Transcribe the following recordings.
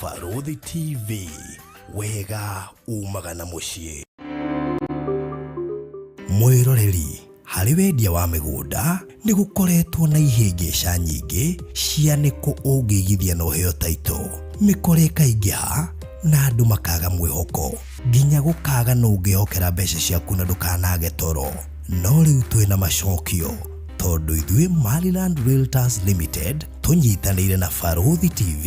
Barũthi TV, wega umaga na mũciĩ. Mwĩroreri, harĩ wendia wa mĩgũnda nĩ gũkoretwo na ihĩngĩca nyingĩ cia nĩkũ ũngĩigithia na ũheo taito. Mĩkora ĩkaingĩha na andũ makaga mwĩhoko nginya gũkaga nũ ũngĩhokera mbeca ciaku na ndũkanage toro. No rĩu twĩna macokio tondũ ithuĩ Maryland Realtors Limited tũnyitanĩire na Barũthi TV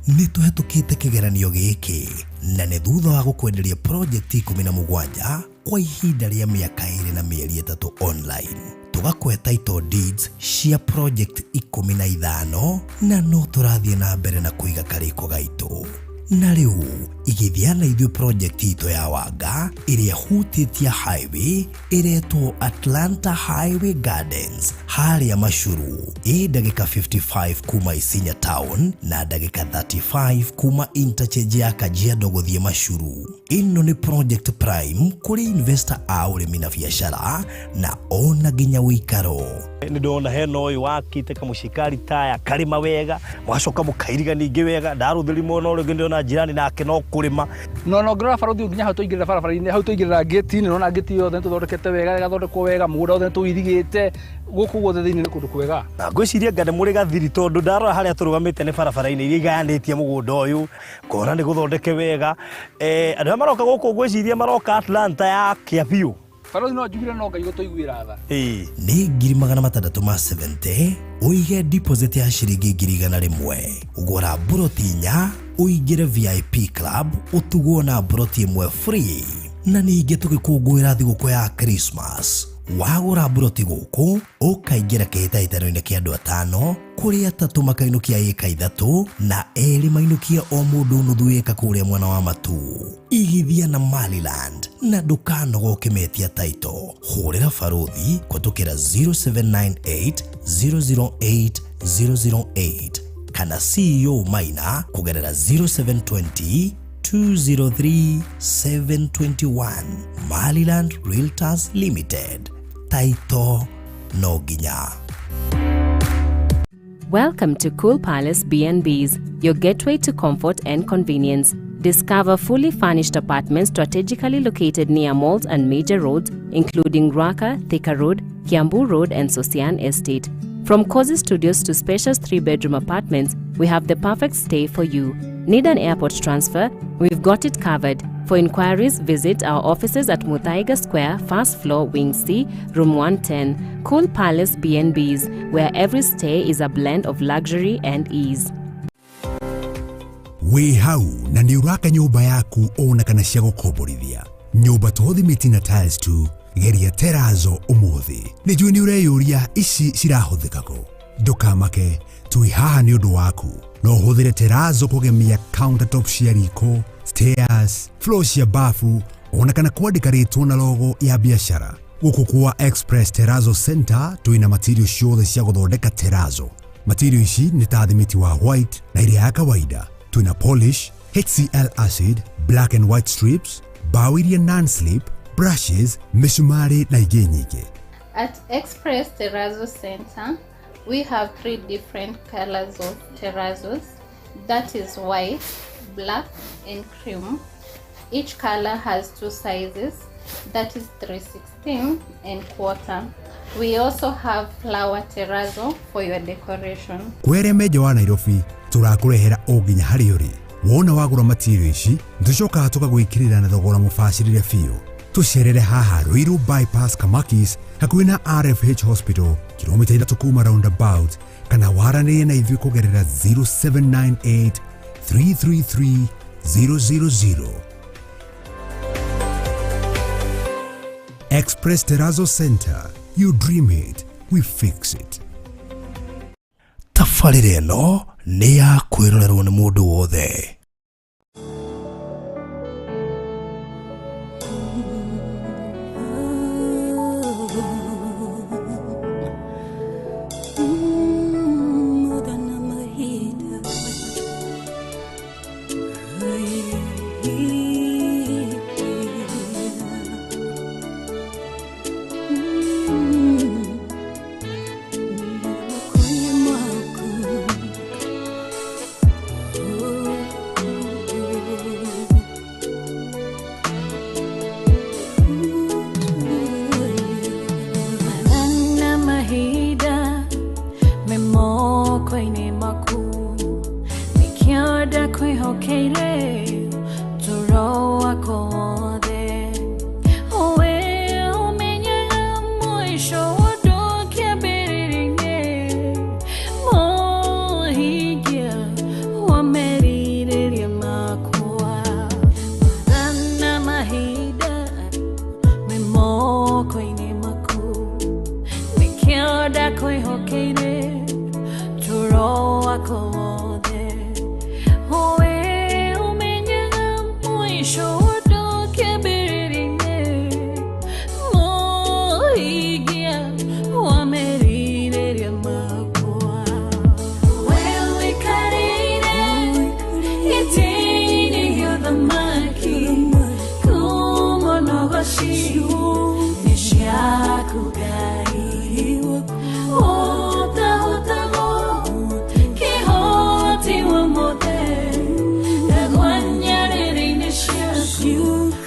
nĩ tũhetũkĩte kĩgeranio gĩkĩ na nĩ thutha wa gũkwenderia project 17 kwa ihinda rĩa mĩaka 2 na mĩeri 3 online, tũgakũhe title deeds cia project 15, na no tũrathiĩ na mbere na kũiga karĩko gaitũ. Na rĩu igithia na ithuĩ project itũ ya Wanga ĩrĩa ĩhutĩtie highway ĩretwo Atlanta Highway Gardens harĩa Macuru, ĩ ndagĩka 55 kuma Isinya town na ndagĩka 35 kuma interchange ya Kajiado gũthiĩ Macuru. Ĩno nĩ project prime kũrĩ investor a ũrĩmi na biacara na ona nginya ũikaro. Nĩ ndona hena ũyũ wakĩte kamũciĩ ka ritaya, karĩma wega, mũgacoka mũkairiga ningĩ wega. Ndarũthĩri mwena ũrĩa ũngĩ, ndĩrona jirani nake no kũrĩma. No no ngĩrora barũthi nginya hau tũingĩrĩra barabara-inĩ, hau tũingĩrĩra ngĩti-inĩ, nona ngĩti yothe nĩtũthondekete wega, ĩgathondekwo wega, mũgũnda wothe nĩtũirigĩte. Gũkũ guothe thĩinĩ nĩ kũndũ kwega. Na ngwĩciria nga nĩ mũrĩ gathiri, tondũ ndarora harĩa tũrũgamĩte nĩ barabara-inĩ iria igayanĩtie mũgũnda ũyũ, ngona nĩ gũthondeke wega. Andũ arĩa maroka gũkũ, ngwĩciria maroka Atlanta ya kĩa biũ. Barũthi, no njugire no Ngai gũtũiguĩra tha. Nĩ 670,000, ũige deposit ya ciringi 100,000. Gũra mburoti 4, ũingĩre VIP club, ũtugwo na mburoti 1 free. Na ningĩ tũgĩkũngũĩra thigũkũ ya Christmas, wagũra mburoti gũkũ ũkaingĩra kĩhĩtahĩtano-inĩ kĩa andũ atano, kũrĩ atatũ makainũkia ĩka 3 na erĩ mainũkie o mũndũ nuthu ĩka kũrĩa mwena wa Matu. Igithia na Maryland na ndũkanoga ũkĩmetia taito. Hũrĩra barũthi kũtũkĩra 0798 008 008 kana CEO Maina kũgerera 0720 203 721. Maryland Realtors Limited, taito no nginya. Welcome to Cool Palace B&Bs, your gateway to comfort and convenience. Discover fully furnished apartments strategically located near malls and major roads, including Ruaka, Thika Road, Kiambu Road, and Sosian Estate. From cozy studios to spacious three-bedroom apartments, we have the perfect stay for you. Need an airport transfer? We've got it covered. For inquiries, visit our offices at Muthaiga Square, first floor, Wing C, Room 110. Cool Palace B&Bs, where every stay is a blend of luxury and ease. Wĩ hau na nĩ ũraka nyũmba yaku ona kana cia gũkomborithia, nyũmba to thimiti na tiles tu, geria terazo ũmũthĩ. Nĩ njũĩ nĩ ũreyũria ici cirahũthĩka kũ. Ndũkamake, twĩ haha nĩ ũndũ waku. No ũhũthĩre terazo kũgemia countertop cia riko, stairs, floor cia bafu, ona kana kwandĩka rĩtwa na logo ya biacara. Gũkũ kwa Express Terrazzo Center twĩna material ciothe cia gũthondeka terazo. Material ici nĩ ta thimiti wa white na ĩrĩa ya kawaida, twĩna polish, HCl acid, black and white strips, bao iria non-slip, brushes, mĩcumarĩ na ingĩ nyingĩ. At Express Terrazzo Center, we have three different colors of terrazos. That is white, black, and cream. Each color has two sizes, that is 316 and quarter. We also have flower terrazzo for your decoration. Kwĩrĩa menja wa Nairobi, tũrakũrehera o nginya harĩa ũrĩ. Wona wagũra material ici, tũcokaga tũgagwĩkĩrĩra na thogora mũbacĩrĩre biũ. Tũcerere haha Ruiru Bypass, Kamakis, hakuhĩ na RFH Hospital, kilomita 3 kuma roundabout, kana waranĩrie na ithuĩ kũgerera 0798 333 000. Express Terrazzo Center. You dream it, we fix it. Tabarĩra ĩno nĩ ya kwĩrorerwo nĩ mũndũ wothe.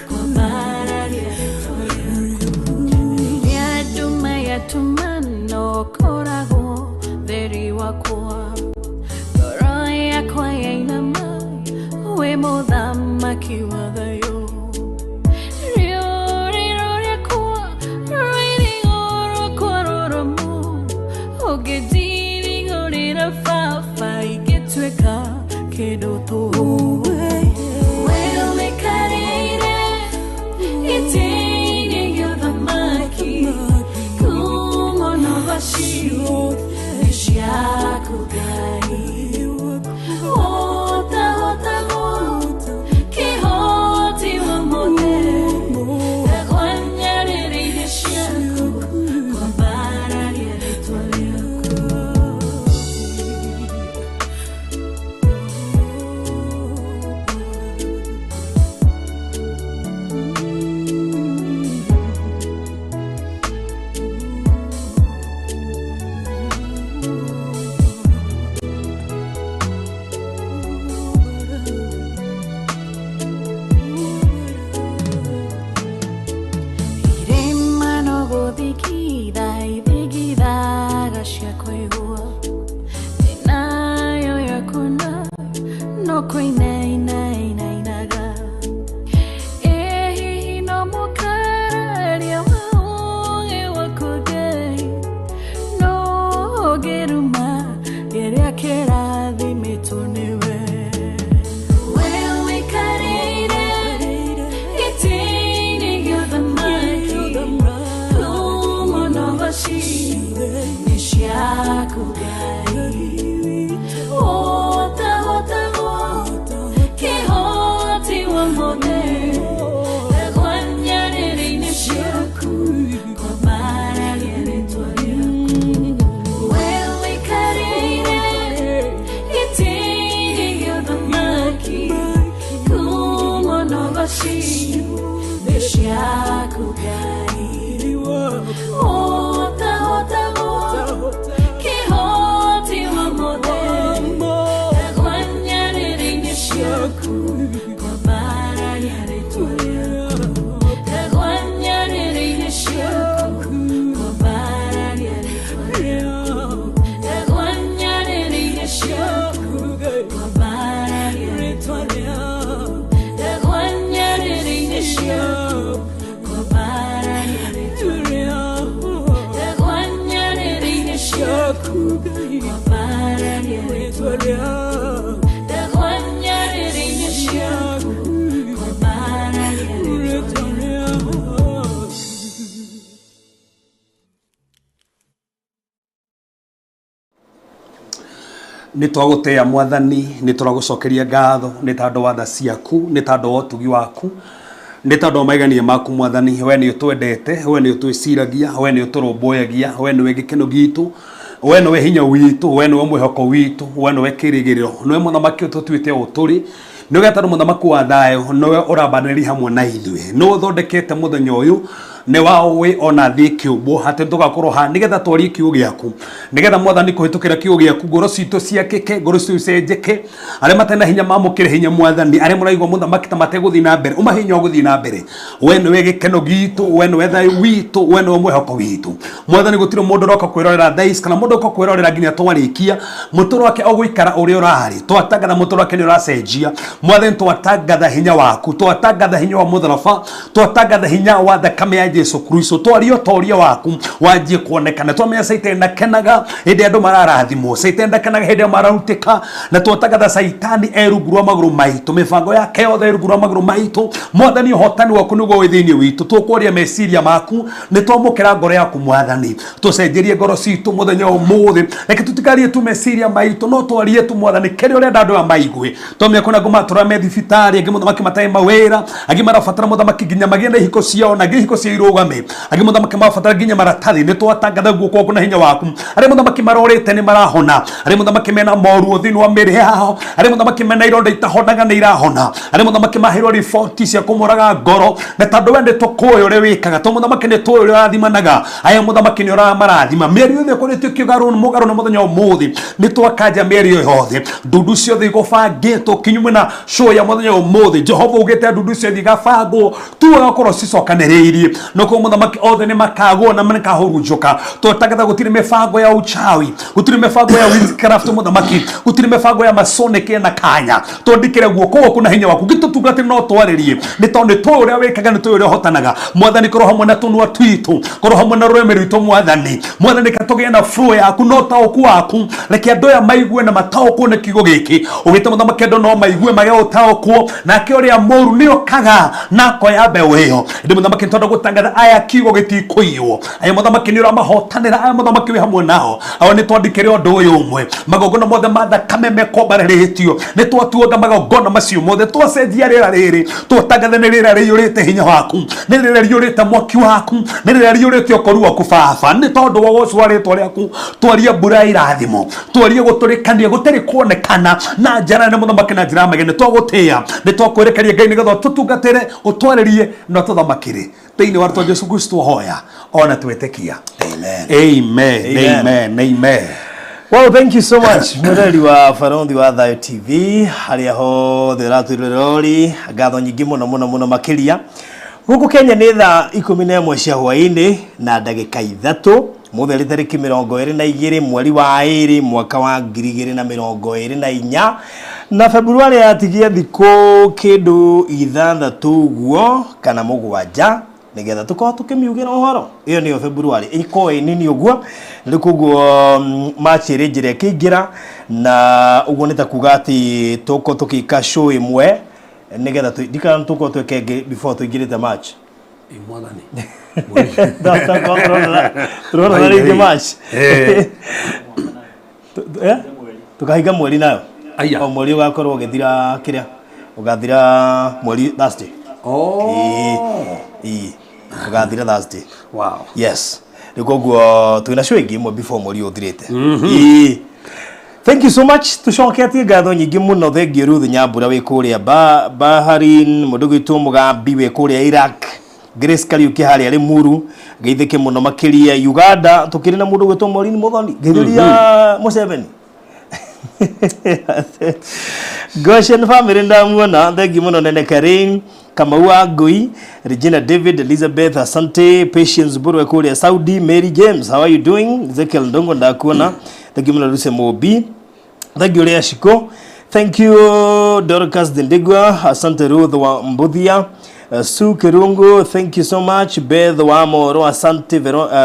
Kwambararia rĩtwa rĩaku. Rĩrĩa nduma yatumana ũkoragwo theri wakwa. Ngoro yakwa yainama, wĩ mũthamaki wa thayũ. Rĩũrĩro rĩakwa rũirigo rwakwa rũrũmu, ũngĩndirigũrĩra baba ingĩtuĩka kĩndũ tũhũ. We ũikarĩire gĩtĩ-inĩ gĩa ũthamaki, ngumo na ũgoci nĩ ciaku Ngai. Ũtahotagwo kĩhoti wa mothe, ndegwa nyarĩrĩ-inĩ ciaku, kwambararia rĩtwa rĩaku. Irĩma no gũthingitha ithingithaga cia kũigua, thĩ nayo yakuona no kũinainainainaga. Ĩ hihi no mũkararia wa ũũgĩ waku Ngai, no ũngĩruma kĩrĩa kĩrathimĩtwo nĩwe. We ũikarĩire gĩtĩ-inĩ gĩa ũthamaki, ngumo na ũgoci nĩ ciaku Ngai. Ũtahotagwo kĩhoti wa mothe, ndegwa nyarĩrĩ-inĩ ciaku, kwambararia rĩtwa rĩaku. We ũikarĩire gĩtĩ-inĩ gĩa ũthamaki, ngumo na ũgoci nĩ ciaku Ngai. Ũtahotagwo kĩhoti wa mothe, ndegwa nyarĩrĩ-inĩ ciaku, kwambararia rĩtwa rĩaku. Ndegwa nyarĩrĩ-inĩ ciaku, kwambararia rĩtwa rĩaku. Ndegwa nyarĩrĩ-inĩ ciaku, kwambararia rĩtwa rĩaku. Ndegwa nyarĩrĩ-inĩ ciaku, kwambararia rĩtwa rĩaku. Ndegwa nyarĩrĩ-inĩ ciaku, kwambararia rĩtwa rĩaku. Ndegwa nyarĩrĩ-inĩ ciaku, kwambararia rĩtwa rĩaku. Nĩ twagũtĩa Mwathani, nĩ tũragũcokeria ngatho nĩ tondũ wa tha ciaku, nĩ tondũ wa ũtugi waku, nĩ tondũ wa maigania maku Mwathani. We nĩ ũtwendete, we nĩ ũtwĩciragia, we nĩ ũtũrũmbũyagia, we nĩwe gĩkeno gitũ, we nĩwe hinya witũ, we nĩwe mwĩhoko witũ, we nĩwe kĩrĩgĩrĩro, nĩwe mũthamaki ũtũtuĩte o tũrĩ, nĩwe getagwo mũthamaki wa thayũ, nĩwe ũrambanĩrĩria hamwe na ithuĩ, nĩwe ũthondekete mũthenya ũyũ, nĩ waũĩ ona thĩ ĩkĩũmbwo atĩ tũgakorwo haha nĩgetha twarie kiugo gĩaku, nĩgetha Mwathani kũhĩtũkĩra kiugo gĩaku ngoro citũ ciakĩke, ngoro citũ icenjeke, arĩa matarĩ na hinya mamũkĩre hinya Mwathani, arĩa mũraigua mũthamaki ta mategũthiĩ na mbere ũmahe hinya wa gũthiĩ na mbere. We nĩwe gĩkeno gitũ, we nĩwe thayũ witũ, we nĩwe mwĩhoko witũ Mwathani. Gũtirĩ mũndũ ũroka kwĩrorera thaa ici kana mũndũ ũroka kwĩrorera nginya twarĩkia mũtũrĩre wake ũgũikara ũrĩa ũrarĩ. Twatangatha mũtũrĩre wake nĩ ũracenjia Mwathani, twatangatha hinya waku, twatangatha hinya wa mũtharaba, twatangatha hinya wa thakame ya Jesu Kristo, twaria ũtoria waku wanjie kuonekana. Twamenya Caitani ndakenaga hĩndĩ andũ mararathimwo, Caitani ndakenaga hĩndĩ ĩrĩa mararutĩka, na twatangatha Caitani e rungu rwa magũrũ maitũ, mĩbango yake yothe ĩ rungu rwa magũrũ maitũ Mwathani. Ũhotani waku nĩguo wĩ thĩinĩ witũ, tũkwaria meciria maku, nĩ twamũkĩra ngoro yaku Mwathani, tũcenjerie ngoro citũ mũthenya ũmũthĩ. Reke tũtikarie tu meciria maitũ, no twarie tu Mwathani kĩrĩa ũrenda andũ aya maigue. Twamenya kwĩna angĩ matũra me thibitarĩ, angĩ mũthamaki matarĩ mawĩra, angĩ marabatara mũthamaki nginya magĩe na ihiko ciao, na angĩ ihiko ciao. irũgame angĩ mũthamaki mabatara nginya maratathi nĩ twatangatha guoko gwaku na hinya waku arĩa mũthamaki marorĩte nĩ marahona arĩa mũthamaki mena moruo thĩinĩ wa mĩĩrĩ yao arĩa mũthamaki mena ironda itahonaga nĩ irahona arĩa mũthamaki maheirwo riboti cia kũmoraga ngoro na tondũ we nĩ tũkũĩ ũrĩa wĩkaga to mũthamaki nĩ tũĩ ũrĩa ũrathimanaga aya mũthamaki nĩ ũramarathima mĩario yothe ĩkoretwo ĩkĩgarũrwo mũgarũ na mũthenya ũmũthĩ nĩ twakanja mĩario yothe ndundu ciothe igũbangĩtwo kinyume na show ya mũthenya ũmũthĩ Jehova ugĩte ndundu ciothe igabangwo tu agakorwo cicokanĩrĩirie no koguo mũthamaki othe nĩ makagwo na makahurunjũka twatangatha gũtirĩ mĩbango ya uchawi gũtirĩ mĩbango ya witchcraft mũthamaki gũtirĩ mĩbango ya masonic na kanya twandĩkĩre guoko gwaku na hinya waku gĩtũtungatĩre no twarĩrie nĩ tondũ nĩ tũĩ ũrĩa wĩkaga nĩ tũĩ ũrĩa ũhotanaga mwathani korwo hamwe na tũnua twitũ korwo hamwe na rũrĩmĩ rwitũ mwathani mwathani reke tũgĩe na flow yaku na ũtaũku waku reke andũ aya maigue na mataũkwo nĩ kiugo gĩkĩ ũgĩte mũthamaki andũ no maigue magĩe ũtaũkwo nake ũrĩa mũru nĩ okaga na akoya mbeũ ĩyo ĩndĩ mũthamaki nĩ tondũ gũtangatha aya kiugo gĩtikũiywo aya mũthamaki nĩ ũramahotanĩra aya mũthamaki wĩ hamwe nao ao nĩ twandĩkĩre ũndũ ũyũ ũmwe magongona mothe ma thakame mekwambararĩtio nĩ twatuanga magongona macio mothe twacenjia rĩera rĩrĩ twatangatha nĩ rĩera rĩiyũrĩte hinya waku nĩ rĩera rĩiyũrĩte mwaki waku nĩ rĩera rĩiyũrĩte ũkoru waku baba nĩ tondũ wa ũgoco wa rĩtwa rĩaku twarie mbura ya irathimo twarie gũtũrĩkania gũtarĩ kuonekana na njara nĩ mũthamaki na njĩra ya mageni twagũtĩĩa nĩ twakwĩrekeria Ngai nĩgetha ũtũtungatĩre ũtwarĩrie na ũtũthamakĩre thĩinĩ wa rĩtwa Jesu Kristo hoya ona twĩtĩkia. Amen. Amen. Amen. Amen. Amen. Well, thank you so much mwĩroreri wa Barothi wa Thayo TV harĩa hothe ũratwĩrorera ũrĩ ngatho nyingĩ mũno mũno mũno makĩria gũkũ Kenya nĩ thaa 11 cia hwaĩ-inĩ na ndagĩka 3 mũthĩ arĩ tarĩki 22 mweri wa 2 mwaka wa 2024 na February yatigia thikũ kĩndũ 6 ũguo kana 7 nigetha tukorwo tukimiugĩra ũhoro ĩyo nĩyo February ĩkorwo ĩ nini ũguo rĩu koguo March ĩrĩ njĩra ĩkĩingĩra na ũguo nĩ ta kuga atĩ tũkorwo tũgĩka show ĩmwe nigetha ndikana tũkorwo twĩke ĩngĩ before tũingĩrĩte March. Mwathani Tũrona rĩngĩ March tũkahinga mweri nayo o mweri ũgakorwo ũgĩthira kĩrĩa ũgathira mweri Thursday. Ũgathira Thursday. Wow. Yes. Rĩu koguo twĩna show ĩngĩ ĩmwe before mweri ũyũ ũthirĩte. Thank you so much. Tũcoketie ngatho nyingĩ mũno thengiũ Ruth Nyambura wĩ kũrĩa Bahrain, mũndũ gwitũ Mũgambi wĩ kũrĩa Iraq, Grace Kariuki harĩa Limuru, geithĩke mũno makĩria Uganda tũkĩrĩ na mũndũ gwĩtwo Maureen Muthoni, geithĩria Museveni. Goshen family ndamuona, thengiũ mũno Nene Karin, Kamau wa Ngui, Regina David, Elizabeth Asante, Patience Burwe kũrĩa Saudi, Mary James, how are you doing? Ezekiel Ndongo ndakuona, thengiũ mũno Lucy Mobi, thank you Lea Shiko, thank you Dorcas Dindigwa, Asante Ruth wa Mbuthia, Sue Kirungu, thank you so much. Beth wa Moro, asante.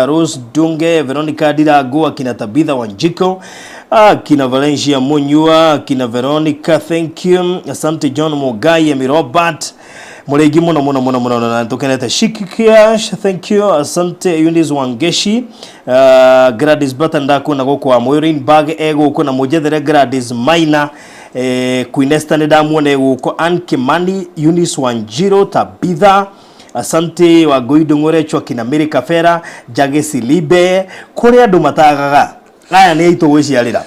Rose Dunge, Veronica Dirago, akina Tabitha Wanjiko, akina Valencia Munyua, akina Veronica, thank you. Asante John Mugai, Emi Robert, Muregi muno muno muno muno na tukenete Shikikiash, thank you. Asante Eunice Wangeshi, Gladys Batanda kuna goko wa Moirin Bag ego kuna mujethere Gladys Maina, Queen Esther nĩ guko Ann Kimani, Eunice Wanjiro, Tabitha, asante wa Goido Ng'orechwa, kina Mary Kafera, Jage Silibe, kũrĩ andũ matagaga aya nĩ aitũ gwĩciarĩra.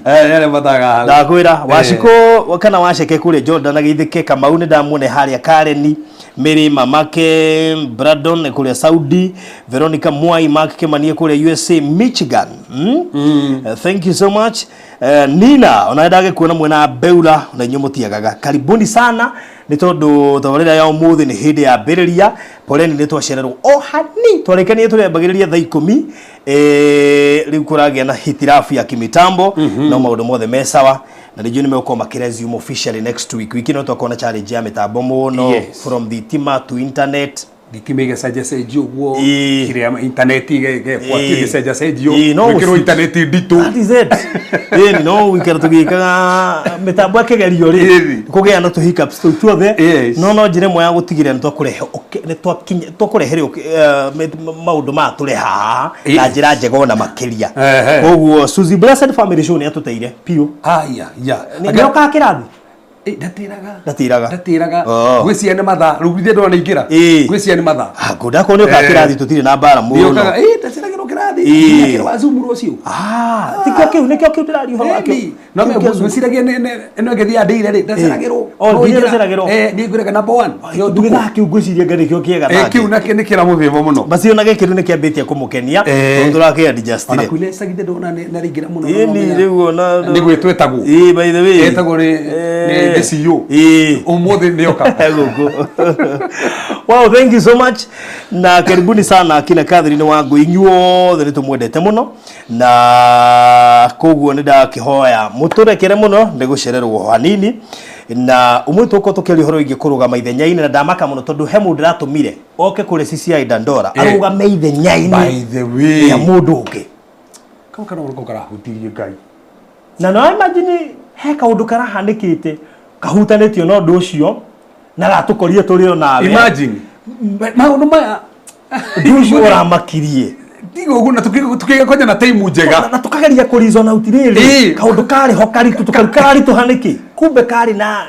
Aya nĩ matagaga. Ndakwĩra Waciko kana Waceke kũrĩa Jordan agĩithĩke, Kamau nĩ ndamuone harĩa Kareni, Mary mamake Brandon kũrĩa Saudi, Veronica Mwai, Mark Kimani kũrĩa USA Michigan. Thank you so much. Nina ona ndagĩkuona mwena Beula na inyuĩ mũtiagaga. Karibuni sana nĩ tondũ tabarĩra ya ũmũthĩ nĩ hĩndĩ ya mbĩrĩria. Poleni nĩ twacererwo o hani twarĩkanie tũrĩambagĩrĩria thaa 10 rĩu kũragĩa na hitirafu ya kimitambo no maũndũ mothe me sawa na rĩngĩ nĩ megũkorwo makĩresume officially next week. Wiki ĩno twakorwo na challenge ya mĩtambo mũno from thitima to internet thitima ĩgĩcenjacenjio ũguo kĩrĩa internet ĩgĩgekwo ĩgĩcenjacenjio gwĩkĩrwo internet nditũ. That is it. No wikara tũgĩkaga mĩtambo ya kĩgerio rĩ kũgĩa na tũ hiccups tũu tuothe no njĩra ĩmwe ya gũtigĩrĩra nĩ twakũrehere maũndũ maya tũrĩ haha na njĩra njega ona makĩria. Koguo Suzy Blessed Family Show nĩ atũteire biũ. Nĩ okaga kĩrathi? Ndatĩraga. Ndatĩraga. Ndatĩraga. Oh. Ngwĩciria nĩ mathaa rĩu ithe ndona ingĩra. Ngwĩciria nĩ mathaa. Ah, ngũnda korwo nĩ ũkaga kĩrathi tũtirĩ na mbara mũno. Nĩũkaga, ndaceragĩrwo kĩrathi. Ĩĩ. Nginya wa Zoom rũciũ. Ah, tikĩo kĩu nĩkĩo kĩu ndĩraria ũhoro wakĩo. Ĩni. No Kĩu kĩa Zoom. ngwĩciragia ĩno ĩngĩthiĩ ndĩire rĩ, ndaceragĩrwo. Oh, No nginya ingĩra- ndaceragĩrwo. Niĩ ngwĩraga number one. Ya ũtukũ. Gĩthaa kĩu ngwĩciria nga nĩkĩo kĩega Eh, nake. kĩu nakĩo nĩ kĩramũthĩma mũno. Basi ona gĩkĩ rĩu nĩkĩambĩtie kũmũkenia Eh. tondũ tũrakĩ Ona kwile icagi ndona nĩ araingĩra mũno. Ĩni rĩu ona Nĩ gwĩtwo etagwo. Ĩĩ, by the way. Etagwo nĩ Eh. CEO. Ĩĩ. Ũmũthĩ nĩoka. Gũkũ. Wow, thank you so much na karibuni sana kina Catherine Wangũ, inyuothe nĩ tũmwendete mũno na koguo nĩ ndakĩhoya mũtũrekere mũno nĩ gũcererwo hanini na ũmũthĩ tũgũkorwo tũkĩaria ũhoro wĩgiĩ kũrũgama ithenya-inĩ na ndamaka mũno tondũ he mũndũ ndĩratũmire oke kũrĩa CCI Dandora Eh. arũgame ithenya-inĩ By the way. rĩa mũndũ ũngĩ. Kau kana ũrĩkũ karahutirie Ngai. Na no imagine he kaũndũ karahanĩkĩte kahutanĩtio na ũndũ ũcio na gatũkorire tũrĩ o nawe. Imagine. Maũndũ maya Ũndũ ũcio ũramakirie. Tiga ũguo na tukĩgĩa kwanja na time njega. Na tukageria kũ reason out rĩrĩ Ĩĩ. kaũndũ karĩ ho karitũ tũkaritũha nĩkĩ kumbe karĩ na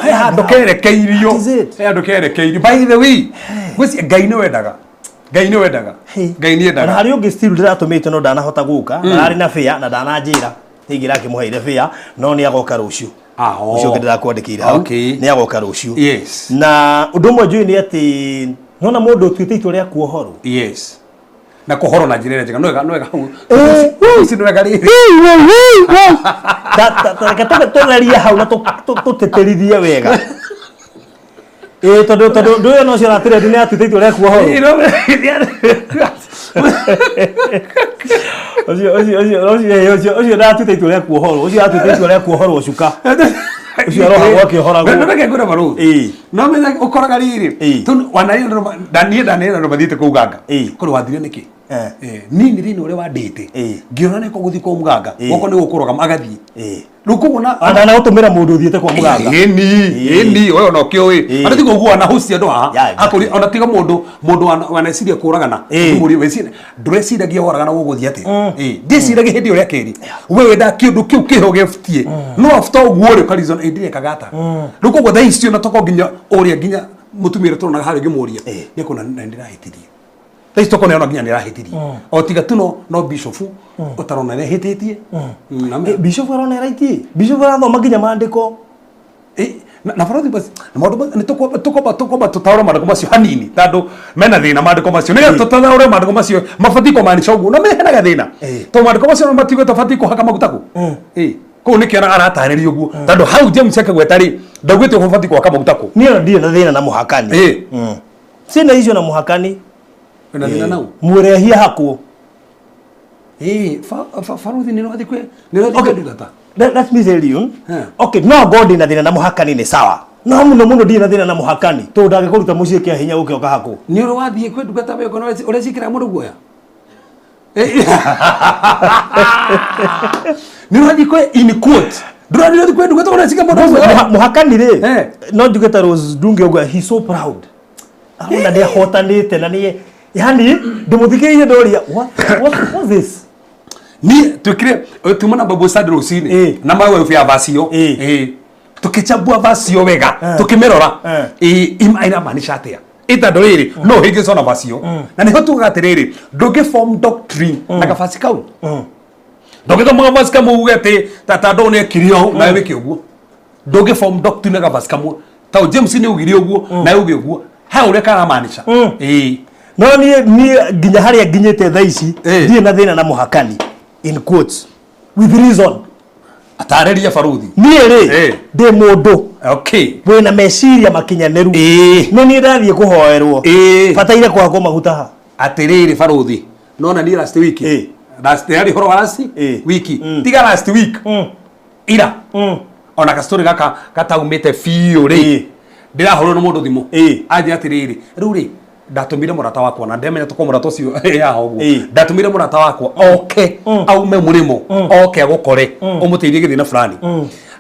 He handũ kerekeirio. That is it. He handũ kerekeirio. By the way, ngwĩciria Ngai nĩ wendaga. Ngai nĩ wendaga. Ngai nĩ Ona endaga. harĩ ũngĩ still ndĩratũmĩte no ndanahota gũka, ndararĩ na fare na ndananjĩra nĩingĩ rakĩmũheire fare no nĩ agoka rũciũ. Ah, oh. Ũcio ũngĩ ndĩrakwandĩkĩire hau Okay. nĩ agoka rũciũ. Yes. Na ũndũ ũmwe njũĩ nĩ atĩ nona mũndũ ũtuĩte itua rĩa kuohorwo. Yes. Na kũhorwo na njĩra ĩrĩa njega. No wega hau. Eh. Ici nĩ wega rĩrĩ. Reke tũtherie hau na tũtĩtĩrithie wega. Ĩĩ, tondũ ũndũ ũyũ no ũcio ũratĩre nĩ atuĩte itua rĩa kuohorwo. Ũcio ũcio ũcio ũcio ũcio ũcio ndatuĩte itua rĩa kuohorwo, ũcio atuĩte itua rĩa kuohorwo cuka. Ũcio arohagwo akĩohoragwo. No reke ngwĩre barũthi. Ĩĩ. No menya ũkoraga rĩrĩ. Ĩĩ. Wanaĩ niĩ ndanĩra andũ mathiĩte kũu ganga. Ĩĩ. Korwo wathire nĩkĩ? Eh. Niĩ nĩ thĩna ũrĩa wandĩte. Ĩĩ. Ngĩona nĩ gũthiĩ kwa mũganga. Ĩĩ. Guoko nĩ gũkũrũgama agathiĩ. Ĩĩ. Rĩu koguo na Ndanagũtũmĩra mũndũ ũthiĩte kwa mũganga. Ĩni, ĩni, we ona ũkĩũĩ. Ĩĩ. Ona tiga ũguo wanahucia andũ haha. Yeah, exactly. Akũria ona tiga mũndũ waneciria kũragana. Ĩĩ. Ũkĩmũria weciria ndũreciragia woragana gũgũthiĩ atĩa. Ĩĩ, ndĩciragia hĩndĩ ĩyo rĩa kerĩ. We wendaga kĩũndũ kĩu kĩho gĩbutie. No after ũguo rĩ ũkareason ĩ ndirekaga ata. Rĩu koguo thaa ici ona tokorwo nginya ũrĩa nginya mũtumia ũrĩa tũronaga harĩa ũngĩmũria. Ĩĩ. Nĩekuona na nĩndĩrahĩtirie. Thaa ici tokorwo nĩarona nginya nĩarahĩtirie. O tiga tu no bishop ũtarona nĩahĩtĩtie. Bishop arona eraitie. Bishop arathoma nginya maandĩko. Na barothi basi na maũndũ nĩ tũkwamba tũtaũre maandĩko macio hanini tondũ mena thĩna maandĩko macio nĩgetha tũtaũre maandĩko macio mabatiĩ kũmaanisha ũguo no mehenaga thĩna tondũ maandĩko macio matiugĩte ũbatiĩ kũhaka maguta kũ Ĩĩ. Kũu nĩkĩo aratarĩria ũguo tondũ hau James akĩgweta rĩ ndaugĩte ũbatiĩ kũhaka maguta kũ. Niĩ ona ndirĩ na thĩna na mũhakani. Ĩĩ. Sina icio na mũhakani. Wĩna thĩna nau? Mũrehia hakwo. Ĩĩ, barothi nĩ ũrathiĩ kwĩ nĩ ũrathiĩ kwĩ ndungata. Let me tell you. Huh. Okay, no ngorwo ndĩ na thĩna na mũhakani nĩ sawa. No mũno mũno ndirĩ na thĩna na mũhakani tondũ ndangĩkũruta mũciĩ kĩa hinya ũke ũkahakwo. Nĩ ũrĩ wathiĩ kwĩ ndungata we ũkona ũreciĩkĩra mũndũ guoya? Nĩ ũrathiĩ kwĩ in quote ndũrathiĩ ũrathiĩ kwĩ ndungata ũreciĩkĩra mũndũ guoya? Mũhakani rĩ Eh. no njuge ta Rose Ndunge ũguo, he's so proud. Arona nĩ ahotanĩte na nĩ yani ndĩmũthikĩrĩirie ndoria what's this? Niĩ twĩkire tuma na babu Sunday rũcinĩ Ĩĩ. na mawe ya vacio. Ĩĩ. Ĩĩ. Tũkĩchambua vacio wega Eh. tũkĩmĩrora. Eh. Ĩĩ, ĩramaanisha atĩa? Ĩtandũ rĩrĩ no ũhĩngĩcwo na vacio na nĩho tugaga atĩrĩrĩ ndũngĩ form doctrine na gabasi kau ndũngĩthoma gabasi kamwe uge atĩ tata ndũ nĩ ekire ũũ nawe wĩke ũguo ndũngĩ form doctrine na gabasi kamwe tondũ James nĩ augire ũguo nawe uge ũguo he ũrĩa karamaanisha. Ĩĩ. No niĩ nginya harĩa nginyĩte thaa ici Ĩĩ. ndirĩ na thĩna na mũhakani in quotes with reason. Atarĩria baruthi. Niĩ rĩ Ĩĩ. ndĩ mũndũ Okay. wĩna meciria makinyanĩru. Ĩĩ. Nĩ niĩ ndathiĩ kũhoerwo. Ĩĩ. Bataire kũhakwo maguta ha. Atĩrĩrĩ baruthi nona niĩ last week Ĩĩ. last yarĩ ũhoro wa last Ĩĩ. week tiga last week ira ona gastori gaka gataumĩte biũ rĩ Ĩĩ. ndĩrahũrwo nĩ mũndũ thimũ Ĩĩ. anjĩra atĩrĩrĩ rĩu rĩ ndatũmire mũrata wakwa na ndemenya tũkorwo mũrata ũcio yaha ũguo Ĩĩ. ndatũmire mũrata wakwa oke aume mũrĩmo oke agũkore ũmũteithie gĩthĩna fulani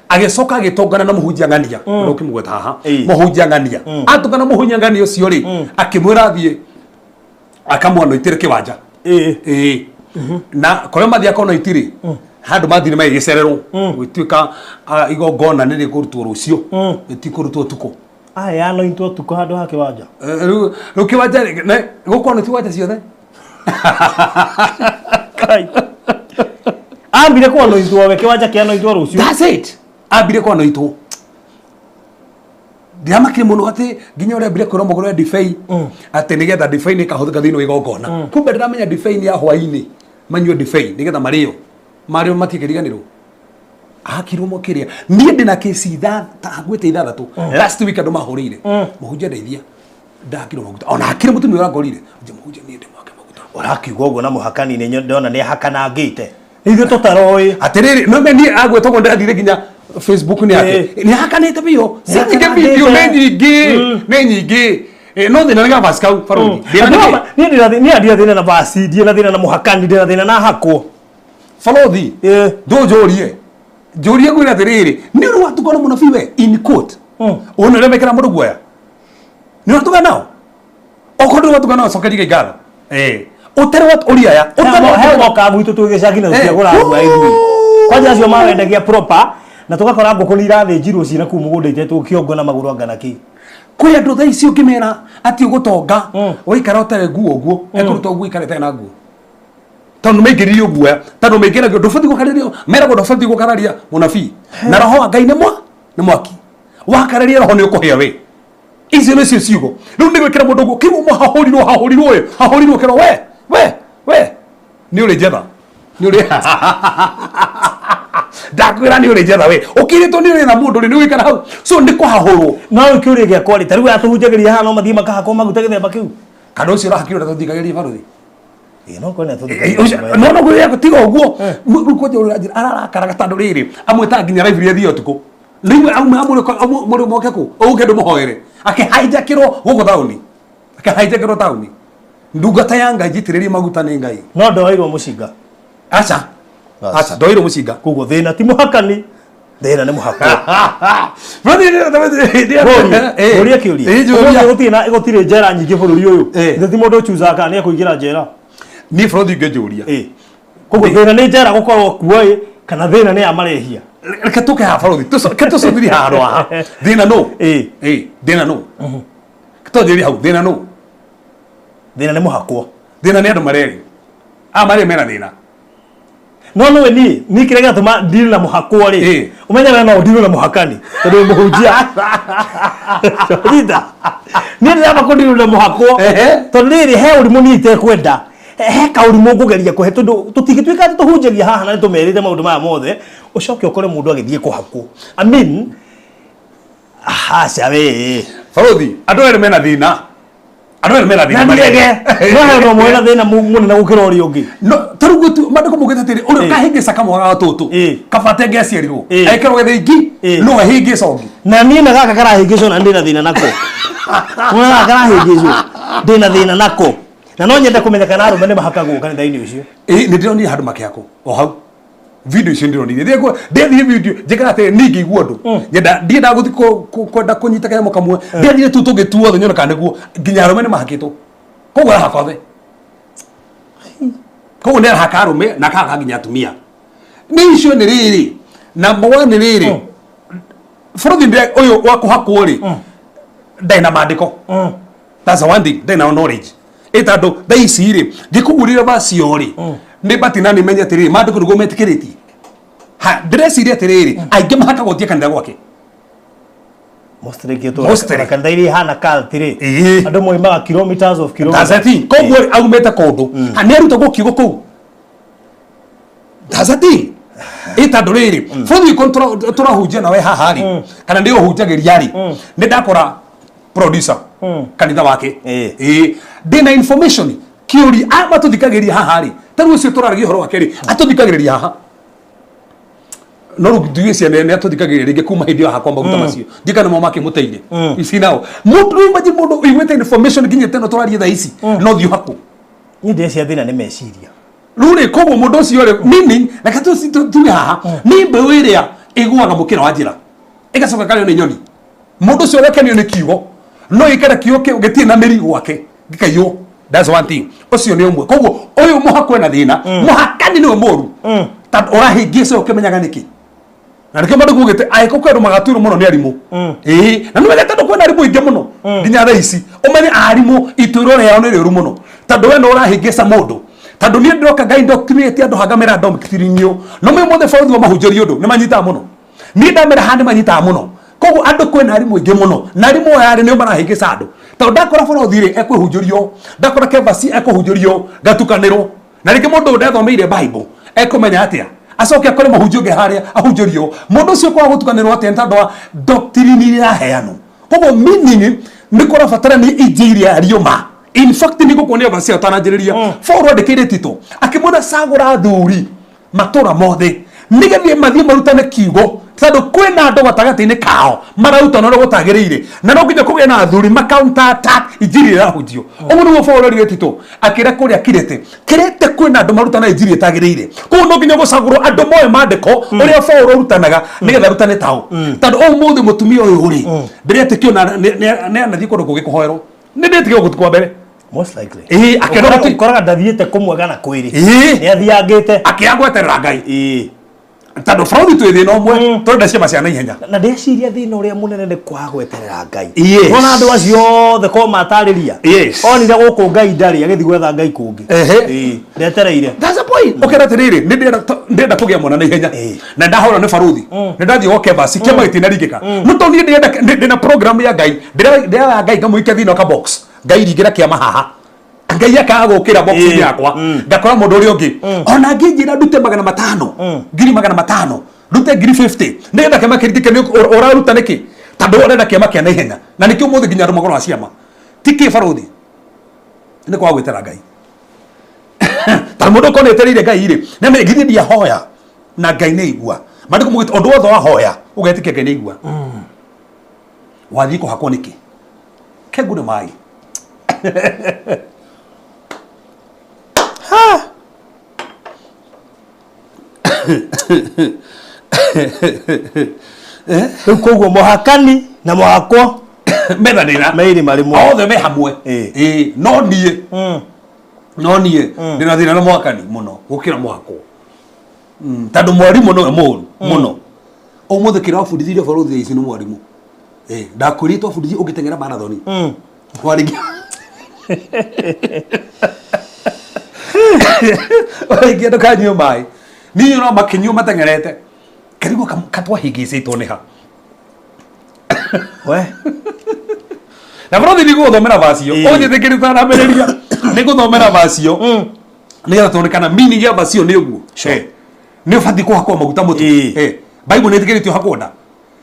agĩcoka agĩtũngana na mũhunjia ng'ania ũrĩa ũkĩmũgweta haha Ĩĩ. mũhunjia ng'ania atũngana mũhunjia ng'ania ũcio rĩ akĩmwĩra athiĩ akamwanoitĩre kĩwanja Ĩĩ. Ĩĩ. Na kũrĩa mathiĩ akonoiti rĩ Handũ mathire magĩgĩcererwo gũgĩtuĩka igongona nĩ rĩkũrutwo rũciũ, rĩtikũrutwo ũtukũ. Aya anointwo ũtukũ handũ ha kĩwanja. Rĩu kĩwanja rĩ, gũkorwo nĩ tiwanja ciothe. Kai. Ambire kwanointwo we kĩwanja kĩanointwo rũciũ. That's it. Ambire kwanoitwo. Ndĩramakire mũno atĩ nginya ũrĩa ambire kwĩrwo mũgũre ndibei atĩ nĩgetha ndibei nĩ ĩkahũthĩka thĩinĩ wa igongona. Kumbe ndĩramenya ndibei nĩ ya hwainĩ, manyue ndibei nĩgetha marĩo. Marĩo matikĩriganĩrwo. Akirwo mokĩrĩa. Niĩ ndĩna kesi hakuhĩ 6 last week andũ mahũrĩire. Mũhunjia ndeithia. Ndakirwo maguta. Ona akire mũtumia ũrangorire. Nje mũhunjia niĩ ndĩmwake maguta. Ũrakiuga ũguo na mũhakani nĩ ndona nĩ ahakanangĩte. Ithuĩ tũtaroĩ. Atiriri, no me niĩ agwĩtwo ũguo ndĩrathire nginya Facebook nĩ yake. Nĩ hakanĩte biũ. Si nyingĩ video nĩ nyingĩ. Nĩ nyingĩ. No thĩna nĩ gavaci kau barũthi. Thĩna nĩ kĩ? Niĩ niĩ ndirĩ thĩna na vaci, ndirĩ na thĩna na mũhakani, ndirĩ na thĩna na hakwo. Barũthi, ndũnjũrie. Njũrie ngwĩre atĩrĩrĩ, nĩ ũrĩ watungana mũnabii we in quote. Ũyũ nĩ ũrĩa mekĩra mũndũ guoya. Nĩ ũratungana nao? Okorwo ndũrĩ watungana nao, cokeria Ngai ngatho. Ũtarĩ wa ũria aya. Ũtarĩ wa He moka gwitũ twĩ gĩcagi na tũtiagũraga guoya ithuĩ. Kwanja acio mawendagia proper na tũgakora ngũkũ nĩ irathĩnjirwo ciĩ na kũu mũgũnda itetwo kĩongo na magũrũ anga na kĩ. Kwĩ andũ thaa ici ũngĩmera atĩ ũgũtonga waikara ũtarĩ nguo ũguo, ekũruta ũguo ũikare ũtarĩ na nguo. Tondũ maingĩririo guoya, tondũ maingĩragio ndũbatiĩ gũkararia, meragwo ndũbatiĩ gũkararia mũnabii. Na roho wa Ngai nĩ nĩ mwaki. Wakararia roho nĩ ũkũhĩa we. Icio nĩcio ciugo. Rĩu nĩ gwĩkĩra mũndũ guo, kĩu hahũrirwo, hahũrirwo ĩ, hahũrirwo kĩro we, we, we. Nĩ ũrĩ njetha. Nĩ ũrĩ ndakwĩra nĩ ũrĩ njetha we. Ũkĩrĩtwo nĩ ũrĩ na mũndũ rĩ, nĩ ũgĩikara hau. So nĩ kũhahũrwo. No rĩu kĩũria gĩakwa rĩ, ta rĩu aya tũhunjagĩria haha no mathiĩ makahakwo maguta gĩthemba kĩu? Kana ũcio ũrahakirwo ndatũthikagĩrĩria barũthi? Ĩĩ, no korwo nĩatũthikagĩrĩria. No, no, gwĩra tiga ũguo. Rĩu kwanja ũrĩa ararakaraga tondũ rĩrĩ, amwĩtaga nginya live rĩrĩa athiĩ ũtukũ. Rĩu aume amũrĩ moke kũ? Ũke ndũmũhoere. Akĩhaijakĩrwo gũkũ taũni. Akĩhaijakĩrwo taũni. Ndungata ya Ngai njitĩrĩrie maguta nĩ Ngai. No ndoirwo mũcinga. Aca. Aca, ndoirwo mũcinga. Koguo thĩna ti mũhakani, thĩna nĩ mũhakwo. Ũria kĩũria. Ũmũthĩ gũtirĩ njera nyingĩ bũrũri ũyũ. Ithe ti mũndũ ũchuzaga kana nĩ ekũingĩra njera. Niĩ bũrũri ingĩnjũria. Koguo thĩna nĩ njera gũkorwo kuo ĩ, kana thĩna nĩ ya marehia. Reke tũke haha bũrũri, reke tũcũthĩrie handũ haha. Thĩna nũ? Thĩna nũ? Twanjĩrĩrie hau, thĩna nũ? Thĩna nĩ mũhakwo. Thĩna nĩ andũ marerĩ. Aya marerĩ mena thĩna. No nĩwe niĩ, niĩ kĩrĩa gĩatũma ndire na mũhakwo rĩ, ũmenye we no ũndirwo na mũhakani, tondũ wĩ mũhunjia. Rita, niĩ ndĩramba kũndirwo na mũhakwo, tondũ rĩrĩ he ũrimũ niĩ itekwenda. He kaũrimũ ngũgeria kũhe tondũ tũtingĩtuĩka atĩ tũhunjagia haha na nĩtũmerĩte maũndũ maya mothe, ũcoke ũkore mũndũ agĩthiĩ kũhakwo. I mean, aca we. Barũthi, andũ erĩ mena thĩna. Andũ erĩ mena thĩna. Na ndirege. No he ũndũ ũmwe wĩna thĩna mũnene gũkĩra ũrĩa ũngĩ. No, ta rĩu gũtu, maandĩko maugĩte atĩrĩ, ũrĩa ũkahĩngĩca kamwaga tũtũ, kaba atenge aciarirwo, ekĩrwo gĩthĩingi, no ahĩngĩca ũngĩ. Na niĩ na gaka karahĩngĩcwo na ndĩna thĩna nako. Mwana gaka karahĩngĩcwo, ndĩna thĩna nako. Na no nyende kũmenya kana arũme nĩ mahakagwo kanitha-inĩ ũcio. Ĩĩ, nĩ ndĩronire handũ makĩhakwo, o hau. Video icio ndĩronire. Ndĩronire ndĩathire video, njĩkaga atĩrĩ, niĩ ngĩigua ũndũ. Nyenda, ndiendaga gũthiĩ kwenda kũnyita kanyamũ kamwe. Ndĩathire tu tũngĩ tuothe nyone kana nĩguo, nginya arũme nĩ mahakĩtwo. Koguo arahaka othe. Koguo nĩ arahaka arũme na akahaka nginya atumia. Nĩ icio nĩ rĩrĩ, number one nĩ rĩrĩ, bũrũri ũyũ wa kũhakwo rĩ, ndarĩ na maandĩko. That's one thing, ndarĩ na knowledge. Ĩ tondũ thaa ici rĩ, ngĩkũgũrĩra vacio rĩ, nĩ bati na nĩ menye atĩrĩrĩ, maandĩko nĩguo metĩkĩrĩtie. Ha, ndĩreciria atĩrĩrĩ, aingĩ mahakagwo tie kanitha gwake. Mostly ngĩtwo kanitha iria ihana cult rĩ, andũ moimaga kilometers of kilometers. That's the thing. Koguo rĩ, aumĩte kũndũ. Ha, nĩ arutagwo kiugo kũu. That's the thing. Ĩ tondũ rĩrĩ, bũrũri ũyũ tũrahunjia nawe haha rĩ, kana nĩ ũhunjagĩria rĩ, nĩ ndakora producer kanitha wake. Ĩĩ, ndĩna information kĩũria aya matũthikagĩrĩria haha rĩ, ta rĩu ũcio tũraragia ũhoro wake rĩ, atũthikagĩrĩria haha. No rĩu ndiũĩ ciana nĩ atũthikagĩrĩria rĩngĩ kuma hĩndĩ ĩyo hakwa maguta macio. Ndiũĩ kana nĩmo makĩmũteire. You see now, mũndũ rĩu imagine mũndũ ũiguĩte information nginya teno tũraria thaa ici, no thiĩ ũhakwo. Niĩ ndĩreciria thĩna nĩ meciria. Rĩu rĩ, koguo mũndũ ũcio rĩ, meaning, reke tuge haha, nĩ mbeũ ĩrĩa ĩgũaga mũkĩra wa njĩra, ĩgacoka ĩkarĩo nĩ nyoni. Mũndũ ũcio ũrakenio nĩ kiugo, no gĩikare kiugo kĩu gĩtirĩ na mĩri gwake, gĩkaiywo. That's one thing. Ũcio nĩ ũmwe. Koguo ũyũ mũhakwo ena thĩna, mũhakani nĩwe mũru. Tondũ ũrahĩngĩca ũkĩmenyaga nĩkĩ na nĩkĩo mandũ kugĩte angĩkorwo kwĩ andũ magatuĩrwo mũno nĩ arimũ. Ĩĩ, na nĩ wega tondũ kwĩna arimũ aingĩ mũno nginya thaa ici ũmenye arimũ ituĩro rĩao nĩ rĩũru mũno tondũ we nĩ ũrahĩngĩca mũndũ tondũ niĩ ndĩroka ngai indoctrinate andũ hangamĩra doctrine ĩyo no mĩ mũthĩ borithi wa mahunjĩria ũndũ nĩ manyitaga mũno niĩ ndamera haha nĩ manyitaga mũno koguo andũ kwĩna arimũ aingĩ mũno na arimũ aya rĩ nĩo marahĩngĩca andũ tondũ ndakora borothi rĩ ekwĩhunjĩrio ndakora kebasi ekũhunjĩrio ngatukanĩrwo na rĩngĩ mũndũ ũyũ ndathomeire bible ekũmenya atĩa acoke akore mũhunjia ũngĩ harĩa ahunjĩrio mũndũ ũcio kwaga gũtukanĩrwo atĩa nĩ tondũ wa doctrine iria iraheanwo koguo meaning nĩ kũrabatarania injiri ya riũma. In fact nĩ ngũkuonia verse ĩyo ũtananjĩrĩria. Paul andĩkĩire Tito akĩmwĩra cagũra athuri matũra mothe nĩgetha mathiĩ marutane kiugo tondũ kwĩna andũ gatagatĩ-inĩ kao mararutana ũrĩa gũtagĩrĩire na no nginya kũgĩe na athuri ma counter attack injiri ĩrahunjio. Ũguo nĩguo Paul erire Tito akĩra kũrĩa Kirete. Kirete kwĩna andũ marutana injiri ĩtagĩrĩire koguo no nginya gũcagũrwo andũ moĩ maandĩko ũrĩa Paul arutanaga nĩgetha arutane tao tondũ ũmũthĩ mũtumia ũyũ rĩ ndĩretĩkio na nĩ anathiĩ kũndũ kũngĩ kũhoerwo nĩ ndĩtĩkio gũtũ kwa mbere. Most likely. Ĩĩ, akĩona Ũkoraga ndathiĩte kũmwe kana kwĩrĩ. Ĩĩ. Nĩ athiangĩte. Akĩaga gweterera Ngai. Ĩĩ. Tondũ bũrũri twĩ thĩna ũmwe tũrenda ciama cia naihenya. Na ndeciria thĩna ũrĩa mũnene nĩ kwaga gweterera Ngai. Yes. Wona andũ acio othe ko matarĩria. Yes. Onire gũkũ Ngai ndarĩ agĩthiĩ gwetha Ngai kũngĩ. Ehe. Ĩĩ. Ndetereire. That's the point. Ũkera atĩrĩrĩ, nĩ ndĩrenda kũgĩa mwana na ihenya. Na ndahũra nĩ baruthi. Nĩ ndathiĩ gwa Kebasi, kĩama gĩtinaringĩka. No tondũ niĩ ndĩrenda ndĩna program ya Ngai, ndĩrera Ngai ngamũikia thĩinĩ wa ka box. Ngai ringĩra kĩama haha. Ngai akaga gũkĩra box-inĩ yakwa. Ngakora mũndũ ũrĩa ũngĩ. Ona angĩnjĩra ndute 500, 500,000, ndute 50,000. Nĩgetha kĩama kĩringĩke nĩ ũraruta nĩkĩ? Tondũ ũrenda kĩama kĩa naihenya. Na nĩkĩo ũmũthĩ nginya andũ magũraga ciama. Ti kĩ baruthi. Nĩ kwaga gwĩtera Ngai. Ta mũndũ ũkorwo nĩetereire Ngai rĩ, nĩ amenye githĩ ndiahoya na Ngai nĩ aigua. Maandĩko maugĩte ũndũ wothe wahoya ũgetĩkia Ngai nĩ aigua. Wathiĩ kũhakwo nĩkĩ? Kengu nĩ maĩ. Rĩu koguo mũhakani na mũhakwo Metha thĩna. Meirĩ marĩ mwe. Othe me hamwe. Ĩĩ. Ĩĩ, no niĩ no niĩ ndĩna thĩna na mũhakani mũno gũkĩra mũhakwo. Tondũ mwarimũ nĩwe mũũru mũno. Ũmũthĩ kĩrĩa wabundithirio bũrũri ici nĩ mwarimũ. Ĩĩ, ndakwĩrire twabundithio ũngĩteng'era marathoni. Warĩkia warĩkia ndũkanyue maĩ. Niĩ no makĩnyua mateng'erete. Karigwo katwahĩngĩcĩtwo nĩ ha. We. Na bũrũri nĩ gũthomera vacio. Ĩĩ. Ũnjĩtĩkĩrie ũtanambĩrĩria. Nĩ gũthomera vacio. Nĩgetha tuone kana meaning ya vacio nĩ ũguo. Nĩ ũbatiĩ kũhakwo maguta mũtwe. Ĩĩ. Bible nĩ ĩtĩkĩrĩtio hakwo nda.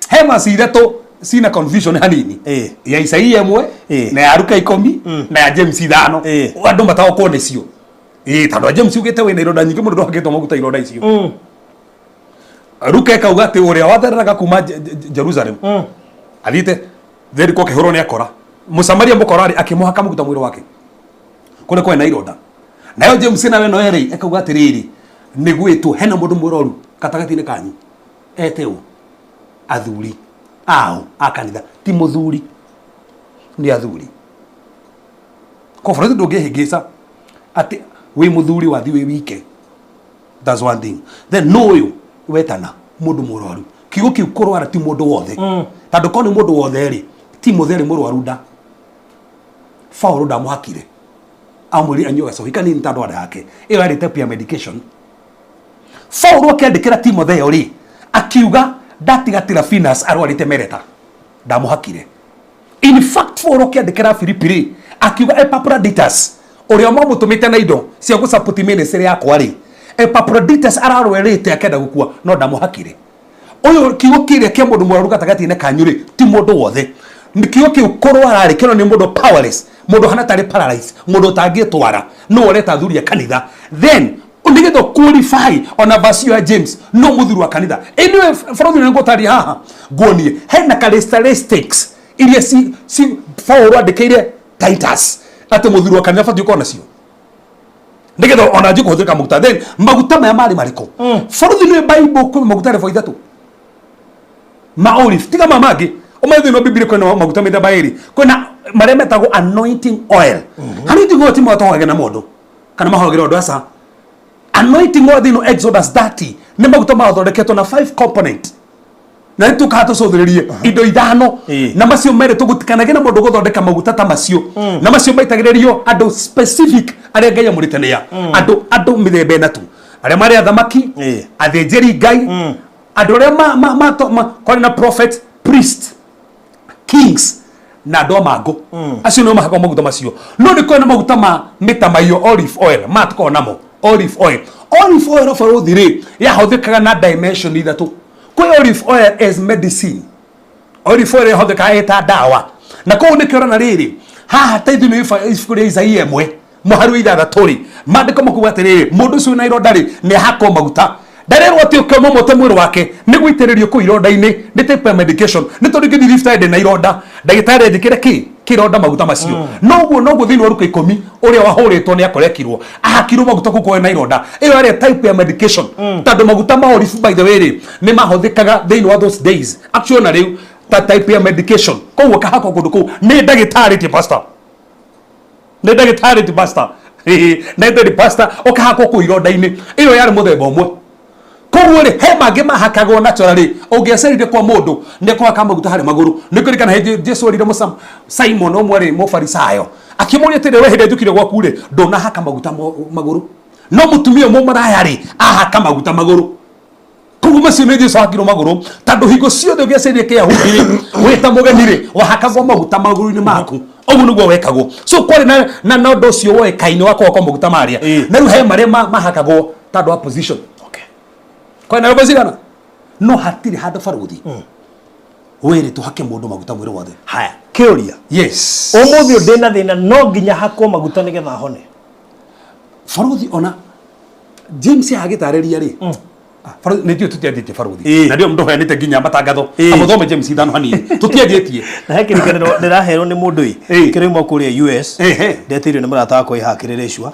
He verse ithatũ cina confusion hanini. Ĩĩ. Ya Isaia ĩmwe Ĩĩ. na ya Luka 10 na ya James 5. Ĩĩ. Andũ mataũkwo nĩcio. Ĩĩ, tondũ James ugĩte wĩna ironda nyingĩ mũno ndũhakĩtwo maguta ironda icio. Luka ĩkauga atĩ ũrĩa wathereraga kuma Jerusalem athiĩte Jeriko akĩhũrwo nĩ akora. Mũsamaria mũkora rĩ akĩmũhaka maguta mwĩrĩ wake kũrĩa kwarĩ na ironda. Nayo James nayo ĩno ĩrĩ ĩkauga atĩrĩrĩ, nĩ gwĩtwo hena mũndũ mũrwaru gatagatĩ-inĩ kanyu ete ũ athuri ao a kanitha ti mũthuri nĩ athuri. Kwa bũrũri ndũngĩhĩngĩca atĩ wĩ mũthuri wathiĩ wĩ wike. That's one thing. Then no ũyũ wetana mũndũ mũrwaru. Kiugo kĩu kũrwara ti mũndũ wothe. Tondũ korwo nĩ mũndũ wothe rĩ, ti mũthĩ arĩ mũrwaru nda. Paul ndamũhakire. Amwĩrire anyue gacohi kanini tondũ nda yake. Ĩyo yarĩ type ya medication. Paul akĩandĩkĩra Timotheo rĩ, akiuga ndatiga Tirafinas arwarĩte mereta. Ndamũhakire. In fact, Paul akĩandĩkĩra Filipi rĩ, akiuga Epaphroditus ũrĩa mwamũtũmĩte na indo cia gũsupport ministry yakwa rĩ, Epaphroditus ararwarĩte akĩenda gũkua no ndamũhakire. Ũyũ kiugo kĩrĩa kĩa mũndũ mũrwaru gatagatĩ-inĩ kanyu rĩ, ti mũndũ wothe. Kiugo kĩu kũrwara rĩ, kĩronania mũndũ powerless, mũndũ ũhana tarĩ paralyzed, mũndũ ũtangĩtwara, no ũreta athuri a kanitha. Then nĩgetha qualify ona verse ya James no mũthuri wa kanitha. Anyway, bũrũri nĩ ngũtaria haha nguonie hena characteristics iria ci Paul andĩkĩire Titus atĩ mũthuri wa kanitha abatiĩ gũkorwo nacio nĩgetha ona anjie kũhũthĩka maguta. Then maguta maya marĩ marĩkũ? Bũrũri nĩ Bible kwĩ maguta level ithatũ ma olive tiga ma mangĩ ũmwe thĩinĩ wa Bibilia kwĩna maguta mĩthemba ĩrĩ kwĩna marĩa metagwo anointing oil. Anointing oil ti marĩa tũhoyagĩra na mũndũ kana mahoyagĩra ũndũ aca. Anointing oil thĩinĩ wa Exodus 30 Nĩ maguta mathondeketwo na five component na nĩ tũkaga tũcũthĩrĩrie indo ithano. Na macio merĩ tũgũtikanage na mũndũ gũthondeka maguta ta macio, na macio maitagĩrĩrio andũ specific arĩa Ngai amũrĩte nĩa andũ mĩthemba ĩna tu, arĩa marĩ athamaki, athĩnjĩri Ngai, andũ arĩa kwarĩ na prophet, priest, kings na andũ a mangũ. Acio nĩo mahakagwo maguta macio. No nĩ kũrĩ na maguta ma mĩtamaiyũ, olive oil, maya tũkoragwo namo. Olive oil, olive oil, barothi rĩ, yahũthĩkaga na dimension ithatũ. Kwĩ olive oil as medicine, olive oil yahũthĩkaga ĩta ndawa, na koguo nĩkĩo ũrona rĩrĩ haha ta thĩinĩ wa ibuku rĩa Isaia 1:6 rĩ, maandĩko makuga atĩrĩrĩ, mũndũ ũcio wĩna ironda rĩ, nĩ ahakwo maguta. Ndarerwo atĩ ũke ũmomote mwĩrĩ wake, nĩ gũitĩrĩrio kũu ironda-inĩ, nĩ type ya medication. Nĩ tondũ ingĩthiĩ thibitarĩ ndĩna ironda, ndagĩtarĩ anjĩkĩre kĩ kĩronda maguta macio. Noguo noguo thĩinĩ wa Luka 10, ũrĩa wahũrĩtwo nĩ akorekirwo ahakirwo maguta kũu kwena ironda. Ĩyo yarĩ type ya medication, tondũ maguta ma olive, by the way rĩ, nĩ mahũthĩkaga thĩinĩ wa those days, actually ona rĩu, ta type ya medication. Koguo kahakwo kũndũ kũu nĩ ndagĩtarĩ, ti pastor, nĩ ndagĩtarĩ, ti pastor, na ndĩ pastor, ũkahakwo kũu ironda-inĩ. Ĩyo yarĩ mũthemba ũmwe. Koguo rĩ, he mangĩ mahakagwo naturally. Ũngĩacerire kwa mũndũ, nĩ kũhaka maguta harĩ magũrũ. Nĩ kũririkana hĩndĩ Jesu erire Simon ũmwe rĩ, mũfarisayo, akĩmũria atĩrĩ, we hĩndĩ njũkire gwaku rĩ, ndũnahaka maguta magũrũ, no mũtumia ũmwe maraya rĩ, ahaka maguta magũrũ. Koguo macio nĩ Jesu ahakirwo magũrũ, tondũ hingo ciothe ũngĩacerire kĩyahudi rĩ, wĩta mũgeni rĩ, wahakagwo maguta magũrũ-inĩ maku. Ũguo nĩguo wekagwo. So kwarĩ na ũndũ ũcio woĩkaine wa kũhakwo maguta marĩa. Na rĩu he marĩa mahakagwo tondũ wa position. Kwĩ na robo cigana, no hatirĩ handũ baruthi wĩrĩ tũhake mũndũ maguta mwĩrĩ wothe. Haya, kĩũria. Yes. Ũmũthĩ ũyũ ndĩna thĩna, no nginya hakwo maguta nĩgetha hone? Baruthi, ona James agĩtarĩria rĩ, baruthi nĩ ndiũ tũtianjĩtie baruthi. Na ndio mũndũ ũheanĩte nginya matangatho. Amũthome James 5 hanini, tũtianjĩtie. Na he kĩririkano ndĩraherwo nĩ mũndũ ĩ kĩrauma kũrĩa US. Ndetĩirio nĩ mũrata wakwa ĩhakĩrĩrĩcua.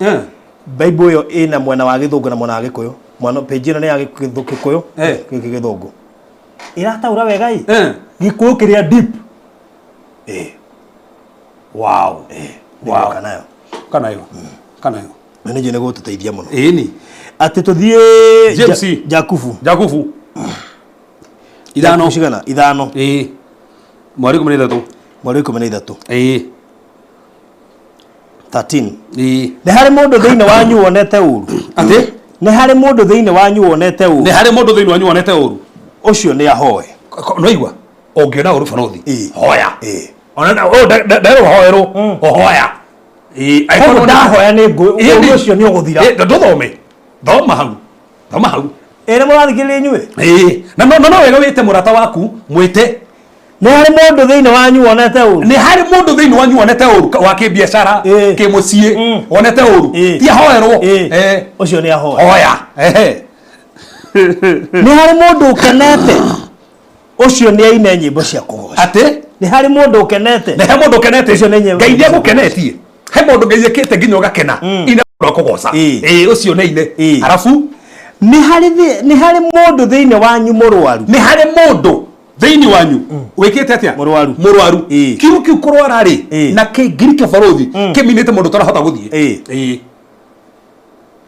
Bible ĩyo ĩna mwena wa gĩthũngũ na mwena wa gĩkũyũ. Mwana page ĩno nĩ ya gĩkũyũ, gĩkĩ gĩthũngũ. Ĩrataũra wega ĩ. Gĩkũyũ kĩrĩa deep. Nĩngũka nayo. Kanayo, kanayo. Na nĩ njũĩ nĩ gũtũteithia mũno. Ĩni. Atĩ tũthiĩ James. Jakubu. Jakubu 5. Jakubu cigana? 5. Ĩĩ, mweri 13. Mweri 13. Ĩĩ. 13. Ĩĩ. Nĩ harĩ mũndũ thĩinĩ wanyu wonete ũru? Atĩ? Nĩ harĩ mũndũ thĩinĩ wanyu wonete ũru? Nĩ harĩ mũndũ thĩinĩ wanyu wonete ũru? Ũcio nĩ ahoe. No igua ũngĩona ũru, barothi, hoya. Ona nderwo hoerwo, ũhoya. Ĩĩ, angĩkorwo Koguo ndahoya nĩ ngũ ũru ũcio nĩ ũgũthira. Ĩĩ, ndũthome, thoma hau, thoma hau. Ĩ nĩ mũrathikĩrĩria inyuĩ? Ĩĩ, na no wega wĩte mũrata waku, mwĩte. Nĩ harĩ mũndũ thĩinĩ wanyu wonete ũru? Nĩ harĩ mũndũ thĩinĩ wanyu wonete ũru wa kĩbiacara, kĩmũciĩ, wonete ũru, ti ahoerwo? Ũcio nĩ ahoe. Hoya. Ehe. Nĩ harĩ mũndũ ũkenete? Ũcio nĩ aine nyĩmbo cia kũgoca. Atĩ? Nĩ harĩ mũndũ ũkenete? Nĩ he mũndũ ũkenete? Ũcio nĩ nyĩmbo. Ngai nĩ agũkenetie. He mũndũ Ngai ĩkĩte nginya ũgakena, ina ũndũ wa kũgoca. Ĩĩ, ũcio nĩ aine. Arabu Nĩ harĩ mũndũ thĩinĩ wanyu mũrwaru? Nĩ harĩ mũndũ thĩinĩ wanyu wĩkĩte atĩa? Mũrwaru. Mũrwaru. Kiugo kĩu kũrwara rĩ, na kĩngiriki, barothi, kĩminĩte mũndũ ũtarahota gũthiĩ. Ĩĩ.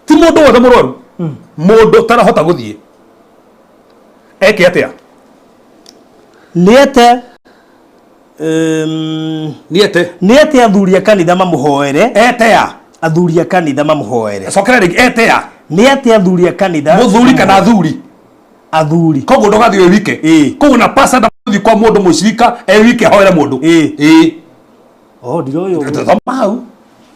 Ti mũndũ wothe mũrwaru, mũndũ ũtarahota gũthiĩ eke atĩa? Nĩete Nĩete. Nĩete athuri a kanitha mamũhoere. Ete ya Athuri a kanitha mamũhoere. Cokera rĩngĩ, ete ya? Nĩete athuri a kanitha. Mũthuri kana athuri? Athuri. Koguo ndũgathiĩ wĩ wike. Koguo na pasta ndathiĩ kwa mũndũ mũcirika e wike ahoere mũndũ. Ĩĩ. Oh, ndiroĩ ũguo. Thoma hau.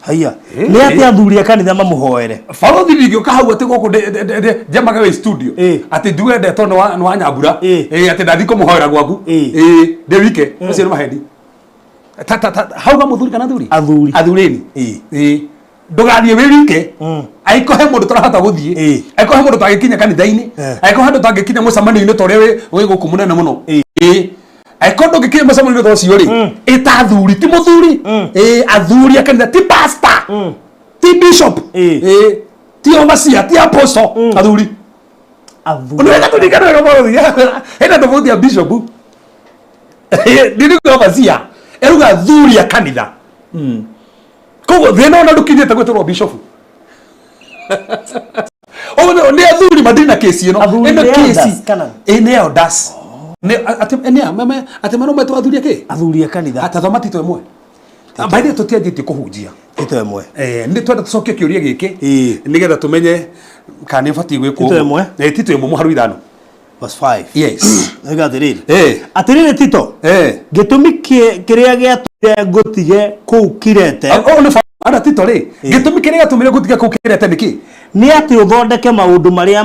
Haiya. Nĩ atĩ athuri a kanitha mamũhoere. Barothi, ndingĩũka hau atĩ gũkũ njamage wĩ studio atĩ njuge ndetwo nĩ wa Nyambura. Ĩĩ, atĩ ndathiĩ kũmũhoera gwaku. Ĩĩ, ndĩ wike. Ũcio nĩ maheni. Hau ga mũthuri kana athuri? Athuri. Athurĩni. Ĩĩ, ndũgathiĩ wĩ wike. Angĩkorwo he mũndũ ũtarahota gũthiĩ, angĩkorwo he mũndũ ũtangĩkinya kanitha-inĩ, angĩkorwo he mũndũ ũtangĩkinya mũcemanio-inĩ ta ũrĩa wĩ gũkũ mũnene mũno, ĩĩ, angĩkorwo ndũngĩkinya mũcemanio-inĩ ta ũcio rĩ, ĩta athuri, ti mũthuri, ĩĩ, athuri a kanitha, ti pastor, ti bishop, ĩĩ, ti overseer, ti apostle, athuri. Athuri. Nĩ wega tũririkane wega, bũrũri hena tofauti ya bishop ndiriuga overseer, eruga athuri a kanitha. Koguo thĩna ona ndũkinyĩte gwĩtĩrwo bishop. Ũguo nĩ athuri matirĩ na kesi ĩno. Athuri Ĩno nĩ kesi elders kana? Ĩ nĩ elders. Nĩ atĩ nĩ meme atĩ mano metwo athuri akĩ? Athuri a kanitha. Atathoma Tito ĩmwe. By the way tũtianjĩtie kũhunjia. Tito ĩmwe. Eh, nĩ twenda tũcokie kĩũria gĩkĩ Ĩĩ. nĩgetha tũmenye kana nĩ ũbatiĩ gwĩkwo Tito ũguo. ĩmwe? Eh, Tito ĩmwe mũharu ithano. Verse 5. Yes. Oiga atĩrĩrĩ. Eh. Atĩrĩrĩ Tito. Eh. Gĩtũmi kĩrĩa gĩatũmire ngũtige kũu Kirete. Oh, nĩ ana Tito rĩ. Gĩtũmi kĩrĩa gĩatũmire ngũtige kũu Kirete nĩ kĩ? Nĩ atĩ ũthondeke maũndũ marĩa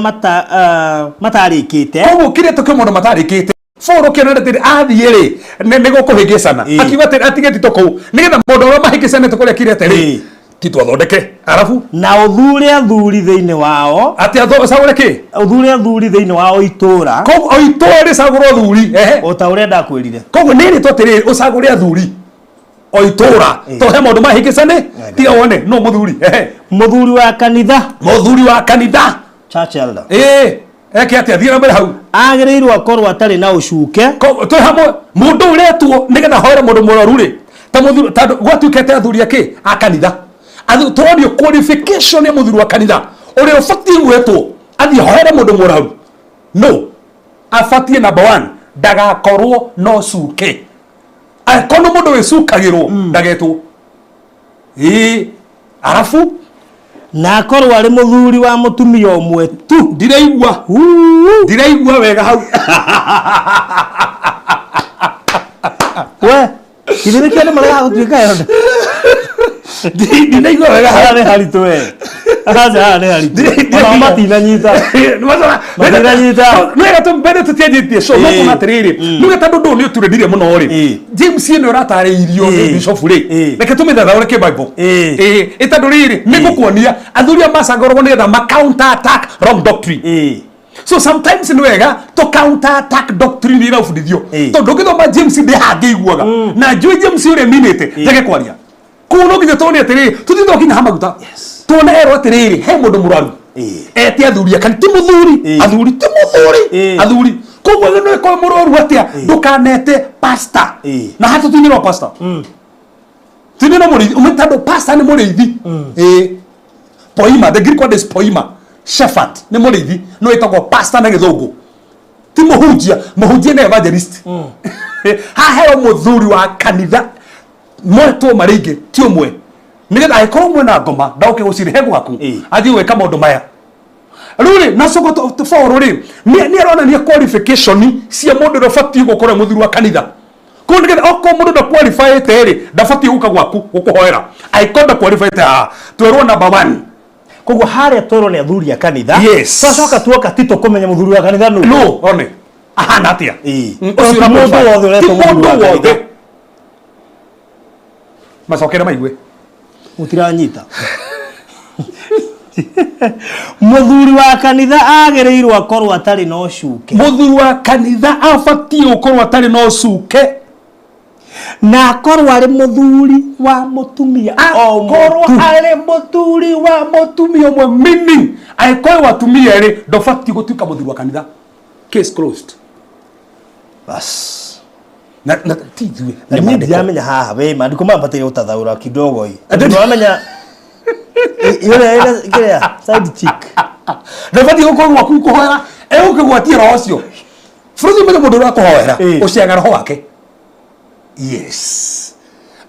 matarĩkĩte. Koguo Kirete kwĩ maũndũ matarĩkĩte. Paul ũkĩona atĩ athiĩ rĩ nĩ gũkũhĩngĩcana. Akiuga atĩ atige Tito kũu nĩgetha maũndũ marĩa mahĩngĩcanĩte kũrĩa Kirete rĩ Tito athondeke. Arabu na ũthure athuri thĩinĩ wao. Atĩ ũcagũre kĩ? Ũthure athuri thĩinĩ wao itũũra. Koguo o itũũra rĩcagũrwo athuri. Ehe. O ta ũrĩa ndakwĩrire. Koguo nĩ rĩtwa atĩrĩrĩ ũcagũre athuri o itũũra to he maũndũ mahĩngĩcane tiga wone no mũthuri. Ehe. Mũthuri wa kanitha. Mũthuri wa kanitha. Church elder. Ĩĩ. Eke atĩa? Thiĩ na mbere hau. Agĩrĩirwo akorwo atarĩ na ũcuke. Twĩ hamwe mũndũ ũretwo nĩgetha ahoere mũndũ mũrwaru rĩ ta mũthuri tondũ gwatuĩkĩte athuri akĩ a kanitha. Tũronio qualification ya mũthuri wa kanitha ũrĩa ũbatiĩ gwetwo athiĩ ahoere mũndũ mũrwaru. No abatiĩ number 1 ndagakorwo na ũcuke. Angĩkorwo nĩ mũndũ wĩcukagĩrwo ndagetwo. Ĩĩ. Arabu na akorwo arĩ mũthuri wa mũtumia ũmwe tu. Ndiraigua. Ndiraigua wega hau. We, githĩ nĩkĩo andũ maregaga gũtuĩka elder? Ndinaigua wega hau. Haha nĩ haritũ we. Aca haha nĩ haritũ. Ona matinanyita. Matinanyita. Nĩ wega mbere tũtianjĩtie show no kuona atĩrĩrĩ nĩ wega tondũ ndũ nĩ ũturĩndire mũno rĩ James ĩno ĩratarĩirio nĩ bishop rĩ reke tũmĩthathaũre kĩ Bible ĩĩ ĩ tondũ rĩrĩ nĩ ngũkuonia athuri a macagũragwo nĩgetha ma counter attack wrong doctrine. So sometimes nĩ wega to counter attack doctrine ĩrĩa ũbundithio tondũ ũngĩthoma James ndĩ hangĩiguaga na njũĩ James ũrĩa minĩte njage kwaria koguo no nginya tuone atĩrĩrĩ tũthiĩ twakinya ha maguta tuone erwo atĩrĩrĩ he mũndũ mũrwaru ete athuri akani ti mũthuri athuri ti mũthuri athuri koguo no ĩkorwo mũrwaru atĩa ndũkanete pastor na hatũ tuinĩrwo pastor tuinĩrwo mũrĩithi ũmenye tondũ pastor nĩ mũrĩithi ĩĩ poima the Greek word is poima shepherd nĩ mũrĩithi no ĩtagwo pastor na gĩthũngũ ti mũhunjia mũhunjia nĩ evangelist haha heo mũthuri wa kanitha mwetwo marĩ aingĩ ti ũmwe nĩgetha angĩkorwo mwena ngoma ndaũke gũcirĩ he gwaku athiĩ gwĩka maũndũ maya rĩu rĩ na coka Paul rĩ nĩ aronania qualification cia mũndũ ũrĩa ũbatiĩ gũkorwo mũthuri wa kanitha koguo nĩgetha okorwo mũndũ nda qualifyĩte rĩ ndabatiĩ gũka gwaku gũkũhoera angĩkorwo nda qualifyĩte haha twerwo number 1 Koguo harĩa twerwo nĩ athuri a kanitha. Yes. Twacoka tuoka Tito kũmenya mũthuri wa kanitha nũ. Nũ one ahana atĩa? Ũcio ti mũndũ wothe ũretwo mũthuri wa kanitha. Macokere maigue. Mũtiranyita. Mũthuri wa kanitha agĩrĩirwo akorwo atarĩ na ũcuke. Mũthuri wa kanitha abatiĩ gũkorwo atarĩ na ũcuke. Na akorwo arĩ mũthuri wa mũtumia o Akorwo arĩ mũthuri wa mũtumia ũmwe meaning angĩkorwo watumia erĩ ndũbatiĩ gũtuĩka mũthuri wa kanitha. Case closed. Bas. Na na ti ithuĩ. Na niĩ ndiramenya haha we maandĩko maya mabataire gũtathaũra kidogo ĩ. Ndĩramenya ĩrĩa ĩna kĩrĩa side chick. Ndũbatiĩ gũkorwo gwaku kũhoera egũkĩgwatia roho ũcio. Bũrũri ũmenye mũndũ ũrĩa ũrakũhoera ũciaga roho wake. Yes.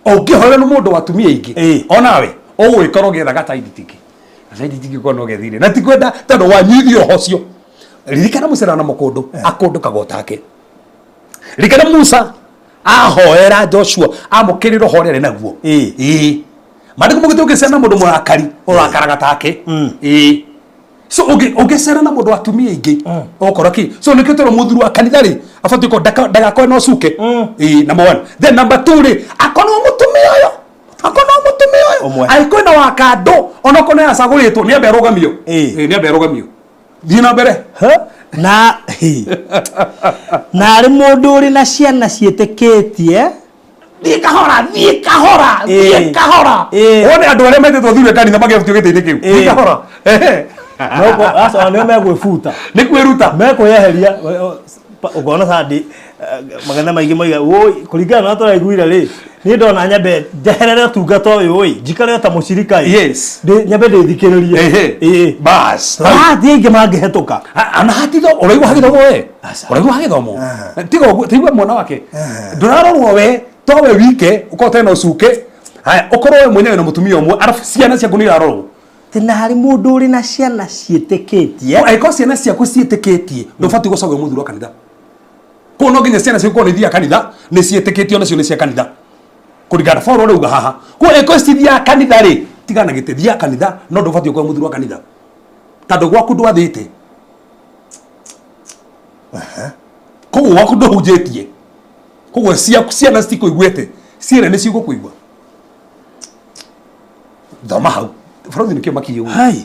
Ũngĩhoera nĩ mũndũ wa atumia aingĩ onawe ũgũgĩkorwo ũgĩetha gataidi tiki. Gataidi tiki ũkorwo no gethire. Na ti kwenda tondũ wanyuithio roho ũcio. Ririkana mũcera na mũkũndũ akũndũkaga o take. Ririkana Musa ahoera Joshua amũkĩrĩ roho ũrĩa arĩ naguo. Ĩĩ. Maandĩko maugĩte ũngĩcera na mũndũ mũrakari ũrakaraga take. Ĩĩ. So ũngĩcera na mũndũ wa atumia aingĩ ũgũkora kĩ so nĩkĩo tũrĩ mũthuri wa kanitha rĩ abatiĩ gũkorwo ndagakorwo na ũcuke. Ĩĩ number 1. Then number 2 rĩ akorwo mũtumia ũyũ akorwo mũtumia ũyũ angĩkorwo na wa kando onokorwo nĩ acagũrĩtwo nĩ ambe arũgamio. Ĩĩ nĩ ambe arũgamio. Thiĩ na mbere. Na na arĩ mũndũ ũrĩ na ciana ciĩtĩkĩtie thiĩ kahora thiĩ kahora thiĩ kahora wone andũ arĩa metĩtwo thuri kanitha magĩbutio gĩtĩ-inĩ kĩu thiĩ kahora aca nĩo megwĩbuta nĩ kwĩruta mekwĩyeheria ũkona sandi magetha maingĩ moiga woi kũringana na ũrĩa tũraiguire rĩ Niĩ ndona nyambe njeherere ũtungata ũyũ ĩ, njikare o ta mũcirika ĩ. Yes. Nyambe ndĩthikĩrĩrie. Ehe. Ĩĩ. Bas. Hathiĩ aingĩ mangĩhetũka. Ana hatitho ũraigua hagĩthomwo we. Aca. Ũraigua hagĩthomwo. Tiga ũguo, tigua mwana wake. Ndũrarorwo we, to we wike, ũkorwo ũtarĩ na ũcuke. Haya, ũkorwo we mwenyewe na mũtumia ũmwe, arabu ciana ciaku nĩ irarorwo. Atĩ na harĩ mũndũ ũrĩ na ciana ciĩtĩkĩtie. Angĩkorwo ciana ciaku ciĩtĩkĩtie, ndũbatiĩ gũcagũra mũthuri wa kanitha. Koguo no nginya ciana ciaku korwo nĩ ithiaga kanitha, nĩ ciĩtĩkĩtio nacio nĩ cia kanitha. Kũringana na Paul ũrĩa auga haha. Koguo angĩkorwo citithiaga kanitha rĩ, tigana na gĩtĩ, thiaga kanitha, no ndũbatiĩ gũkorwo mũthuri wa kanitha. Tondũ gwaku ndwathĩte. Koguo gwaku ndũhunjĩtie. Koguo ciaku ciana citikũiguĩte, ciene nĩ cigũkũigua. Thoma hau. Bũrũri nĩkĩo makinyie ũguo. Hai.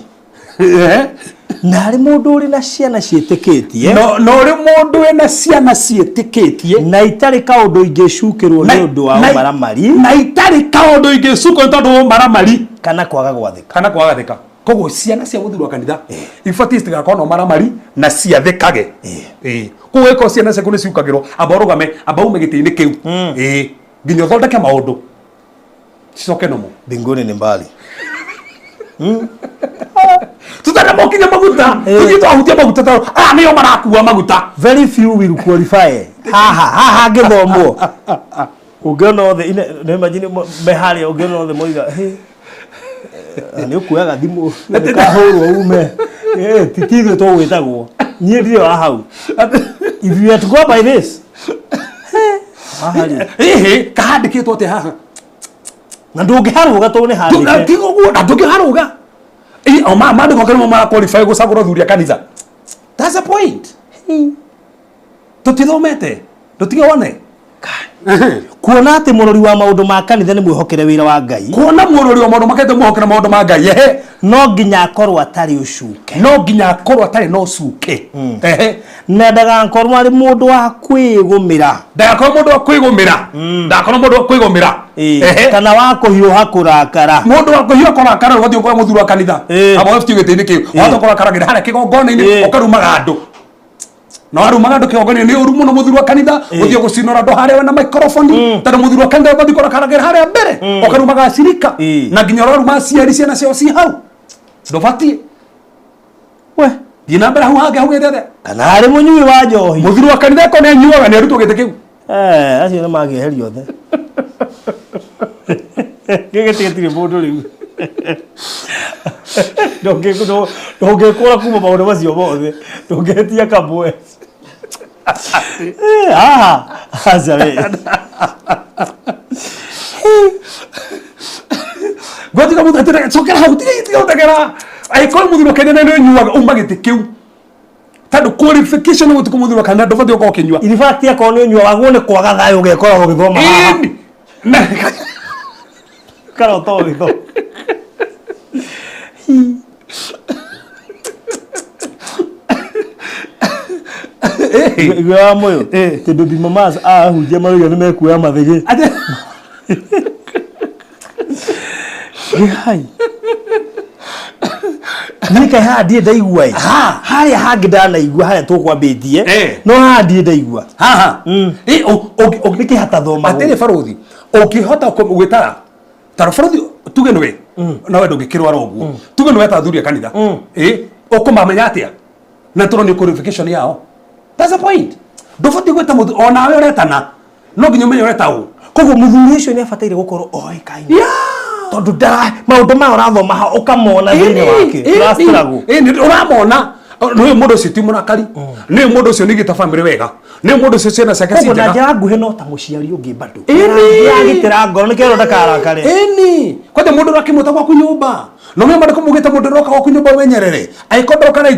Na harĩ mũndũ ũrĩ na ciana ciĩtĩkĩtie. No ũrĩ mũndũ wĩna ciana ciĩtĩkĩtie. Na itarĩ kaũndũ ingĩcukĩrwo nĩ ũndũ wa ũmaramari. Na itarĩ kaũndũ ingĩcukwo nĩ tondũ wa ũmaramari. Kana kwaga gwathĩka. Kana kwaga gwathĩka. Koguo ciana cia mũthuri wa kanitha ibatiĩ citigakorwo na ũmaramari na ciathĩkage. Koguo ĩkorwo ciana ciaku nĩ ciukagĩrwo, amba ũrũgame, amba ume gĩtĩ-inĩ kĩu. Nginya ũthondeke maũndũ. Cicoke nomo. Mbinguni ni mbali. Tutanamokinya maguta. Tuthiĩ twahutia maguta tondũ aya nĩo marakua maguta. Very few will qualify. Haha, haha ngĩthomwo. Ũngĩona othe, nĩ imagine me harĩa ũngĩona othe moiga, hey, nĩ ũkuoyaga thimũ, nĩkahũrwo ume. Ti ithuĩ tũgwĩtagwo. Niĩ ndirĩ wa hau. If you had to go by this. Haha rĩ. Ĩhĩ, kahandĩkĩtwo atĩa haha? Na ndũngĩharũga tondũ nĩ handĩke. Tiga ũguo, na ndũngĩharũga. O maandĩko kĩrĩmo mara qualify gũcagũra athuri a kanitha. That's the point. Tũtithomete, ndũtige wone. Kuona atĩ mũrori wa maũndũ ma kanitha nĩ mwĩhokere wĩra wa Ngai. Kuona mũrori wa maũndũ ma kanitha mwĩhokere maũndũ ma Ngai. Ehe. No nginya akorwo atarĩ ũcuke. No nginya akorwo atarĩ na ũcuke. Ehe. Na ndagakorwo arĩ mũndũ wa kwĩgũmĩra. Ndagakorwo mũndũ wa kwĩgũmĩra. Ndagakorwo mũndũ wa kwĩgũmĩra. Ehe. Kana wa kũhiũha kũrakara. Mũndũ wa kũhiũha kũrakara ũgathiĩ ũkoya mũthuri wa kanitha. Aba ũbatiĩ gĩtĩ-inĩ kĩu. Wahota kũrakaragĩra harĩa kĩgongona-inĩ ũkarumaga andũ. Na warumaga andũ kĩgongona-inĩ nĩ ũru mũno mũthuri wa kanitha ũthiĩ gũcinũra andũ harĩa wena microphone tondũ mũthuri wa kanitha ũgathiĩ kũrakaragĩra harĩa mbere ũkarumaga acirika na nginya ũraruma aciari ciana ciao ci hau. Ndũbatiĩ. We. Thiĩ na mbere hau hangĩ haugĩte atĩa? Kana arĩ mũnyui wa njohi. Mũthuri wa kanitha eko nĩ anyuaga nĩ arutwo gĩtĩ kĩu. Acio nĩ mangĩeherio othe. Gĩgĩtĩ gĩtirĩ mũndũ rĩu. Ndũngĩkũra kuma maũndũ macio mothe. Ndũngĩtia kamwe. Haha. Aca we. Ngotiga mũthuri atĩrĩ, cokera hau, tiga tiga gũteng'era. Angĩkorwo mũthuri wa kanitha nĩ ũnyuaga, uma gĩtĩ kĩu. Tondũ qualification nĩ gũtukũ mũthuri wa kanitha ndũbatiĩ gũkorwo ũkĩnyua. In fact akorwo nĩ ũnyua wagwo nĩ kwaga thayũ ũgekora ũgĩthoma haha. Ĩni. Na- Karota ũgĩthoma. Igwe wa moyo. Tondũ baby mamas ahunjia marauga nĩ mekuoya mathĩgĩ. Hai. Niĩ kaĩ haha ndirĩ ndaigua ĩ. Harĩa hangĩ ndanaigua harĩa tũkwambĩtie. No haha ndirĩ ndaigua. Haha. Nĩkĩ hatathomagwo? Atĩrĩ barũthi, ũngĩhota gwĩtara tondũ barũthi tuge nĩwe nawe ndũngĩkĩrwara ũguo tuge nĩwe ta athuri a kanitha ũkũmamenya atĩa na tũronio qualification yao. That's the point. Ndũbatiĩ gwĩta mũthuri onawe ũretana no nginya ũmenye ũreta ũ. Koguo mũthuri ũcio nĩ abataire gũkorwo oĩkaine. Tondũ ndara maũndũ maya ũrathoma ha ũkamona thĩinĩ wake. Ũrastruggle. Ũramona nĩ mũndũ ũcio ti mũrakari nĩ mũndũ ũcio nĩ gĩta family wega nĩ mũndũ ũcio ciana ciake ci Koguo na njega. njĩra nguhĩ no ta mũciari ũngĩ bado. Ĩni. Agitĩra ngoro nĩkĩo ndakarakare. Ĩni. Kwanja mũndũ ũrakĩmwĩta gwaku nyũmba. No nĩ mandĩko maugĩte mũndũ ũroka gwaku nyũmba ũmenyerere. Angĩkorwo ndoka na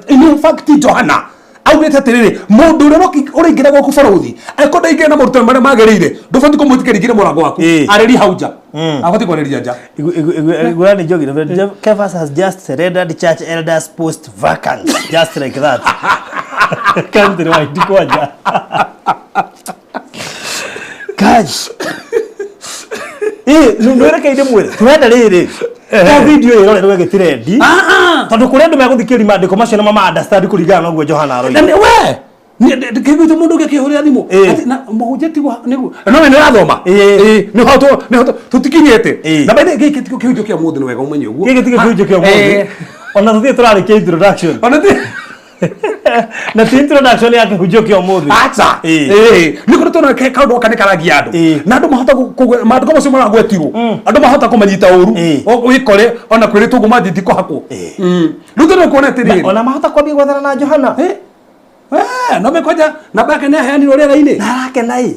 in fact Johana augĩte atĩrĩrĩ mũndũ ũrĩa ũraingĩra gwaku barũthi angĩkorwo ndaingĩra na morutani marĩa magĩrĩire ndũbatiĩ kũmwĩtĩkĩria aingĩre mũrango waku. Arĩria hau nja. Abatiĩ kwarĩria nja. Igua nĩ njogi. Kefas has just surrendered church elders post vacant. Just like that. Country wide kwanja. Kai. Nĩ ndĩmwĩre tũrenda rĩrĩ to video ĩrorerwo ĩgĩtirendi tondũ kũrĩ andũ megũthikĩrĩria maandĩko macio na mama understand kũringana na ũguo Johana aroiga. Na we Kĩguĩte mũndũ ũngĩ akĩhũrĩra thimũ. Ĩĩ. Atĩ na mũhunjia tiguo nĩguo no we nĩũrathoma. Ĩĩ. Ĩĩ, nĩho nĩho tũtikinyĩte. Ĩĩ. Na by the way, gĩkĩ tikĩo kĩhunjio kĩa mũthĩ, nĩ wega ũmenye ũguo. Gĩkĩ tikĩo kĩhunjio kĩa ũmũthĩ. Ĩĩ. Ona tũthiĩ tũrarĩkia introduction. Ona ti Na ti introduction ya kĩhunjio kĩa ũmũthĩ. Aca. Ĩĩ. Ĩĩ, nĩ kũrĩ tũrona kaũndũ gaka nĩ karagia andũ. Ĩĩ. Na andũ mahota maandĩko macio maragwetirwo, andũ mahota kũmanyita ũru. Ĩĩ. Wĩkore ona kwĩrĩtwo ũguo manjĩtie kũhakwo. Ĩĩ. Rĩu tũrĩ kuona atĩrĩrĩ, Ona mahota kwambia gwethana na Johana. Eh, eh, no mekwanja namba yake nĩ aheanirwo rĩera-inĩ. Na arakena ĩ.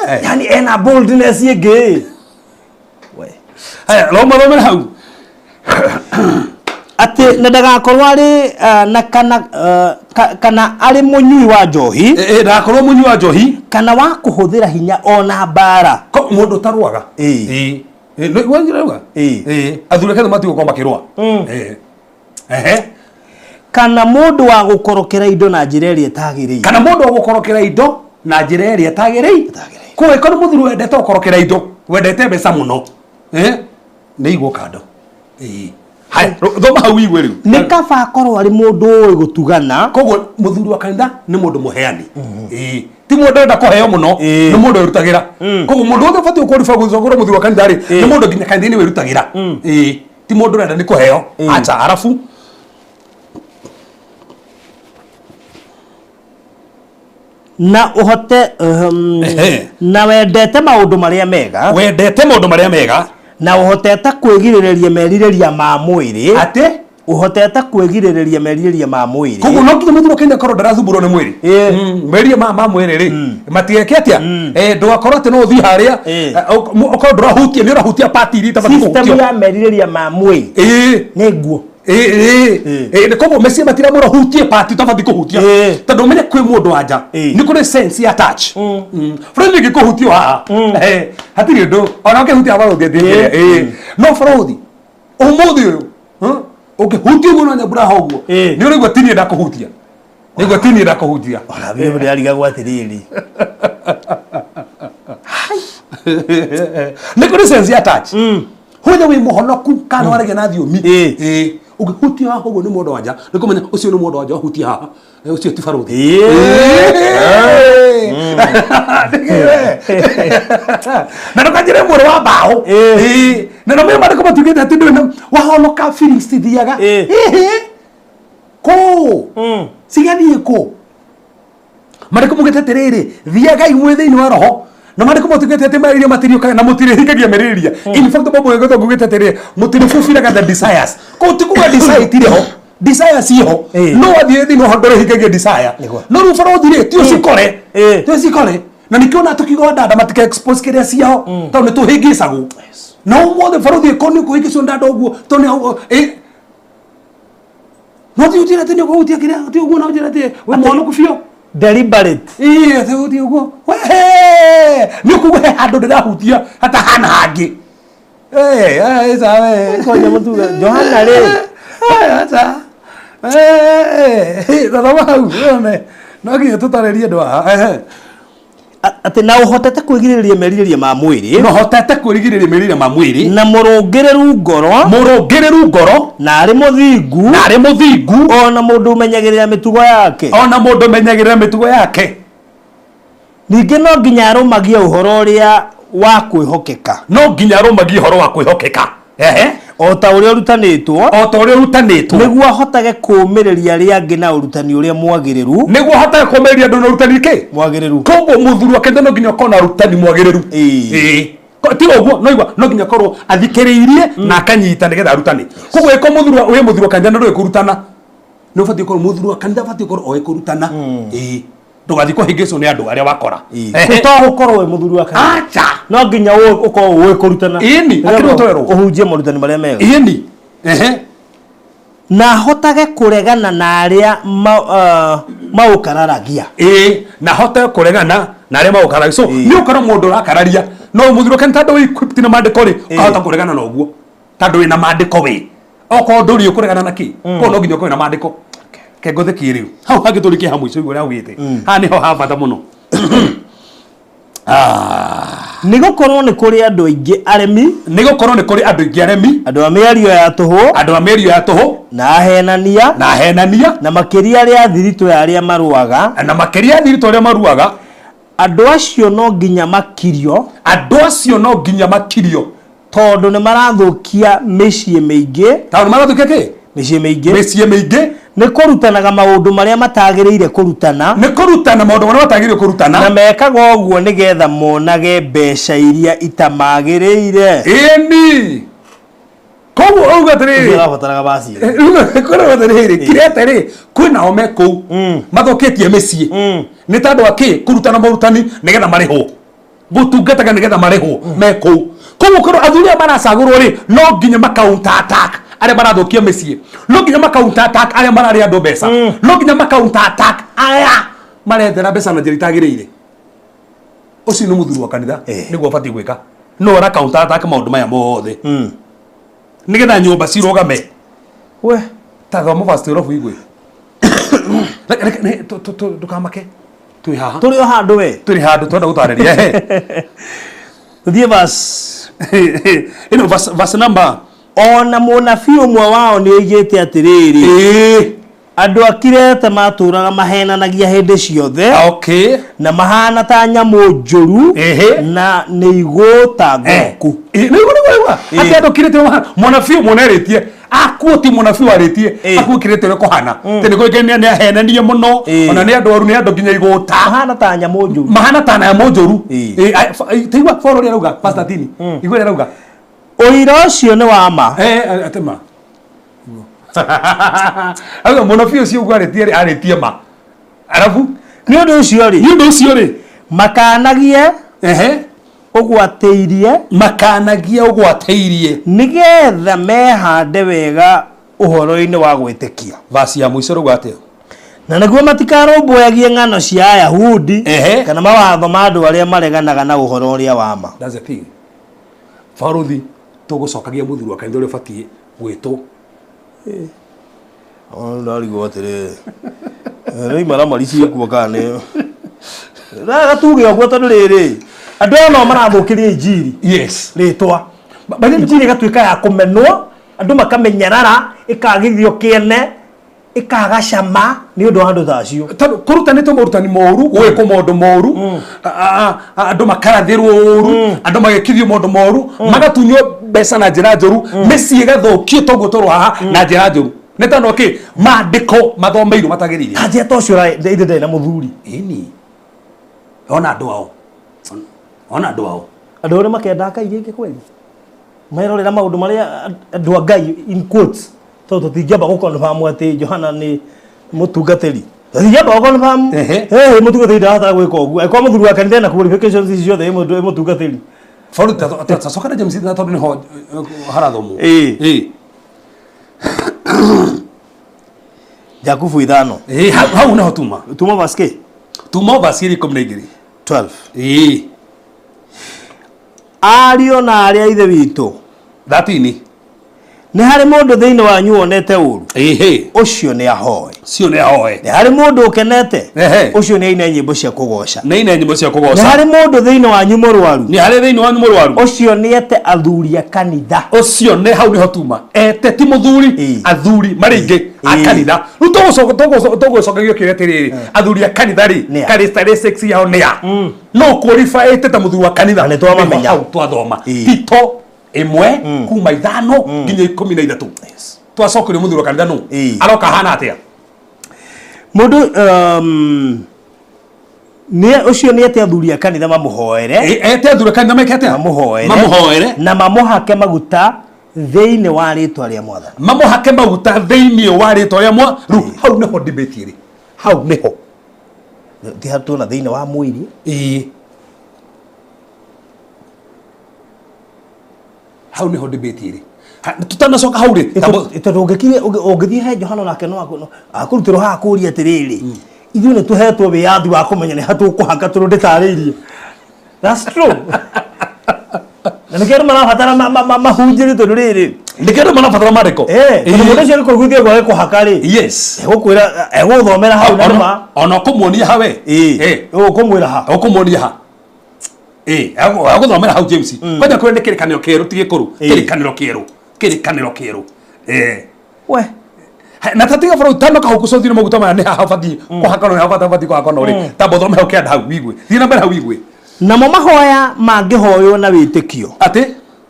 Eh. Yani ena boldness ĩngĩ. We. Haya, roma thomere hau. Atĩ na ndagakorwo arĩ na kana kana arĩ mũnyui wa njohi. Eh, eh, ndagakorwo mũnyui wa njohi. Kana wa kũhũthĩra hinya ona mbara. Ko mũndũ ũtarũaga. Ĩĩ. Ĩĩ. Ĩĩ, nĩ- wanjira rauga? Ĩĩ. Ĩĩ, athuri ake matigũkorwo makĩrũa. Ĩĩ. Ehe. Kana mũndũ wa gũkorokera indo na njĩra ĩrĩa ĩtagĩrĩire. Kana mũndũ wa gũkorokera indo na njĩra ĩrĩa ĩtagĩrĩire. Ĩtagĩrĩire. Koguo ĩkorwo mũthuri wendete gũkorokera indo, wendete mbeca mũno, eh, nĩ igwo kando. Ĩĩ. Haya, thoma hau igue rĩu. Nĩ kaba akorwo arĩ mũndũ ũĩ gũtugana. Koguo mũthuri wa kanitha nĩ mũndũ mũheani. Ĩĩ. Ti mũndũ ũrenda kũheo mũno, Ĩĩ. nĩ mũndũ wĩrutagĩra. Koguo mũndũ wothe ũbatiĩ gũkorwo gũkorwo mũthuri wa kanitha rĩ, nĩ mũndũ nginya kanitha-inĩ wĩrutagĩra. Ĩĩ. Ti mũndũ ũrenda nĩ kũheo. Acha, arabu Na ũhote Ehe. na wendete maũndũ marĩa mega. Wendete maũndũ marĩa mega. Na ũhotete kwĩgirĩrĩria merirĩria ma mwĩrĩ. Atĩ? Ũhotete kwĩgirĩrĩria merirĩria ma mwĩrĩ. Koguo no nginya mũthuri wa kanitha akorwo ndarathumbũrwo nĩ mwĩrĩ. Ĩĩ. Merirĩria ma mwĩrĩ rĩ, matigeke atĩa? Eh, ndũgakorwo atĩ no ũthiĩ harĩa, Ĩĩ. ũkorwo ndũrahutia, nĩ ũrahutia part iria itabatiĩ System kũhutio. ya merirĩria ma mwĩrĩ. Ĩĩ. Nĩ nguo. Ĩĩ, ĩĩ. Ĩĩ, nĩ koguo meciria matiramwĩra hutie part ũtabatiĩ kũhutia. Ĩĩ. Tondũ ũmenye kwĩ mũndũ wa nja, Ĩĩ. nĩ kũrĩ sense ya touch. Bũrũri ũngĩkũhutia haha, hatirĩ ũndũ, ona ũkĩhutia barũthi athiĩ. Ĩĩ. No bũrũri ũmũthĩ ũyũ, ũngĩhutia ũguo na nyambura haha ũguo, Ĩĩ. nĩ ũraigua ti niĩ ndakũhutia, nĩguo ti niĩ ndakũhutia. Ona biũ ndĩrarigagwo atĩrĩrĩ. Nĩ kũrĩ sense ya touch. Hwethe wĩ mũhonoku kana waragia na thiomi. Ĩĩ. Ĩĩ. Ũngĩhutia haha ũguo nĩ mũndũ wa nja, nĩ kũmenya ũcio nĩ mũndũ wa nja wahutia haha. Ũcio ti barũthi. Ĩĩ. Na ndũkanjĩre mwĩrĩ wa mbaũ. Ĩĩ. Ĩĩ. Na no maandĩko matuugĩte atĩ ndũrĩ na wahonoka feelings cithiaga. Ĩĩ. Ĩhĩ. Kũ? Cigathiĩ kũ? Maandĩko maugĩte atĩrĩrĩ, thiagai mwĩ thĩinĩ wa roho. Na maandĩko matugĩte atĩ merirĩria matiriũkaga na mũtirĩhingagia merirĩria. In fact, Bible ĩgĩtwo ngugĩte atĩrĩrĩ, mũtirĩbubiraga the desires. Kũu ti kuga desire itirĩ ho. Desire ciĩho. Ĩĩ. No wathiĩ thĩinĩ wa roho ndũrĩhingagia desire. Nĩguo. No rĩu barũthi rĩ, ti ũcikore. Ĩĩ. Ti ũcikore. Na nĩkĩo ona tũkiuga ndanda matika expose kĩrĩa ciao, tondũ nĩ tũhĩngĩcagwo. Na ũmũthĩ barũthi ĩkorwo nĩ ũkũhĩngĩcwo ndanda ũguo, tondũ nĩ hau, ĩ, no ti ũnjĩre atĩ nĩ ũkũhutia kĩrĩa, ti ũguo na ũnjĩre atĩ wĩ mũhonoku biũ. Deliberate. Ĩĩ, atĩ ũthiĩ ũguo. Wee, nĩ ũkuga he handũ ndĩrahutia hatahana hangĩ. Eh, eh, sawa. Koja mũtuga Johana rĩ. Eh, acha. Eh, thoma hau wone. No nginya tũtarĩrie andũ haha. Ehe. Atĩ na ũhotete kwĩgirĩrĩria merirĩria ma mwĩrĩ. No hotete kwĩrigĩrĩria merirĩria ma mwĩrĩ. Na mũrũngĩrĩru ngoro. Mũrũngĩrĩru ngoro. Na arĩ mũthingu. Na arĩ mũthingu. Ona mũndũ ũmenyagĩrĩra mĩtugo yake. Ona mũndũ ũmenyagĩrĩra mĩtugo yake. Ningĩ no nginya arũmagie ũhoro ũrĩa wa kwĩhokeka. No nginya arũmagie ũhoro wa kwĩhokeka. Ehe. O ta ũrĩa ũrutanĩtwo. O ta ũrĩa ũrutanĩtwo. Nĩguo ahotage kũũmĩrĩria arĩa angĩ na ũrutani ũrĩa mwagĩrĩru. Nĩguo ahotage kũũmĩrĩria andũ na ũrutani kĩ? Mwagĩrĩru. Koguo mũthuri wa kanitha no nginya ũkorwo na ũrutani mwagĩrĩru. Ĩĩ. Ĩĩ. Ti ũguo, no igua, no nginya akorwo athikĩrĩirie na akanyita nĩgetha arutane. Koguo ĩko mũthuri wa, wĩ mũthuri wa kanitha na ndũĩ kũrutana, nĩ ũbatiĩ gũkorwo mũthuri wa kanitha abatiĩ gũkorwo oĩ kũrutana. Ĩĩ. Ndũgathiĩ kũhĩngĩcwo nĩ andũ arĩa wakora. Ĩĩ. To gũkorwo wĩ mũthuri wa kanitha. Acha. No nginya ũkorwo ũĩ kũrutana. Ĩni, akĩrĩ ũtwerwo. Ũhunjie morutani marĩa mega. Ĩni. Ehe. Na ahotage kũregana na arĩa maũkararagia. Ĩĩ, na ahote kũregana na arĩa maũkararagia. So, nĩ ũkorwo mũndũ ũrakararia, no mũthuri wa kanitha tondũ wĩ equipped na maandĩko rĩ, ũkahota kũregana na ũguo. Tondũ wĩna maandĩko wĩ. Okorwo ndũrĩ ũkũregana na kĩ? Koguo no nginya ũkorwo na maandĩko. Ke ngũthĩkie rĩu. Hau hangĩ tũrĩkie ha mũico ũrĩa augĩte. Haha nĩho ha bata mũno. Nĩ gũkorwo nĩ kũrĩ andũ aingĩ aremi. Nĩ gũkorwo nĩ kũrĩ andũ aingĩ aremi. Andũ a mĩario ya tũhũ. Andũ a mĩario ya tũhũ. Na ahenania. Na ahenania. Na makĩria arĩa athiritũ ya arĩa marũaga. Na makĩria athiritũ arĩa maruaga. Andũ acio no nginya makirio. Andũ acio no nginya makirio. Tondũ nĩ marathũkia mĩciĩ mĩingĩ. Tondũ marathũkia kĩ? Mĩciĩ mĩingĩ. Mĩciĩ mĩingĩ. Nĩ kũrutanaga maũndũ marĩa matagĩrĩire kũrutana. Nĩ kũrutana maũndũ marĩa matagĩrĩire kũrutana. Na mekaga ũguo nĩgetha monage mbeca iria itamagĩrĩire. Ĩni. Koguo auga atĩrĩrĩ. Ũcio arabataraga baci. Kwĩna atĩrĩrĩ, Kirete rĩ, kwĩna o me kũu mathũkĩtie mĩciĩ. Nĩ tondũ wa kĩ? Kũrutana morutani nĩgetha marĩhwo. Gũtungataga nĩgetha marĩhwo me kũu. Koguo korwo athuri aya maracagũrwo rĩ, no nginya ma counter attack arĩa marathũkia mĩciĩ. No nginya ma counter attack arĩa mararĩa andũ mbeca. No nginya ma counter attack aya marethera mbeca na njĩra itagĩrĩire. Ũcio nĩ mũthuri wa kanitha nĩguo abatiĩ gwĩka. No ara counter attack maũndũ maya mothe. Nĩgetha nyũmba cirũgame. We. Ta thoma verse 12 ũigue. Ndũkamake. Twĩ haha. Tũrĩ o handũ we. Tũrĩ handũ twenda gũtarĩria. Tũthiĩ verse. Ĩno verse number. Ona mũnabii ũmwe wao nĩ oigĩte atĩrĩrĩ. Andũ a Kirete matũũraga mahenanagia hĩndĩ ciothe. Okay. Na mahana ta nyamũ njũru. Na nĩ igũũta ngũrũku. Nĩguo atĩ andũ Kirete mũnabii ũmwe nĩarĩtie akuo ti mũnabii warĩtie akuo Kirete ũrĩa kũhana atĩ nĩ kũĩkaine nĩ ahenanie mũno ona nĩ andũ aru nĩ andũ nginya igũũta mahana ta nyamũ njũru mahana ta nyamũ njũru. Taigua Paul ũrĩa arauga verse 13 igua ũrĩa arauga. Ũira ũcio nĩ wa ma. Atĩ ma. Auga mũnabii ũcio ũguo arĩtie rĩ, arĩtie ma. Arabu nĩ ũndũ ũcio rĩ, nĩ ũndũ ũcio rĩ, makanagie ũgwatĩirie, makanagie ũgwatĩirie, nĩgetha mehande wega ũhoro-inĩ wa gwĩtĩkia. Verse ya mũico rauga atĩa? Na nĩguo matikarũmbũyagie ng'ano cia Ayahudi kana mawatho ma andũ arĩa mareganaga na ũhoro ũrĩa wa ma. That's the thing. Baruthi tũgũcokagia mũthuri wa kanitha ũrĩa ũbatiĩ gwĩtwo. Ndarigwo atĩrĩrĩ, rĩu imaramari ciĩkuo kana nĩ gatuge ũguo tondũ rĩrĩ andũ aya no marathũkĩria injiri. Yes. Rĩtwa injiri ĩgatuĩka ya kũmenwo, andũ makamenyerara, ĩkagithio kĩene, ĩkaga cama nĩ ũndũ wa andũ ta acio. Tondũ kũrutanĩtwo morutani moru, gũgĩkwo maũndũ moru, andũ makarathĩrwo ũru, andũ magekithio maũndũ moru, magatunywo mbeca na njĩra njũru, mĩciĩ ĩgathũkio toguo tũrũ haha na njĩra njũru. Nĩ tondũ kĩ? Maandĩko mathomeirwo matagĩrĩire. Ta njĩra ta ũcio ithe ndarĩ na mũthuri. Ĩni. Ona andũ ao. Ona andũ ao. Andũ arĩa makenda Ngai rĩngĩ kweli. Merorera maũndũ marĩa andũ a Ngai in quotes tondũ tũtingĩamba gũ-confirm atĩ Johana nĩ mũtungatĩri. Tũtingĩamba gũ-confirm mũtungatĩri ndahota gwĩka ũguo. Angĩkorwo mũthuri wa kanitha ena qualifications ici ciothe ĩ mũtungatĩri. Borithi tacoka na James na tondũ nĩho harathomwo. Jakubu 5. Hau nĩho tuma. Tuma verse kĩ? Tuma verse 12. 12. Ariũ na arĩa ithe witũ. 13. Nĩ harĩ mũndũ thĩinĩ wanyu wonete ũũru. Ũcio nĩ ahoe. Ũcio nĩ ahoe. Nĩ harĩ mũndũ ũkenete. Ũcio nĩ aine nyĩmbo cia kũgoca. Nĩ aine nyĩmbo cia kũgoca. Nĩ harĩ mũndũ thĩinĩ wanyu mũrwaru. Nĩ harĩ thĩinĩ wanyu mũrwaru. Ũcio nĩ ete athuri a kanitha. Ũcio nĩ hau nĩho tuma. Ete ti mũthuri, athuri marĩ aingĩ a kanitha. Rĩu tũgũcokagio kĩũria atĩrĩrĩ, athuri a kanitha rĩ, characteristics yao nĩ a? No qualify ta mũthuri wa kanitha. Nĩ twamamenya. Hau twathoma. Tito 1 kuma 5 nginya 13. Twacokerio mũthuri wa kanitha nũ? Aroka hana atĩa? Mũndũ nĩ ũcio nĩ ete athuri a kanitha mamũhoere. Ete athuri a kanitha meke atĩa? Mamũhoere. Mamũhoere. Na mamũhake maguta thĩinĩ wa rĩtwa rĩa Mwathani. Mamũhake maguta thĩinĩ wa rĩtwa rĩa Mwathani. Rĩu hau nĩho debate ĩrĩ. Hau nĩho. Ti hau tuona thĩinĩ wa mwĩrĩ. Hau nĩho debate ĩrĩ. Tutanacoka hau rĩ. Tondũ ũngĩthiĩ he Johana nake no akũrutĩrwo haha kũũria atĩrĩrĩ, ithuĩ nĩ tũhetwo wĩyathi wa kũmenya nĩ ha tũkũhaka tondũ ndĩtarĩirie. That's true. Na nĩkĩo andũ marabatara mahunjĩrio tondũ rĩrĩ. Nĩkĩo andũ marabatara marĩko. Tondũ mũndũ ũcio nĩkũiguithia gwake kũhaka rĩ. Yes. Egũkwĩra, egũgũthomera hau na nĩma. Ona ũkũmuonia ha we. Ũkũmwĩra ha. Ũkũmuonia ha. Ĩ, agũthomera hau James. Kwanja kũrĩa nĩ kĩrĩkanĩro kĩerũ ti gĩkũrũ. Kĩrĩkanĩro kĩerũ. Kĩrĩkanĩro kĩerũ. We. Na tatiga bũrũri tano kahuku cothire maguta maya nĩ haha batiĩ kũhakanwo, nĩ haha batiĩ kũhakanwo rĩ. Tamba ũthome hau kĩanda hau wigue. Thiĩ na mbere hau wigue. Namo mahoya mangĩhoywo na wĩtĩkio. Atĩ?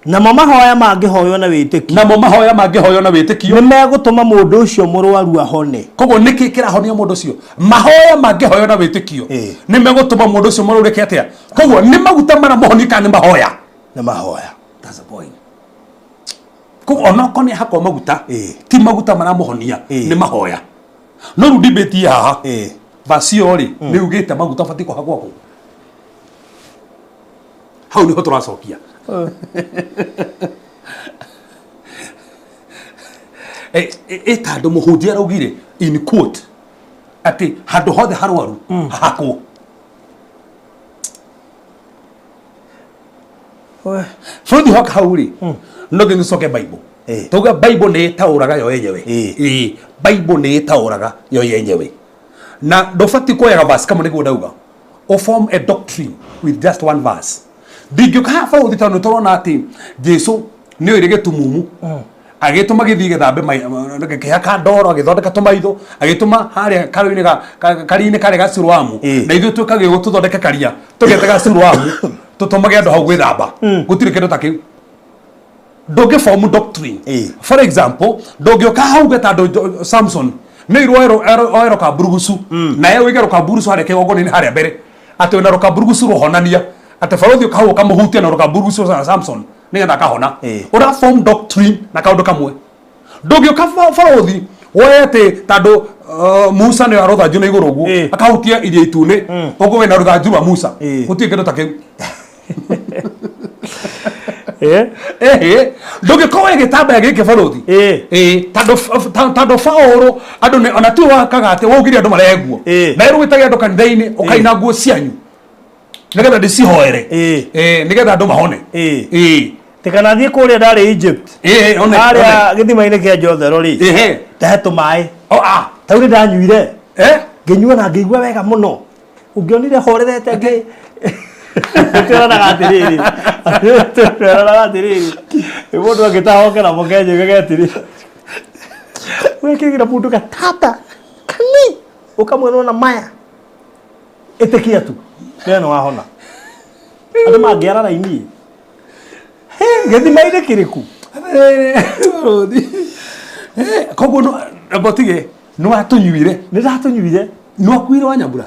Namo mahoya mangĩhoywo na wĩtĩkio. Namo mahoya mangĩhoywo na wĩtĩkio. Nĩ megũtũma mũndũ ũcio mũrwaru ahone. Koguo nĩkĩ kĩrahonia mũndũ ũcio? Mahoya mangĩhoywo na wĩtĩkio nĩ megũtũma mũndũ ũcio mũrwaru eke atĩa? Koguo nĩ maguta maramũhonia kana nĩ mahoya? Nĩ mahoya. That's the point. Koguo onokorwo nĩ ahakwo maguta, ti maguta maramũhonia, nĩ mahoya. No rĩu debate ĩ haha. Verse ĩyo rĩ, nĩ yugĩte maguta batiĩ kũhakwo kũ? Hau nĩho tũracokia. Ĩ tondũ mũhunjia araugire in quote atĩ handũ hothe harwaru hahakwo. Bũrũri hoka hau rĩ, no nginya ũcoke Bible. Tauga Bible nĩ ĩtaũraga yo yenyewe. Ĩ, Bible nĩ ĩtaũraga yo yenyewe. Na ndũbatiĩ kuoyaga verse kamwe nĩguo ndauga. O form a doctrine with just one verse. Ndingĩũka haha bũrũri tondũ nĩtũrona atĩ Jesu nĩ oire gĩtumumu agĩtũma gĩthiĩ gĩthambe gĩkĩhaka ndoro agĩthondeka tũmaitho agĩtũma harĩa karũinĩ ga karia-inĩ karĩa ga Siloamu na ithuĩ twĩkage ũguo tũthondeke karia tũgete ga Siloamu tũtũmage andũ hau gwĩthamba. Gũtirĩ kĩndũ ta kĩu. Ndũngĩ form doctrine. For example, ndũngĩũka hau uge tondũ Samson nĩ oirwo oe rũkamburugucu naye ũige rũkamburugucu harĩa kĩgongona-inĩ harĩa mbere atĩ wĩna rũkamburugucu rũhonania atĩ barũthi ũka hau ũkamũhutia na rũkamburugucu rwa Samson nĩgetha akahona. Ũra form doctrine na kaũndũ kamwe. Ndũngĩũka barũthi woe atĩ tondũ Musa nĩ oya rũthanju na igũrũ ũguo akahutia iria itune ũguo wĩna rũthanju rwa Musa. Gũtirĩ kĩndũ ta kĩu. Ndũngĩkorwo wĩ gĩtambaya gĩkĩ barũthi. Tondũ Paũlũ andũ nĩ ona tiwe wakaga atĩ waugire andũ marehe nguo. Na rĩu wĩtage andũ kanitha-inĩ ũkaina nguo cianyu nĩgetha ndĩcihoere. Nĩgetha andũ mahone. Tikanathiĩ kũrĩa ndarĩ Egypt. One, Harĩa one. gĩthima-inĩ kĩa Jothero rĩ. Ndahe tũmaĩ. Tau nĩ ndanyuire. Ngĩnyua na ngĩigua wega mũno. Ũngĩonire horerete ngĩ twĩranaga atĩrĩrĩ. Twĩranaga atĩrĩrĩ. Mũndũ angĩtahokera mũkenya ugaga atĩrĩrĩ. Wekĩrĩra mũndũ gatata kani ũkamwĩra ona maya. Ĩtĩkia tu. Nĩ nĩ wahona. Andũ mangĩara raini. Gĩthima-inĩ kĩrĩkũ? Koguo no amba ũtige nĩ watũnyuire. Nĩ ndatũnyuire. Nĩ wakuire wa Nyambura?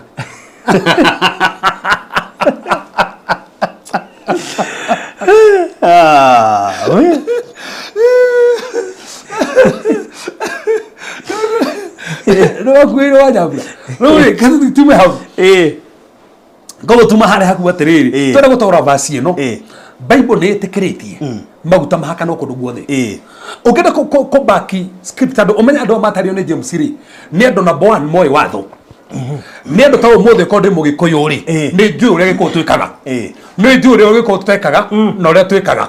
Nĩ wakuire wa Nyambura? Rĩu rĩ, katuthi tume hau. Koguo tuma harĩa haku atĩrĩrĩ, twenda gũtaũra verse ĩno. Bible nĩ ĩtĩkĩrĩtie maguta mahakanwo kũndũ guothe. Ũngĩenda kũ back script tondũ ũmenye andũ aya matario nĩ James rĩ, nĩ andũ number one moĩ watho. Nĩ andũ ta ũmũthĩ korwo ndĩ mũgĩkũyũ rĩ, nĩ njũĩ ũrĩa gĩkũyũ twĩkaga. Nĩ njũĩ ũrĩa gĩkũyũ tũtekaga na ũrĩa twĩkaga.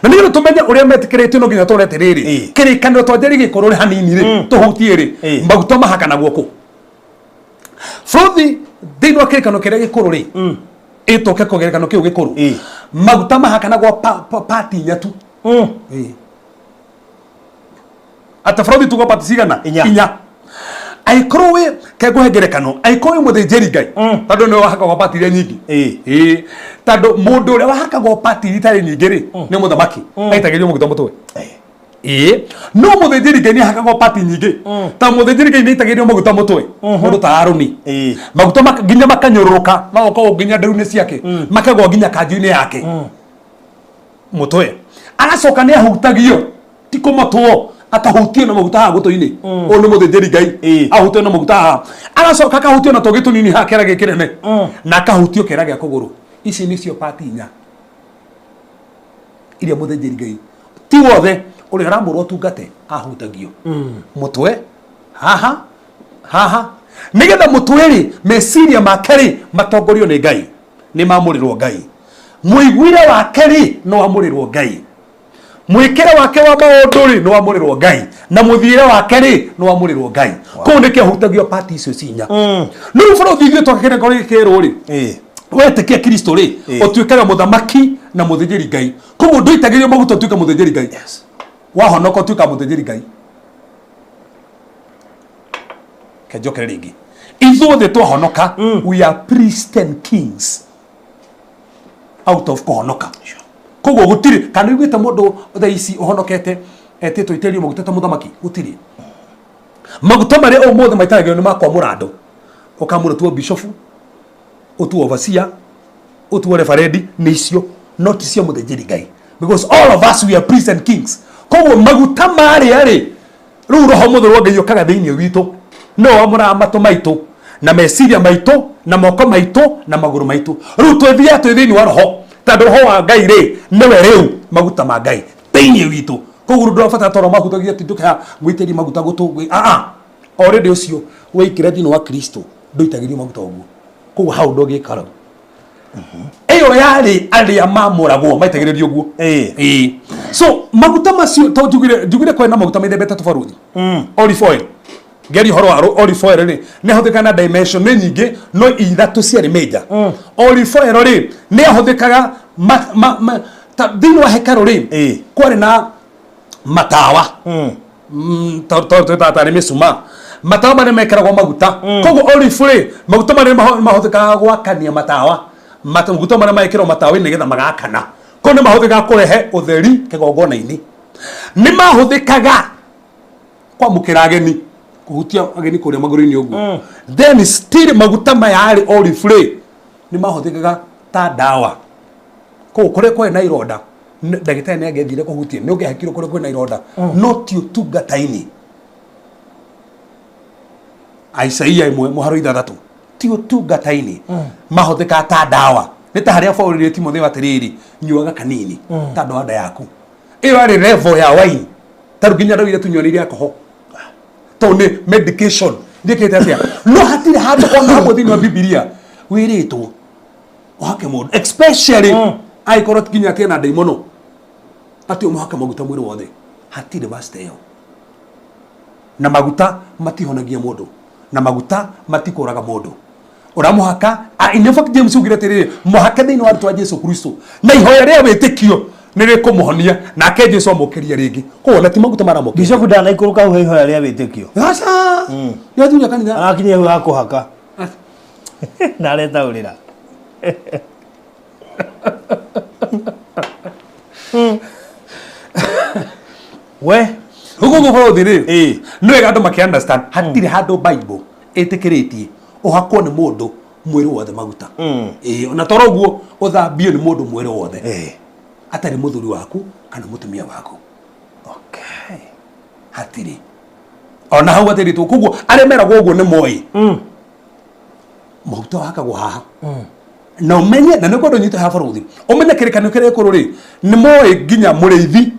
Na nĩgetha tũmenye ũrĩa metĩkĩrĩtio no nginya tũrore atĩrĩrĩ, kĩrĩkanĩro twanjĩrĩrie gĩkũrũ rĩ hanini rĩ, tũhutie rĩ, maguta mahakanagwo kũ? Bũrũthi thĩinĩ wa kĩrĩkanĩro kĩrĩa gĩkũrũ rĩ, ĩtũke kĩrĩkanĩro kĩu gĩkũrũ, maguta mahakanagwo pati inya tu. Atĩ bũrũthi tuga pati cigana? Inya. Inya. Angĩkorwo wĩ, ke ngũhe ngerekano, angĩkorwo wĩ mũthĩnjĩri Ngai, tondũ nĩwe wahakagwo pati iria nyingĩ. Tondũ mũndũ ũrĩa wahakagwo pati iria itarĩ nyingĩ rĩ, nĩ mũthamaki, aitagĩrĩrio maguta mũtwe. No mũthĩnjĩri Ngai nĩ ahakagwo pati nyingĩ. Ta mũthĩnjĩri Ngai nĩ aitagĩrĩrio maguta mũtwe, mũndũ ta Harũni. Maguta nginya makanyũrũrũka, magoka ũguo nginya nderu-inĩ ciake, makagwa nginya kanjũ-inĩ yake. Mũtwe. Agacoka nĩ ahutagio, ti kũmotwo, akahutio na maguta haha gũtũ-inĩ. Ũyũ nĩ mũthĩnjĩri Ngai. Ahutio na maguta haha. Agacoka akahutio na tũngĩ tũnini haha kĩara gĩkĩ kĩnene. Na akahutio kĩara gĩa kũgũrũ. Ici nĩcio pati inya iria mũthĩnjĩri Ngai ti wothe ũrĩa ũramũrwo ũtungate ahutagio. Mũtwe haha haha nĩgetha mũtwe rĩ meciria make rĩ matongorio nĩ Ngai, nĩ mamũrĩrwo Ngai. Mũiguĩre wake rĩ no amũrĩrwo Ngai. Mwĩkĩre wake wa maũndũ rĩ no amũrĩrwo Ngai, na mũthiĩre wake rĩ no amũrĩrwo Ngai. Kũu nĩkĩo ahutagio pati icio cinya. Rĩu bũrũri ithuĩ twakĩrĩ kĩrwo rĩ, Wetĩkia Kristo rĩ, ũtuĩkaga mũthamaki na mũthĩnjĩri Ngai. Koguo ndũitagĩrĩrio maguta ũtuĩke mũthĩnjĩri Ngai. Wahonoka ũtuĩkaga mũthĩnjĩri Ngai. Kenjokere rĩngĩ, ithuothe twahonoka, we are priests and kings out of kũhonoka. Koguo gũtirĩ kana ũiguĩte mũndũ thaa ici ũhonokete etĩtwo itĩrĩrio maguta ta mũthamaki. Gũtirĩ. Maguta marĩa ũmũthĩ maitagĩrĩrio nĩ ma kwamũra andũ, ũkamũra tuo bishofu, ũtuo overseer, ũtuo referendi, nĩ icio, not cio mũthĩnjĩri Ngai, because all of us, we are priests and kings. Koguo maguta marĩa rĩ, rĩu Roho Mũtheru wa Ngai ũkaga thĩinĩ witũ, no wamũraga matũ maitũ na meciria maitũ na moko maitũ na magũrũ maitũ. Rĩu twĩthiaga twĩ thĩinĩ wa Roho, tondũ Roho wa Ngai rĩ, nĩwe rĩu maguta ma Ngai thĩinĩ witũ. Koguo rĩu ndũrabatara toro mahutagia atĩ ndũkaha gwĩtĩria maguta gũtũ aa. Already ũcio waingĩra thĩinĩ wa Kristo, ndũitagĩrio maguta ũguo. Koguo hau ndũngĩkara ĩyo yarĩ arĩa mamũragwo maitagĩrĩrio ũguo. Ĩĩ. So maguta macio to njugire kwĩna maguta mĩthemba ĩtatũ, baruthi. Olive oil, ngeria ũhoro wa olive oil rĩ, nĩ ahũthĩkaga na dimension nĩ nyingĩ, no ithatũ ciarĩ major. Olive oil rĩ, nĩ ahũthĩkaga ta thĩinĩ wa hekarũ rĩ, kwarĩ na matawa. Twĩtaga tarĩ mĩcumaa, matawa marĩa mekĩragwo maguta. Koguo olive rĩ, maguta marĩa mahũthĩkaga gwakania matawa. Maguta marĩa mekĩrwo matawa-inĩ nĩgetha magakana, koguo nĩ mahũthĩkaga kũrehe ũtheri kĩgongona-inĩ. Nĩ mahũthĩkaga kwamũkĩra ageni, kũhutia ageni kũrĩa magũrũ-inĩ ũguo. Then still maguta maya rĩ, olive rĩ, nĩ mahũthĩkaga ta ndawa. Koguo kũrĩa kwarĩ na ironda, ndagĩtarĩ nĩ angĩathire kũhutia, nĩ ũngĩahakirwo kũrĩa kwĩna ironda, no ti ũtungata-inĩ. Isaia 1:6, ti ũtungata-inĩ, mahũthĩkaga ta ndawa. Nĩ ta harĩa Paul rĩ Timotheo atĩrĩrĩ, nyuaga kanini ta wa nda yaku. Ĩyo yarĩ level ya wine. Ta rĩu nginya ndawa iria tũnyuanĩire alcohol, tondũ nĩ medication njĩkĩte atĩa. No hatirĩ handũ ona hamwe thĩinĩ wa Bibilia wĩrĩtwo ũhake mũndũ, especially angĩkorwo nginya atĩ ena ndaimono, atĩ ũmũhake maguta mwĩrĩ wothe. Hatirĩ verse ĩyo. Na maguta matihonagia mũndũ, na maguta matikũraga mũndũ. Ũramũhaka, in fact James ugire atĩrĩrĩ, mũhake thĩinĩ wa rĩtwa Jesu Kristo na ihoya rĩa wĩtĩkio nĩ rĩkũmũhonia, nake Jesu amũkĩria rĩngĩ. Koguo na ti maguta maramũkĩria. Bishop ndanaikũrũka hau he ihoya rĩa wĩtĩkio. Aca, nĩ athuri a kanitha. Arakinyia hau hakũhaka na aretaũrĩra. We. Ũguo bũrũthi rĩ, nĩ wega andũ makĩ understand hatirĩ handũ Bible ĩtĩkĩrĩtie ũhakwo nĩ mũndũ mwĩrĩ wothe maguta. Ĩĩ, ona toro ũguo ũthambio nĩ mũndũ mwĩrĩ wothe atarĩ mũthuri waku kana mũtumia waku. Hatirĩ ona hau atĩrĩtwo. Koguo arĩa meragwo ũguo nĩ moĩ maguta wahakagwo haha na ũmenye, na nĩ kwenda ũnyite haha, barũthi, ũmenye kĩrĩkanĩro kĩrĩa gĩkũrũ rĩ, nĩ moĩ nginya mũrĩithi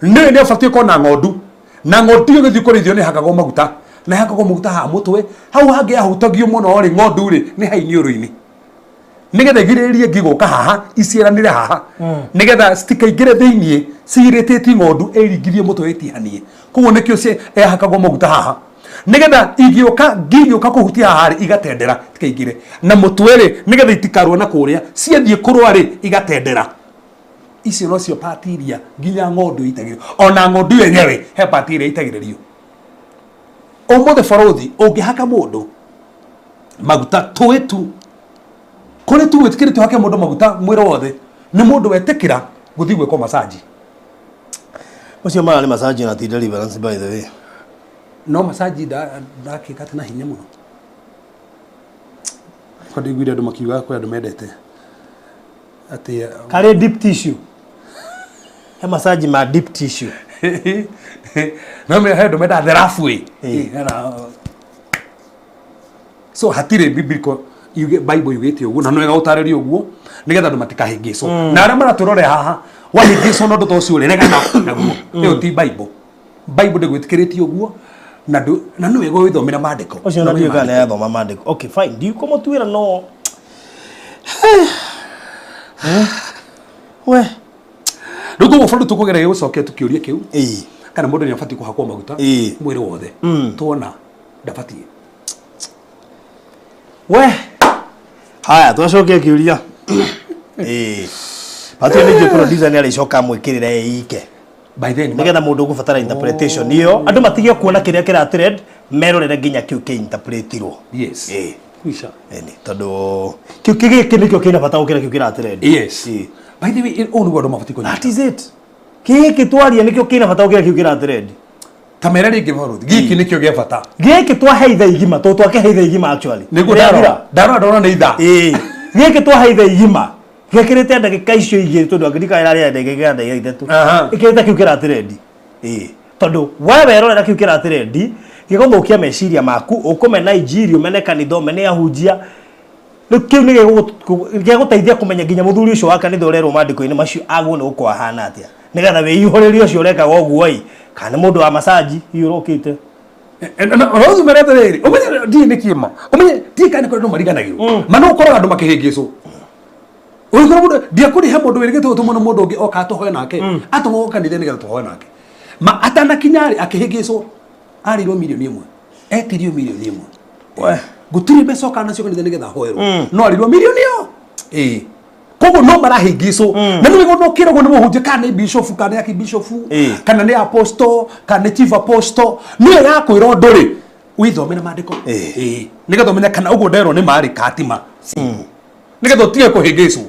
nĩwe nĩ abatiĩ kona ng'ondu, na ng'ondu ĩyo ĩgĩthiĩ kũrĩithio nĩ hakagwo maguta, na hakagwo maguta haha mũtwe. Hau hangĩ yahutagio mũno rĩ, ng'ondu rĩ, nĩ hainiũrũ-inĩ, nĩgetha igirĩrĩrie ngi gũka haha iciaranĩre haha, nĩgetha citikaingĩre thĩiniĩ cigirĩtĩtie ng'ondu ĩringithie mũtwe ĩtihanie. Koguo nĩkĩo yahakagwo maguta haha, nĩgetha ingĩũka, ngi ingĩũka kũhutia haha rĩ, igatendera tikaingĩre. Na mũtwe rĩ, nĩgetha itikarũe na kũrĩa ciathiĩ kũrũa rĩ, igatendera. Icio nocio pati iria nginya ng'ondu ĩitagĩrĩrio. Ona ng'ondu yenyewe he pati ĩrĩa ĩitagĩrĩrio. Ũmũthĩ borothi ũngĩhaka mũndũ maguta tũĩ tu kũrĩ tu wĩtĩkĩrĩtio hake mũndũ maguta mwĩrĩ wothe nĩ mũndũ wetĩkĩra gũthiĩ gwĩkwo massage. Ũcio mara nĩ massage na ti deliverance, by the way. No massage ndakĩka atĩ na hinya mũno kwa ndiguire andũ makiuga kwĩ andũ mendete atĩ Karĩ deep tissue, he massage ma deep tissue. No he andũ mendaga the rough way. So hatirĩ biblical yuge Bible yugĩte ũguo, na nĩ wega gũtarĩria ũguo nĩgetha andũ matikahĩngĩcwo. Na arĩa maratwĩrorera haha, wahĩngĩcwo na ũndũ ta ũcio rĩ, regana naguo. Ĩyo ti Bible. Bible ndĩgwĩtĩkĩrĩtie ũguo, na na nĩ wega wĩthomere maandĩko. Ũcio Na na ũmenye ndiũĩ kana maandĩko. nĩathoma maandĩko. Okay, fine, ndikũmũtuĩra, no we. Rĩu koguo bũrũri tũkũgeragia gũcokia tũkĩũria kĩu, kana mũndũ nĩ abatiĩ kũhakwo maguta mwĩrĩ wothe, tuona ndabatiĩ. We, Haya, twacokia kĩũria. Ĩĩ. Hatirĩ ningĩ producer nĩ arĩcoka amwĩkĩrĩre ĩike. By then Nĩgetha mũndũ ũgũbatara interpretation ĩyo, andũ matige kuona kĩrĩa kĩra trend, merorere nginya kĩu kĩ interpretirwo. Yes. Ĩĩ. Kwisha. Ĩni, tondũ kĩu gĩkĩ nĩkĩo kĩna bata gũkĩra kĩu kĩra trend. Yes. Ĩĩ. By the way, ũũ nĩguo andũ mabatiĩ kũnyita. That is it. Gĩkĩ twaria nĩkĩo kĩna bata gũkĩra kĩu kĩra trend. Ta mere rĩngĩ barũthi, gĩkĩ nĩkĩo gĩa bata. Gĩkĩ twahe ithaa igima, tondũ twakĩhe ithaa igima actually. Nĩguo Rĩathira. ndarora. Ndarora ndona nĩ ithaa. Ĩĩ. Gĩkĩ twahe ithaa igima gĩkĩrĩte ndagĩka icio igĩrĩ tondũ angĩrika ĩrarĩa ndagĩka ndagĩka ithatũ. Aha. Ĩkĩrĩte kĩu kĩratrendi. Ĩĩ. Tondũ we werorera kĩu kĩratrendi gĩgũthũkia meciria maku, ũkũmena injiri, ũmene kanitha, ũmene ahunjia. Rĩu kĩu nĩ gĩgũteithia kũmenya nginya mũthuri ũcio wa kanitha ũrerwo maandĩko-inĩ macio agwo nĩ gũkorwo ahana atĩa. Nĩgetha wĩihũrĩrie ũcio ũrekaga ũguo ĩ, kana nĩ mũndũ wa macaji hihi ũrokĩte. Rose mere atĩrĩrĩ, ũmenye ndiĩ nĩ kĩma, ũmenye ndiĩ kana nĩ kũrĩ andũ mariganagĩrwo, ma no ũkoraga andũ makĩhĩngĩcwo. Ũgĩkora mũndũ ndiakũrĩha mũndũ wĩrĩgĩte gũtũmwo nĩ mũndũ ũngĩ oka atũhoe nake, atũmwo kanitha nĩgetha tũhoe nake. Ma atanakinya rĩ akĩhĩngĩcwo arĩirwo mirioni 1, etirio mirioni 1. We. Gũtirĩ mbeca okaga nacio kanitha nĩgetha ahoerwo, no arĩirwo mirioni ĩyo. Ĩĩ. Koguo no marahĩngĩcwo na nĩ wĩgwo ũkĩragwo nĩ mũhunjia kana nĩ bishop kana nĩ archbishop kana nĩ apostle kana nĩ chief apostle nĩyo ya kwĩra ũndũ rĩ wĩthomere maandĩko. Ĩĩ. Nĩgetha ũmenye kana ũguo nderwo nĩ marĩ katima nĩgetha ũtige kũhĩngĩcwo.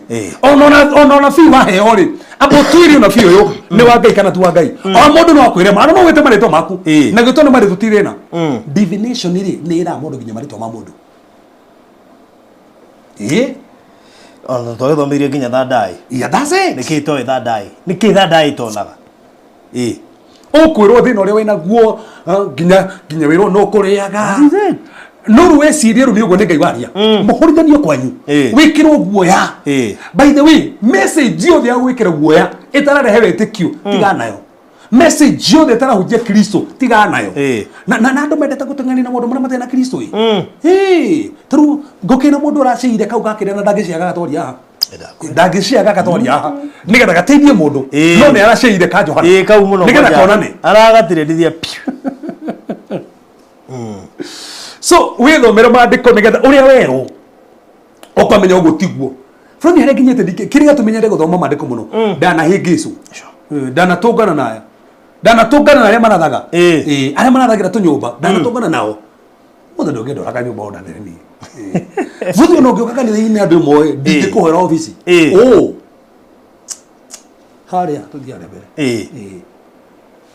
Ona ũnabii waheo rĩ, amba ũtuĩrie ũnabii ũyũ nĩ wa Ngai kana ti wa Ngai. O mũndũ no akwĩre ma, no wĩte marĩtwa maku na gwĩtwo nĩ marĩtwa ti thĩna. Divination rĩ nĩ ĩraga mũndũ nginya marĩtwa ma mũndũ. Ĩĩ. Ona twagĩthomirie nginya thandai. Yeah, that's it. Nĩkĩ itoĩ thandai? Nĩkĩ thandai itonaga? Ĩĩ. Ũkwĩrwo thĩna ũrĩa wĩna guo nginya wĩrwo no kũrĩaga no rĩu wecirie rĩu nĩ ũguo nĩ Ngai waria mũhũrithanio kwanyu wĩkĩrwo guoya. By the way, message yothe ya gwĩkĩra guoya ĩtararehe wĩtĩkio tigana nayo. Message yothe ĩtarahunjia Kristo tigana nayo. Na na andũ mendete gũteng'ania na maũndũ marĩa matarĩ na Kristo ĩ. Ĩ tarĩu ngũkĩra mũndũ ũraciire kau gakĩrĩa na ndangĩciaga gatwaria haha, ndangĩciaga gatwaria haha nĩgetha gateithie mũndũ no nĩ araciire ka Johana Ĩĩ, kau mũno nĩgetha kwanja. konane. Aragatirendithia piu. So wĩthomere maandĩko nĩgetha ũrĩa werwo ũkamenya ũguo tiguo. Bũrũri harĩa nginyĩte kĩrĩa gĩatũmire gũthoma maandĩko mũno, ndanahĩngĩcwo, ndanatũngana na aya, ndanatũngana na arĩa marathaga. Ĩĩ, arĩa marathagĩra tũnyũmba ndanatũngana nao mũthĩ. Ndũngĩndoraga nyũmba ondathere niĩ bũthi ona ũngĩũka kanitha-inĩ andũ moĩ ndingĩkũhoera obici ũ harĩa tũthiĩ harĩa mbere. Ĩĩ.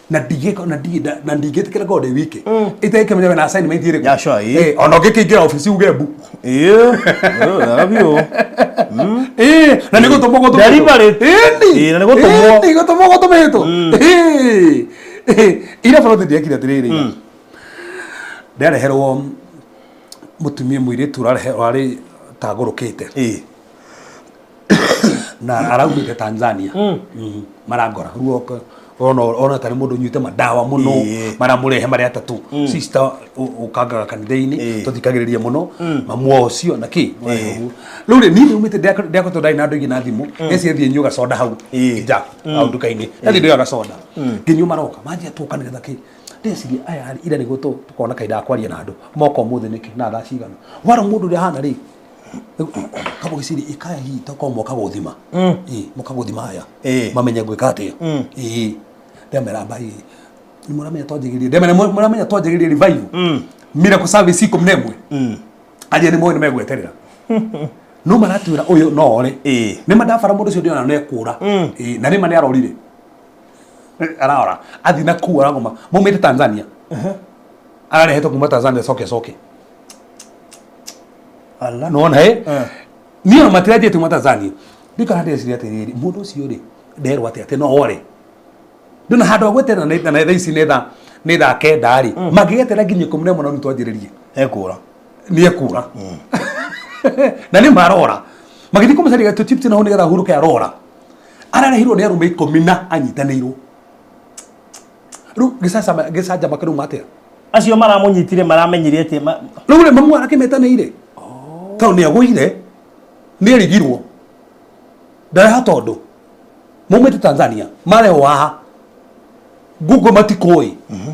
Na ndingĩka na ndingĩ na ndingĩtĩkĩra ngorwo ndĩ wiki itekĩmenya wena assignment ĩrĩkũ. Yeah, sure, ĩĩ. Ĩĩ, ona ũngĩkĩingĩra obici uge mbu. Ĩĩ. Wega biũ. Ĩĩ, na nĩ gũtũmwo gũtũmĩtwo. Deliberate. Ĩni. Ĩĩ, na nĩ gũtũmwo. Ĩni, gũtũmwo gũtũmĩtwo. Ĩĩ. Ĩĩ, ira bũrũri ndiekire atĩrĩrĩ, ndareherwo mũtumia mũirĩtu ũrarĩ tagũrũkĩte na araumĩte Tanzania. Marangora rĩu ona tarĩ mũndũ ũnyuĩte madawa mũno. Maramũrehe marĩ atatũ, sister ũkangaga kanitha-inĩ tũthikagĩrĩria mũno, mamu wa ũcio na kĩ. Rĩu rĩ niĩ ndiumĩte ndiakoretwo ndarĩ na andũ aingĩ na thimũ eci thiĩ nyue gacoda hau nja hau nduka-inĩ, ndathiĩ ndoya gacoda ngĩnyua maroka manjia tũka nĩgetha kĩ. Ndeciria aya rĩ ira nĩguo tũkona kahinda ga kwaria na andũ moka ũmũthĩ nĩkĩ na thaa cigana wara mũndũ ũrĩa ahana rĩ kaba gĩciria ĩkaya hihi tokorwo moka gũthima. Ĩĩ, moka gũthima aya mamenye ngwĩka atĩa. Ĩĩ, ndamera mbai nĩ mũramenya twanjĩgĩrĩrie, ndamera mũramenya twanjĩgĩrĩrie revival miracle service 11 aria nĩ moĩ nĩ megweterera no maratwĩra ũyũ no ore nĩ mandabara mũndũ ũcio ndĩona nĩ ekũra. Ĩĩ, na nĩ ma nĩ arorire arora athi na kuu aragoma maumĩte Tanzania ararehetwo kuma Tanzania coke coke. Ala. Nona ĩ niĩ ona matiranjĩte kuma Tanzania ndikara ndĩreciria atĩrĩrĩ mũndũ ũcio rĩ nderwo atĩ atĩ no ore ndona handũ ha gweterera na thaa ici nĩ thaa 9 rĩ mangĩgeterera nginya 11 na nuthu twanjĩrĩrie. Ekũra. Nĩ ekũra na nĩ marora magĩthiĩ kũmũcaria tũchipsi na hau nĩgetha ahurũke arora ararehirwo nĩ arũme 10 na anyitanĩirwo rĩu gĩcanjama kĩrauma atĩa? Acio maramũnyitire maramenyire atĩ Rĩu rĩ mamu arakĩmetanĩire tondũ nĩ agũire nĩ erigirwo ndareha tondũ maumĩte Tanzania marehwo haha Google matikũĩ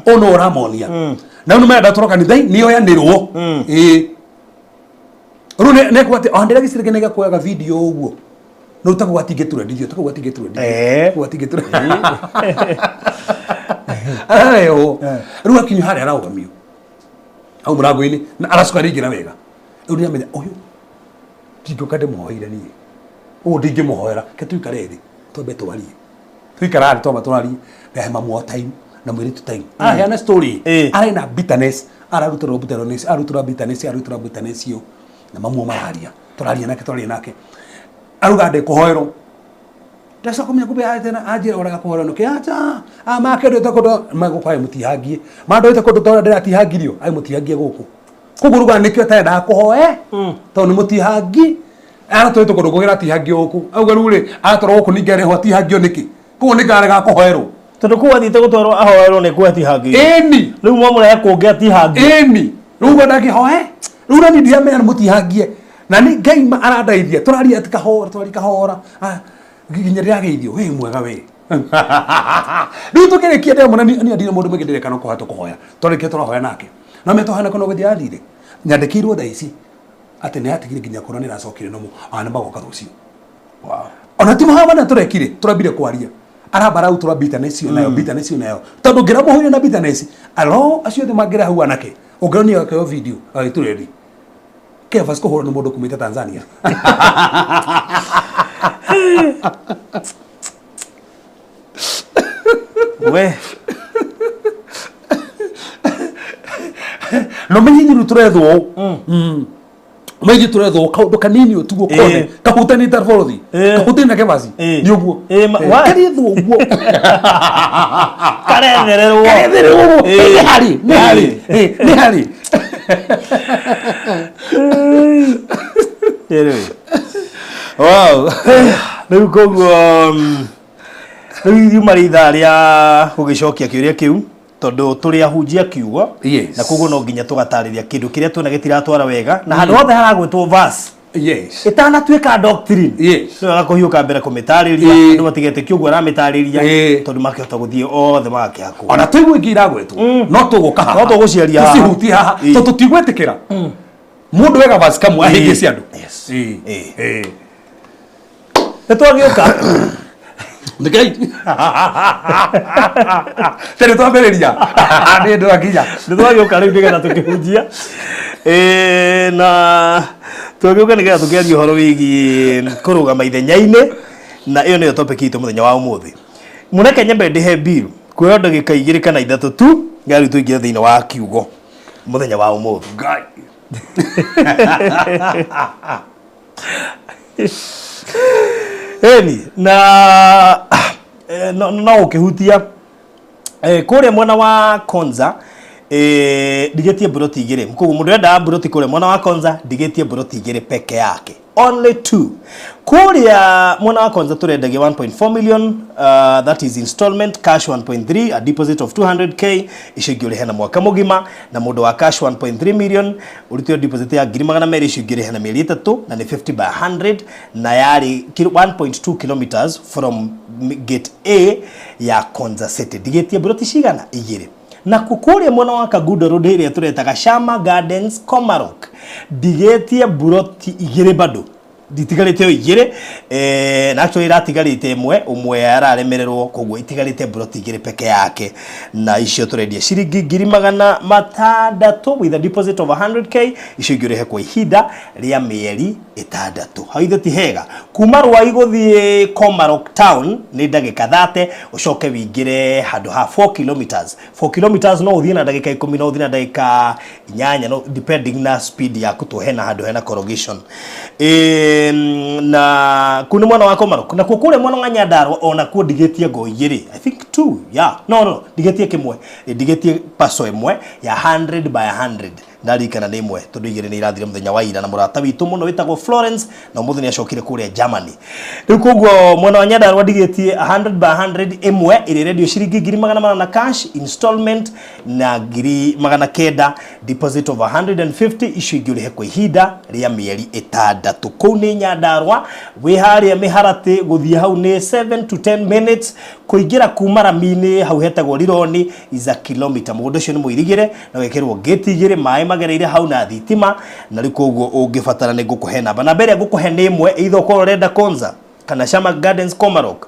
ũũ no ũramonia na rĩu nĩ marenda tũro kanitha nĩ oyanĩrwo. Ĩĩ. Rĩu nĩ kwati o ndĩra gĩcirĩke nĩ gakuoyaga video ũguo. No utakuga atingĩtũrendithio, utakuga atingĩtũrendithio. Utakuga atingĩtũrendithio. Ararehwo. Rĩu akinya harĩa ararũgamio. Hau mũrango-inĩ na aracoka rĩngĩ wega. Rĩu nĩamenya ũyũ ndingĩũka ndĩmũhoeire niĩ. Ũũ ndingĩmũhoera, ke tũikare thĩ twambe twarie. Tũikara thĩ twamba twarie, ndahe mamu wa time na mũirĩtu time. Araheana story. Arĩ na bitterness, ararutĩrwo bitterness, ararutĩrwo bitterness, ararutĩrwo bitterness ĩyo. Na mamu mararia, tũraria nake, tũraria nake. Aruga ndĩkũhoerwo. Ndacoka kũmenya kumbe tena anjĩra ũraga kũhoerwo nĩkĩ acha make ndwĩte kũndũ magũkwa mũtihangie mandwĩte kũndũ tondũ ndĩratihangirio ai mũtihangie gũkũ koguo ruga nĩkĩo atendaga kũhoe tondũ nĩ mũtihangi aratwarĩtwo kũndũ kũngĩ aratihangio gũkũ auga rĩu rĩ aratwarwo gũkũ ningĩ arehwo atihangio nĩkĩ koguo nĩkĩo arega kũhoerwo Tondũ kũu athiĩte gũtwarwo ahoerwo nĩ kuo atihangĩirio. Ĩni. Rĩu mwamũrehe kũngĩ atihangio. Ĩni. Rĩu we ndangĩhoe. Rĩu nani ndiramenya nĩ mũtihangie. Na nĩ Ngai ma arandeithia. Tũraria atĩ kahora, tũraria kahora. Ah, nginya ndĩrageithio. We mwega we. Rĩu tũkĩrĩkia ndĩramwĩra niĩ ndirĩ mũndũ mũingĩ ndĩreka no kũhoya tũkũhoya. Twarĩkia tũrahoya nake. No me twahoya nake no gũthiĩ athire. Nyandĩkĩirwo thaa ici atĩ nĩ atigire nginya kũrĩa nĩ ĩracokire no ona nĩ magoka rũciũ. Ona ti mahoya manene tũrekire, tũrambire kwaria. Aramba arautura bitterness ĩyo nayo, bitterness ĩyo nayo. Tondũ ũngĩramũhũrire na bitterness, alo acio othe mangĩra hau anake, ũngĩronio akĩoyo video agĩturendi. Kefas kũhũrwo nĩ mũndũ kumĩte Tanzania. We. No menye ithuĩ tũrethwo. Menye tũrethwo kaũndũ kanini ũtiguo kone kahutanĩte na borothi. Kahutanĩte na Kefas. Nĩ ũguo. Why? Karethwo ũguo. Karethererwo. Karethererwo ũguo. Nĩ harĩ, nĩ harĩ. Nĩ harĩ. Anyway. Wow. Rĩu koguo rĩu riuma rĩ ithaa rĩa gũgĩcokia kĩũria kĩu tondũ tũrĩ ahunjia kiugo na koguo no nginya tũgatarĩria kĩndũ kĩrĩa tuona gĩtiratwara wega na handũ hothe haragwĩtwo verse ĩtanatuĩka doctrine nĩ wega kũhiũka mbere kũmĩtarĩria andũ matigetĩkie ũguo aramĩtarĩria tondũ makĩhota gũthiĩ othe magakĩhakwo Ona tũigue ingĩ iragwetwo no tũgũka haha No tũgũciaria haha. Tũcihutie haha tondũ tũtigwĩtĩkĩra mũndũ wega verse kamwe ahĩngĩce andũ. Nĩ twagĩũka. Ngai. Tene twambĩrĩria. Nĩ ndwakinya. Nĩ twagĩũka rĩu nĩgetha tũkĩhunjia. Na twagĩũka nĩgetha tũkĩaria ũhoro wĩgiĩ kũrũgama ithenya-inĩ na ĩyo nĩyo topic itũ mũthenya wa ũmũthĩ. Mũreke nyambe ndĩhe bill kuoya ndagĩka igĩrĩ kana ithatũ tu nĩgetha rĩu tũingĩre thĩinĩ wa kiugo mũthenya wa ũmũthĩ. Ngai. Ĩni na no ũkĩhutia kũrĩa mwena wa Konza ndigĩtie mburoti igĩrĩ koguo mũndũ ũrenda mburoti kũrĩa mwena wa Konza ndigĩtie mburoti igĩrĩ peke yake only two kũrĩa mwena wa Konza tũrendagia 1.4 million that is installment cash 1.3 a deposit of 200k icio ingĩ ũrĩhe na mwaka mũgima na mũndũ wa cash 1.3 million ũrute deposit ya ngiri magana merĩ icio ingĩ ũrĩhe na mĩeri ĩtatũ na nĩ 50 by 100 na yarĩ 1.2 kilometers from gate A ya Konza City ndigĩtie mburoti cigana igĩrĩ na kũrĩa mwena wa Kangundo Road ĩrĩa tũretaga Shama Gardens Komarok ndigĩtie mburoti igĩrĩ bado itigarĩte o igĩrĩ na actually iratigarĩte ĩmwe ũmwe araremererwo koguo itigarĩte mburoti igĩrĩ peke yake na icio tũrendia ciringi ngiri magana matandatũ with a deposit of 100k icio ingĩ ũrĩhe kwa ihinda rĩa mĩeri ĩtandatũ hau ithe ti hega kuma Rwai gũthiĩ Komarok town nĩ ndagĩka 30 ũcoke wĩingĩre handũ ha 4 kilometers 4 kilometers no ũthiĩ na ndagĩka ikũmi no ũthiĩ na ndagĩka inyanya no depending na speed yaku to hena handũ hena corrugation na kuu nĩ mwena wa Komarok nakuo kũrĩa mwena wa Nyandarua ona kuo ndigĩtie ngo igĩrĩ I think two yeah no no ndigĩtie kĩmwe ndigĩtie parcel ĩmwe ya 100 by 100 ndarikana nĩ ĩmwe tondũ igĩrĩ nĩ irathire mũthenya wa ira na mũrata witũ mũno wĩtagwo Florence na ũmũthĩ nĩ acokire kũrĩa Germany rĩu koguo mwena wa Nyandarua ndigĩtie 100 by 100 ĩmwe ĩrĩa ĩrendio ciringi ngiri magana mana na cash installment na ngiri magana kenda deposit of 150 icio ingĩ ũrĩhe kwa ihinda rĩa mĩeri ĩtandatũ kũu nĩ Nyandarua wĩ harĩa mĩharatĩ gũthiĩ hau nĩ 7 to 10 minutes kũingĩra kuma rami-inĩ hau hetagwo Rironi is a kilometer mũgũnda ũcio nĩ mũirigĩre na wekĩrwo gate igĩrĩ maĩ magereire hau na thitima na rĩu koguo ũngĩbatara nĩ ngũkũhe namba. Namba ĩrĩa ngũkũhe nĩ ĩmwe, either ũkorwo ũrenda Konza kana Shama Gardens Komarok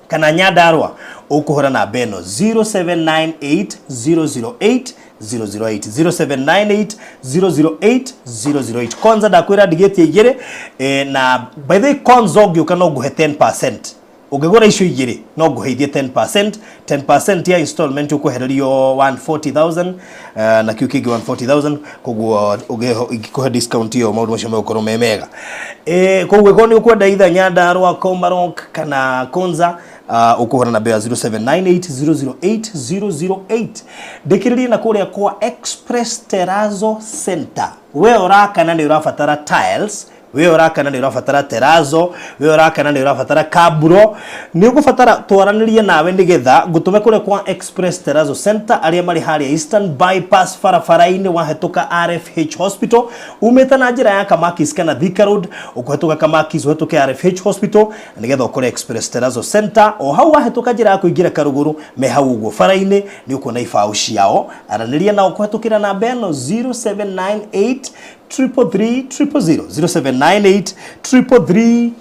kana Nyandarua, ũkũhũra namba ĩno 0798 008 008, 0798 008 008. Konza ndakwĩra ndigĩtie igĩrĩ, na by the way Konza ũngĩũka no ngũhe 10%. Ũngĩgũra icio igĩrĩ no ngũheithie 10%. 10% ya installment ũkwehererio 140,000, na kĩu kĩngĩ 140,000. Koguo ingĩkũhe discount ĩyo, maũndũ macio megũkorwo me mega. Koguo ĩkorwo nĩ ũkwenda either Nyandarua, Komarok kana Konza, ũkũhũra namba ya 0798 008 008. Ndĩkĩrĩrie na kũrĩa kwa Express Terrazzo Center. We ũrakana nĩ ũrabatara tiles, we ũrakana nĩ ũrabatara terrazzo, we ũrakana nĩ ũrabatara kaburo, nĩ ũgũbatara twaranĩrie nawe nĩgetha ngũtũme kũrĩa kwa Express Terrazzo Center, arĩa marĩ harĩa Eastern Bypass barabara-inĩ wahĩtũka RFH Hospital, umĩte na njĩra ya Kamakis kana Thika Road. Ũkũhetũka Kamakis, ũhetũke RFH Hospital na nĩgetha ũkore Express Terrazzo Center o hau wahĩtũka njĩra ya kũingĩra Karũgũrũ. Me hau ũguo bara-inĩ nĩ ũkuona ibaũ ciao. Aranĩria nao kũhetũkĩra namba ĩno 0798 333 000, 0798 333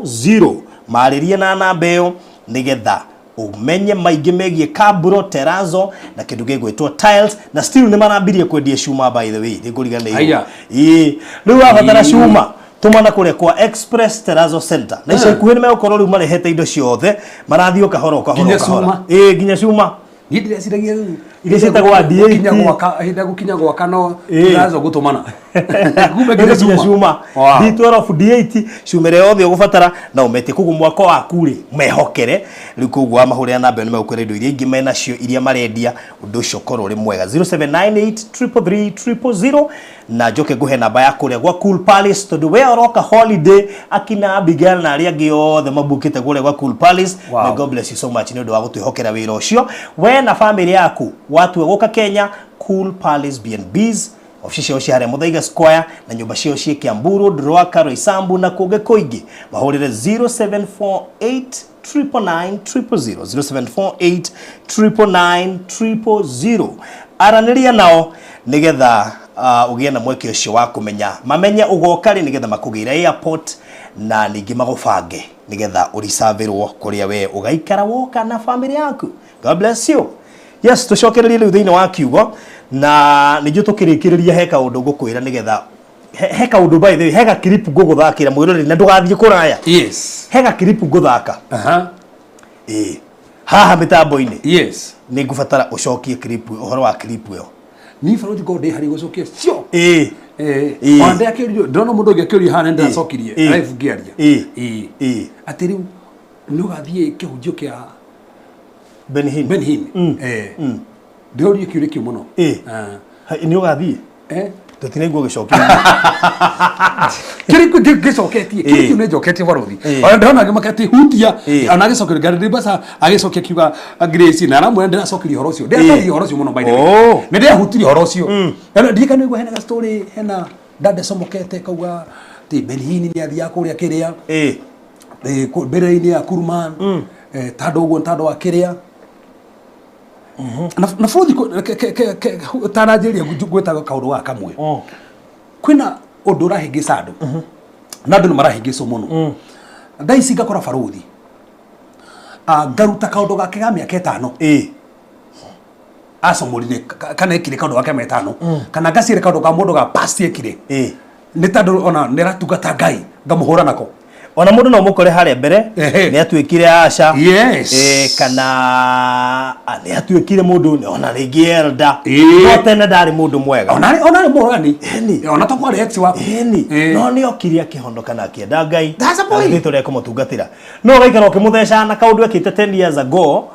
000. Marĩrie na namba ĩyo nĩgetha ũmenye maingĩ megiĩ kaburo, terrazzo na kĩndũ gĩgwĩtwo tiles. Na still nĩ marambirie kwendia cuma, by the way, nĩngũriganĩirwo. Aya. Ĩĩ, rĩu wabatara cuma, tũmana kũrĩa kwa Express Terrazzo Center na ica ikuhĩ nĩ megũkorwo rĩu marehete indo ciothe, marathiĩ o kahora o kahora Nginya o kahora. cuma? Ĩĩ, nginya cuma. Niĩ ndĩreciragia rĩu Iria ciĩtagwo D8. Gũkinya gwaka, hĩndĩ ya gũkinya gwaka no terazo gũtũmana kumbe nginya nginya cuma. Wow. D12, D8, cuma ĩrĩa yothe ũgũbatara na ũmetie. Koguo mwako waku rĩ, mehokere rĩu. Koguo wamahũrĩra namba ĩyo nĩ megũkwĩra indo iria ingĩ menacio iria marendia. Ũndũ ũcio ũkorwo ũrĩ mwega. 0798 333 000. Na njoke ngũhe namba ya kũrĩa gwa Cool Palace, tondũ we ũroka holiday, akina Abigail na arĩa angĩ othe mabukĩte kũrĩa gwa Cool Palace. May God bless you so much nĩ ũndũ wa gũtwĩhokera wĩra ũcio. We na family yaku watua gũka Kenya, Cool Palace B&Bs, obici ciao ci harĩa Muthaiga Square na nyũmba ciao ciĩ Kiambu Road, Rwaka, Roysambu na kũngĩ kũingĩ. Mahũrĩre 0748 999 000, 0748 999 000. Aranĩria nao nĩgetha ũgĩe na mweke ũcio wa kũmenya, mamenye ũgoka rĩ, nĩgetha makũgĩre airport na ningĩ magũbange nĩgetha ũricavĩrwo kũrĩa we ũgaikara woka na family yaku. God bless you. Yes, tũcokererie rĩu thĩinĩ wa kiugo na nĩnjũ tũkĩrĩkĩrĩria. He kaũndũ ngũkwĩra nĩgetha he kaũndũ, by the way, he gakiripu ngũgũthakĩra mwĩroreri na ndũgathiĩ kũraya. He gakiripu ngũthaka. Ĩĩ, haha mĩtambo-inĩ. Nĩ ngũbatara ũcokie clip, ũhoro wa clip ĩyo. Niĩ bũrũri ngorwo ndĩ harĩ gũcokia cio. Ona ndĩrakĩũrio, ndĩrona mũndũ ũngĩ akĩũria haha na ndĩracokirie live ngĩaria. Atĩ rĩu nĩ ũgathiĩ kĩhunjio kĩa Benny Hinn? Benny Hinn. Ndĩrorie kĩũria kĩu mũno. Nĩ ũgathiĩ? Eh? Tũtinaigua ũgĩcokia. Kĩrĩ ngĩcoketie kĩrĩ kĩu nĩ njoketie barothi. Ona ndĩrona angĩ makati hutia ona agĩcokeria Gary Ribasa agĩcokia kiuga Grace na aramwĩra ndĩracokeria ũhoro ũcio, ndĩracokeria ũhoro ũcio mũno, by the way. Nĩ ndĩrahutirie ũhoro ũcio. Na ndiĩ kana nĩguo hena ga story, hena dada comokete kauga atĩ Benny Hinn nĩ athiaga kũrĩa kĩrĩa mbere-inĩ ya Kurman, tandũ ũguo tandũ wa kĩrĩa na bũrũri tananjĩrĩria gwĩta kaũndũ gaka kamwe. Kwĩna ũndũ ũrahĩngĩca andũ na andũ nĩ marahĩngĩcwo mũno thaa ici. Ngakora barũthi, ngaruta kaũndũ gake ga mĩaka 5 acomorire kana ekire kaũndũ gake mĩaka 5, kana ngacire kaũndũ ka mũndũ ga past ekire nĩ tondũ ona nĩ aratungata Ngai, ngamũhũra nako. Ona mũndũ no mũkore harĩa mbere nĩ atuĩkire aca kana nĩ atuĩkire mũndũ ona rĩngĩ elder, no tene ndarĩ mũndũ mwega. Ona arĩ mũragani. Ona to kwarĩ ex waku. Ĩni. No nĩ okire akĩhonoka na akĩenda Ngai. That's the point. Na rĩtwa rĩa kũmũtungatĩra no ũgaikara ũkĩmũthecaga na kaũndũ ekĩte 10 years ago,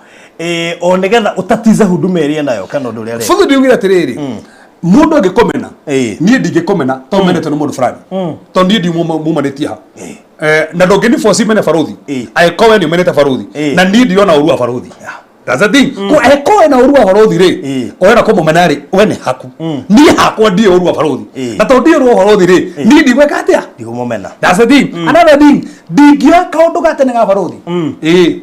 o nĩgetha ũtatize huduma ĩrĩa nayo kana ũndũ ũrĩa areka. Bũthũ ndiugire atĩrĩrĩ, mũndũ angĩkomena, niĩ ndingĩkomena tondũ mendetwo nĩ mũndũ fulani, tondũ niĩ ndimumanĩtie ha. Na ndũngĩni force mene baruthi angĩkorwo we nĩ ũmenete baruthi na niĩ ndirona ũru wa baruthi. That's the thing. Ko angĩkorwo wena ũru wa baruthi rĩ, ũrenda kũmũmena rĩ, we nĩ haku. Niĩ hakwa ndiĩ ũru wa baruthi. Na tondũ ndiĩ ũru wa baruthi rĩ, niĩ ndigwĩka atĩa? Ndigũmũmena. That's the thing. Another thing, ndingĩoya kaũndũ ga tene ga baruthi.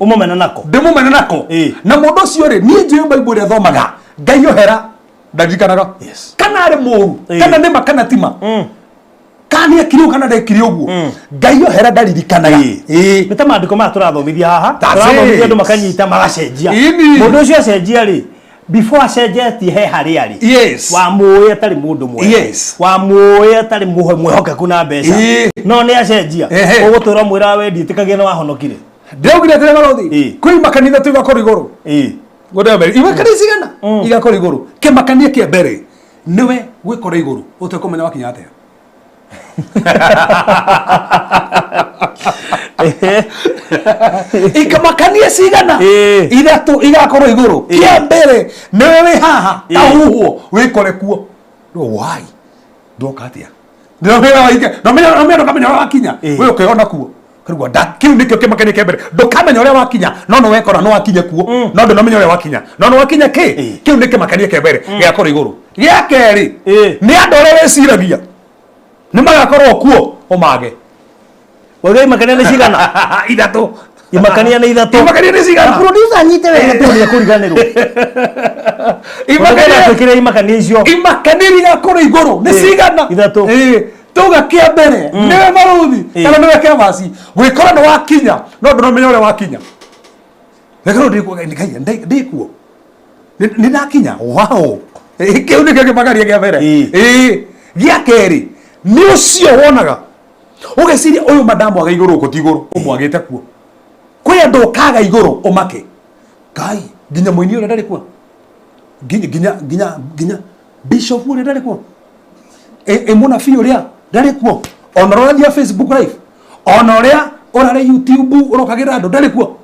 Ũmũmena nako. Ndĩmũmene nako. Na mũndũ ũcio rĩ, niĩ njũĩ Bible ĩrĩa thomaga, Ngai ohera. Ndaririkanaga. Yes. Kana arĩ mũru, kana nĩma kana tima, kana nĩ ekire ũguo kana ndekire ũguo, Ngai ohera, ndaririkanaga. Ĩĩ. Nĩ ta maandĩko maya tũrathomithia haha. That's Tũrathomithia it. andũ makanyita magacenjia. Ĩni. Mũndũ ũcio acenjia rĩ, before acenjetie he harĩa arĩ. Wamũĩ atarĩ mũndũ mwega. Wamũĩ atarĩ mwĩhokeku na mbeca. No nĩ acenjia. Ũgũtũra mwĩra we ndiĩtĩkagia nĩ wahonokire. Ndĩraugire atĩrĩ barothi, kwĩ imakania ithatũ igakorwo igũrũ. Ngũndĩ mbere imakania cigana igakorwo igũrũ? Kĩmakania kĩa mbere nĩwe gwĩkora igũrũ ũtekũmenya wakinya atĩa. Ikamakania cigana? Ithatũ igakorwo igũrũ. Kĩa mbere nĩwe wĩ haha tahuhwo wĩkore kuo. No why ndoka atĩa? Ndũkamenya ndũkamenya ũrĩa wakinya, we ũkeyona kuo. Karigwa nda kĩu nĩkĩo kĩmakania kĩa mbere. Ndũkamenya ũrĩa wakinya, no nĩ wekora no wakinya kuo, no ndũnamenya ũrĩa wakinya, no nĩ wakinya. Kĩ kĩu nĩ kĩmakania kĩa mbere gĩgakorwo igũrũ. Gĩa kerĩ nĩ andũ arĩa wĩciragia nĩ magakorwo kuo, ũmage. Wauga imakania nĩ cigana? Ithatũ. Imakania nĩ ithatũ. Imakania nĩ cigana? Producer anyite wega tondũ nĩ ekũriganĩrwo. Imakania twĩkĩre imakania icio. Imakania igakorwo igũrũ nĩ cigana? Ithatũ. Ĩĩ. Tuga kĩa mbere nĩwe marũthi kana nĩwe kĩamaci gwĩkora nĩ wakinya no ndũramenya ũrĩa wakinya. Rekerwo ndĩkuo, nĩ ndakinya, wow. Kĩu nĩkĩo kĩmakania kĩa mbere. Ĩĩ. Gĩa kerĩ nĩ ũcio wonaga ũgeciria ũyũ madamwaga igũrũ gũkũ ti igũrũ, ũmwagĩte kuo. Kwĩ andũ ũkaga igũrũ ũmake, Ngai, nginya mũini ũrĩa ndarĩ kuo, nginya nginya nginya nginya bishop ũrĩa ndarĩ kuo, ĩ mũnabii ũrĩa ndarĩ kuo, ona ũrĩa ũrathiĩ Facebook live, ona ũrĩa ũrarĩ YouTube ũrokagĩra andũ ndarĩ kuo.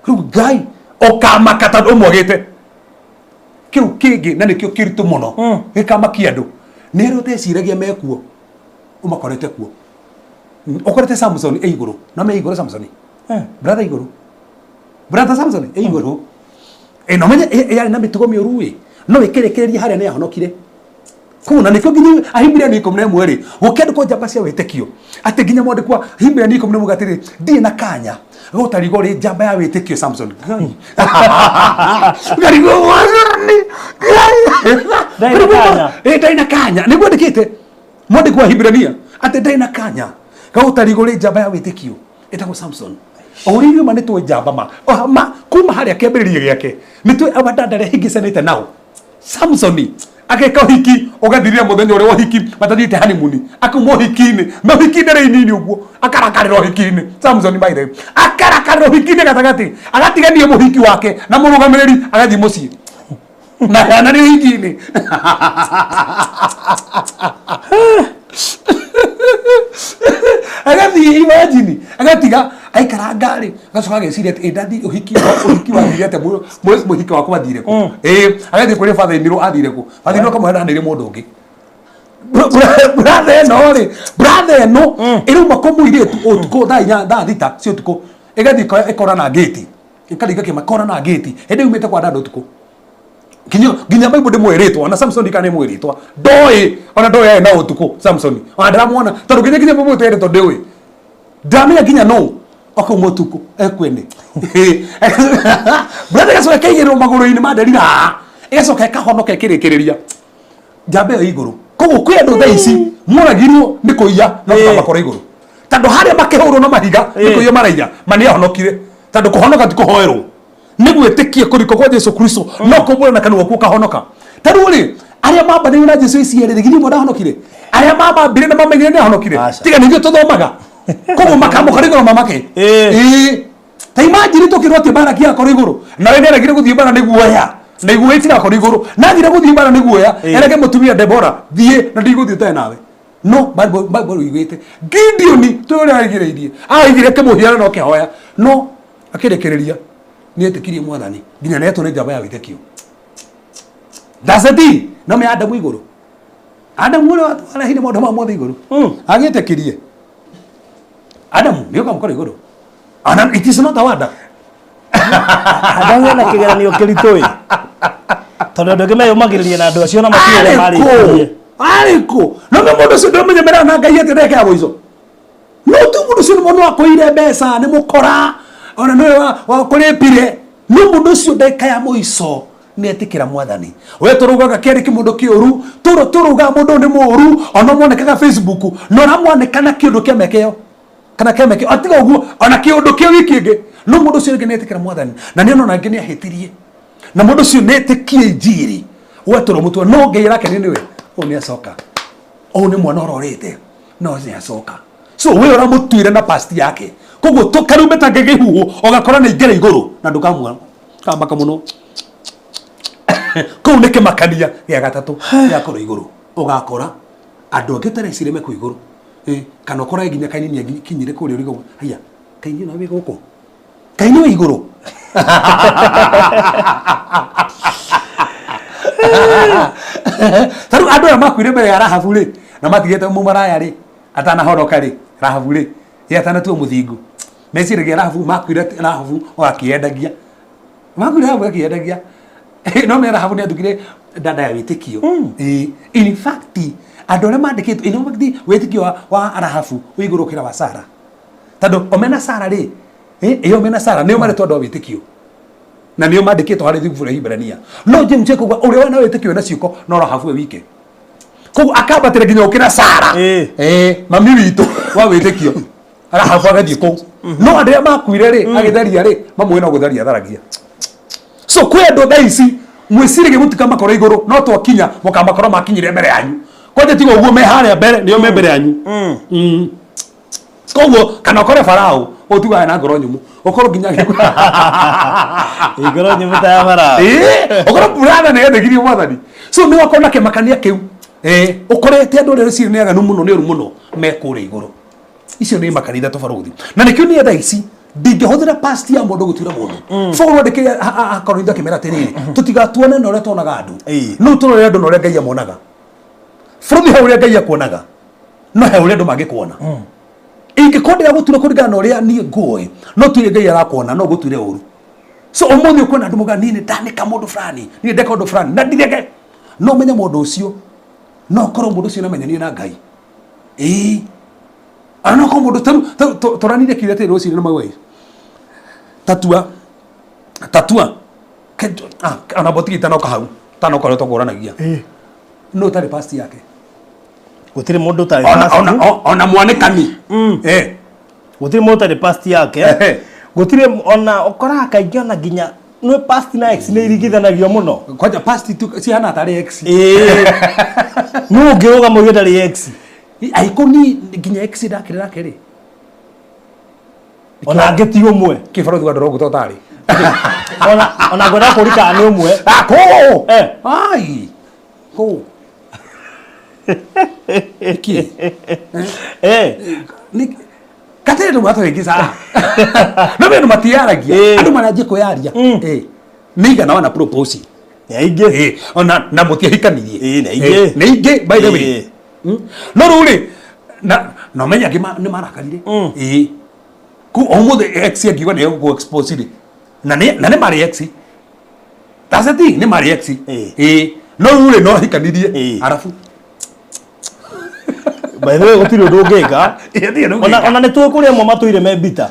Rĩu Ngai, ũkamaka tondũ ũmwagĩte. Kĩu kĩngĩ na nĩkĩo kĩritũ mũno gĩkamakia andũ nĩ arĩa ũteciragia mekuo ũmakorete kuo. Ũkorete Samson ĩ igũrũ, no me igũrũ Samson, brother igũrũ, brother Samson ĩ igũrũ. Ĩ no menye yarĩ na mĩtugo mĩũru ĩ no ĩkĩrĩkĩrĩria harĩa nĩ ahonokire koguo na nĩkĩo nginya Ahibirania 11 rĩ gũkĩandĩkwo njamba cia wĩtĩkio, atĩ nginya mwandĩko wa Ahibirania 11 atĩrĩ, ndirĩ na kanya gũtarigwo rĩ njamba ya wĩtĩkio Samson. Ngai ngarigwo, Mwathani Ngai. Ndarĩ na kanya. Ĩ, ndarĩ na kanya nĩguo andĩkĩte mwandĩko wa Ahibirania atĩ ndarĩ na kanya gagũtarigwo rĩ njamba ya wĩtĩkio ĩtagwo Samson. O ũrĩa ithuĩ ma nĩ tũĩ njamba ma. O, ma kuma harĩa kĩambĩrĩria gĩake nĩ tũĩ abadada arĩa hĩngĩcanĩte nao. Samsoni ageka ũhiki ũgathirĩra mũthenya ũrĩa wa ũhiki matathiĩte honeymoon, akauma ũhiki-inĩ na ũhiki ndĩrĩ inini ũguo, akarakarĩra ũhiki-inĩ. Samson, by the way, akarakarĩra ũhiki-inĩ gatagatĩ, agatigania mũhiki wake na mũrũgamĩrĩri, agathiĩ mũciĩ na nĩ ũhiki-inĩ. Agathiĩ, imagine, agatiga aikara ngari, agacoka ageciria atĩ ĩ ndathi ũhiki ũhiki wathire atĩa? Mũhiki wakwa athire kũ? Ĩ agathiĩ kũrĩ father in law, athire kũ? Father in law akamwĩra ndanĩire mũndũ ũngĩ. Brother ĩno rĩ, brother ĩno ĩrauma kũ mũirĩtu ũtukũ thaa 8, thaa 6 cia ũtukũ, ĩgathiĩ ĩkora na ngĩti, ĩkaringa kĩma kora na ngĩti hĩndĩ yumĩte kwa dada ũtukũ. Nginya Bible ndĩmwĩrĩtwo ona Samson kana nĩmwĩrĩtwa ndoĩ, ona ndoĩ arĩ na ũtukũ Samson, ona ndĩramwona tondũ nginya mũmwĩte rĩtwa ndĩũĩ, ndamenya nginya no akauma ũtukũ ekwene. Brother ĩgacoka ĩkaigĩrĩrwo magũrũ-inĩ ma Delila, ĩgacoka ĩkahonoka ĩkĩrĩkĩrĩria njamba ĩyo igũrũ. Koguo kwĩ andũ thaa ici moragirwo nĩ kũiya no tũkamakora igũrũ, tondũ harĩa makĩhũrwo na mahiga nĩ kũiya maraiya, ma nĩ ahonokire, tondũ kũhonoka ti kũhoerwo, nĩ gwĩtĩkia kũriko kwa Jesu Kristo, no kũmbũra na kanua gaku ũkahonoka. Ta rĩu rĩ, arĩa mambanĩire na Jesu ici erĩ rĩ, githĩ ũmwe ndahonokire? Arĩa mamambire na mamenyire nĩ ahonokire. Aca. Tiga nĩ ithuĩ tũthomaga koguo makamũkora igũrũ mamake. Ĩĩ. Ta imagine tũkĩrwo atĩ Baraki akorwo igũrũ nawe nĩaregire gũthiĩ mbara nĩ guoya, na iguo itigakorwo igũrũ nathire gũthiĩ mbara nĩ guoya. Erege mũtumia Debora, thiĩ na ndigũthiĩ ũtarĩ nawe. No Bible ĩugĩte Gideoni tũĩ ũrĩa aigĩrĩirie, aigire kĩmũhiano no kĩhoya, no akĩrĩkĩrĩria nĩ etĩkirie Mwathani nginya netwo nĩ njamba ya wĩtĩkio. That's the thing. No me Adamu igũrũ, Adamu ũrĩa warehire maũndũ ma mothe igũrũ, agĩtĩkirie Adamu nĩ ũkamũkora igũrũ. And it is not a wonder. Adamu ena kĩgeranio kĩritũ ĩ, tondũ andũ angĩ meyũmagĩrĩria na andũ acio na matiũĩ ũrĩa marĩkirie. Arĩkũ? No nĩ mũndũ ũcio ndũmenye na Ngai atĩ ndekea mũico. No tu mũndũ ũcio nĩ mũndũ wakũire mbeca, nĩ mũkora, ona nĩwe wakũrĩpire, no mũndũ ũcio ndagĩka ya mũico Nĩetĩkĩra mwathani. We tũraugaga kĩarĩ kĩmũndũ kĩũru, tũraugaga mũndũ ũyũ nĩ mũũru, ona monekaga Facebook, na ũramwanĩka na kĩũndũ kĩa mĩaka ĩyo. Kana kĩa mĩaka ĩyo. Atiga ũguo, ona kĩũndũ kĩu gĩkĩ kĩngĩ. No mũndũ ũcio rĩngĩ nĩetĩkĩra mwathani. Na nĩ ona angĩ nĩahĩtirie. Na mũndũ ũcio nĩetĩkie injiri. We tũramũtua, no Ngai arakenio nĩwe. Ũyũ nĩacoka. Ũyũ nĩ mwana ũrorĩte. No nĩacoka. So we ũramũtuire na past yake. Koguo karumbeta ngĩkĩhuhwo, ũgakora nĩ ingĩra igũrũ na ndũkamua. Kamaka mũno. Kũu nĩ kĩmakania gĩa gatatũ gĩa korwo igũrũ. Ũgakora andũ angĩ ũtareciria me kũu igũrũ. Kana ũkore nginya Kaini nĩ akinyire kũrĩa ũrigagwo, haiya, Kaini ona wĩ gũkũ? Kaini wĩ igũrũ? Ta rĩu andũ aya makuire mbere ya Rahabu rĩ, na matigĩte mũmaraya rĩ, atanahonoka rĩ, Rahabu rĩ, ye atanatua mũthingu. Meciragia Rahabu makuire Rahabu o akĩendagia. Makuire Rahabu akĩendagia. No me Rahabu nĩ athukire dada ya wĩtĩkio. In fact, andũ arĩa mandĩkĩtwo, in fact, wĩtĩkio wa Rahabu wĩ igũrũ gũkĩra wa Sara. Tondũ o mena Sara rĩ, ĩyo mena Sara nĩo marĩtwo andũ a wĩtĩkio. Na nĩo mandĩkĩtwo harĩ ibuku rĩa Hiberania. No James ekuga ũrĩa wĩna wĩtĩkio na ciĩko no Rahabu we wike. Koguo akambatĩra nginya gũkĩra Sara. Mami witũ wa wĩtĩkio. Rahabu agathiĩ kũu. No andũ arĩa makuire rĩ, agĩtharia rĩ, mamwe no gũtharia atharagia. So kwĩ andũ thaa ici mwĩciragia mũtikamakora igũrũ, no twakinya mũkamakora makinyire mbere yanyu. Kwanja tiga ũguo me harĩa mbere, nĩo me mbere yanyu. Koguo kana ũkore Farao ũtugaga na ngoro nyũmũ, ũkorwo nginya Ngoro nyũmũ ta ya Farao. Ũkorwo brother nĩ etĩkirie mwathani. So nĩ wakorwo na kĩmakania kĩu. Ũkorete andũ arĩa rĩciria nĩ aganu mũno, nĩ ũru mũno, me kũrĩa igũrũ. Icio nĩ makanitha tũbarũthi. Na nĩkĩo niĩ thaa ici ndingĩhũthĩra past ya mũndũ gũtuĩra mũndũ. Paul andĩkĩire Akorintho akĩmera atĩrĩrĩ, tũtigatuane na ũrĩa tuonaga andũ. No tũrore andũ na ũrĩa Ngai amonaga. Bũrũri he ũrĩa Ngai akuonaga, no he ũrĩa andũ mangĩkuona. Ingĩkorwo ndĩragũtura kũringana na ũrĩa niĩ ngũĩ, no tuge Ngai arakuona, no ngũtuĩre ũru. So ũmũthĩ ũkuona andũ maugaga niĩ nĩ ndanĩka mũndũ fulani, niĩ ndeka ũndũ fulani, na ndirege. No ũmenye mũndũ ũcio, no ũkorwo mũndũ ũcio nĩamenyanire na Ngai. Ona no ũkorwo mũndũ tarĩu tũranire kiugo atĩrĩ rũcinĩ na mawe. Tatua, tatua. Ona botigi itanoka hau, tanoka ũrĩa tũkũranagia. No ũtarĩ past yake. Gũtirĩ mũndũ ũtarĩ past. Ona mwanĩkani. Gũtirĩ mũndũ ũtarĩ past yake. Gũtirĩ ona ũkoraga kaingĩ ona nginya nĩ past na ex nĩ iringithanagio mũno. Kwanja past tu cihana tarĩ ex. Nũ ũngĩrũgama uge ndarĩ ex? Aiko ni nginya ex ndakĩrĩ nake rĩ. Ona angĩ ti ũmwe. Kĩbarothi wa ndoro ngũta ũtarĩ. Ona ngwenda kũũria kana nĩ ũmwe. Kũ? Ai. Kũ? Nĩkĩ? Katĩrĩ ndũ matũrĩngĩ saa. No andũ matiaragia. Andũ maranjia kwĩyaria. Nĩ igana wana propose. Nĩ aingĩ. Ona na mũtiahikanirie. Nĩ aingĩ. Nĩ aingĩ by the way. No rĩu rĩ, na ũmenye angĩ nĩ marakarire. Kũu ũmũthĩ ex angiuga nĩ egũkũ expose rĩ. Na nĩ marĩ ex. That's the thing, nĩ marĩ ex. No rĩu rĩ, no ahikanirie. Arabu. By the way, gũtirĩ ũndũ ũngĩka. Gũtirĩ ũndũ ũngĩka. Ona nĩ tũĩ kũrĩ amwe matũire me mbita.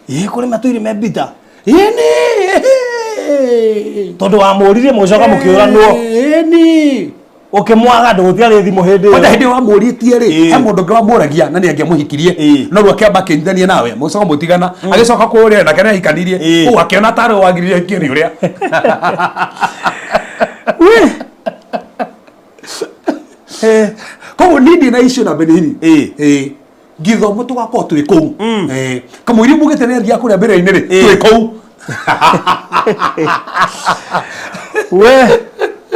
Kũrĩ matũire me mbita. Tondũ wamũririe mũgĩcoka mũkĩũranwo. Ũkĩmwaga andũ gũtiarĩ thimũ hĩndĩ ĩyo. Kwanja hĩndĩ ĩyo wamũrĩtie rĩ, he mũndũ ũngĩ wamũragia na nĩ angĩamũhikirie. No rĩu akĩamba akĩnyitithania nawe, mũgĩcoka mũtigana. Agĩcoka kũrĩa nake nĩ ahikanirie. Ũũ akĩona tarĩ we wagĩrĩire ahikio nĩ ũrĩa. Koguo niĩ ndĩ na issue na Benihini. Gĩthomo tũgakorwo twĩ kũu. Kamũira mugĩte nĩ athiaga kũrĩa mbĩrĩra-inĩ rĩ, twĩ kũu. We.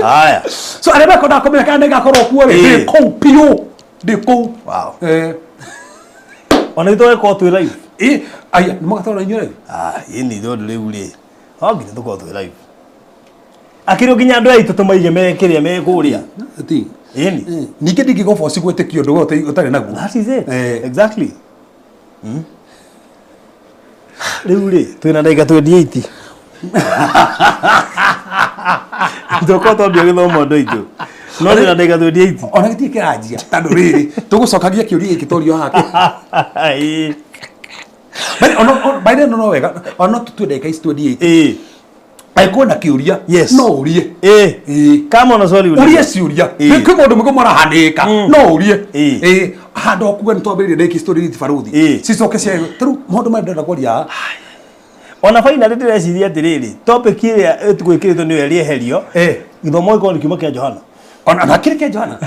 Haya. So arĩa mekwendaga kũmenya kana nĩngakorwo kuo rĩ, ndĩ kũu biũ. Ndĩ kũu. Wow. Ona ithuĩ tũgĩkorwo twĩ live. Aya, nĩ mũgakorwo inyuĩ live? Ĩni tondũ rĩu rĩ, no nginya tũkorwo twĩ live. Akĩrĩ nginya andũ aitũ tũmaige me kĩrĩa me kũrĩa. Ti. Ĩni. Ningĩ ndingĩgũboci gwĩtĩkia ũndũ we ũtarĩ naguo. That is it. Exactly. Rĩu rĩ, twĩna ndagĩka 28. Tũkorwo twambia gĩthomo andũ aitũ. No twĩna ndagĩka 28. Ona gĩtirĩ kĩranjia tondũ rĩrĩ, tũgũcokagia kĩũria gĩkĩ tũrio haha. By the way, no wega, ona tũtue ndagĩka ici 28. Angĩkorwo na kĩũria, Yes. no ũrie. Ĩĩ. Kama una swali, uliza. Ũrie ciũria. Ĩĩ. Kwĩ maũndũ maingĩ marahanĩka, no ũrie. Ĩĩ. Ĩĩ, handũ okuga nĩ twambĩrĩrie ndĩki story riti baruthi Ĩĩ. cicoke cia tarĩu maũndũ marĩa ndĩrenda kwaria. Ona finally ndĩreciria atĩrĩrĩ, topic ĩrĩa ĩtũgwĩkĩrĩtwo nĩyo ĩrĩeherio. Eh. Gĩthomo gĩkorwo nĩ kiumo kĩa Johana. Ona na kĩrĩ kĩa Johana.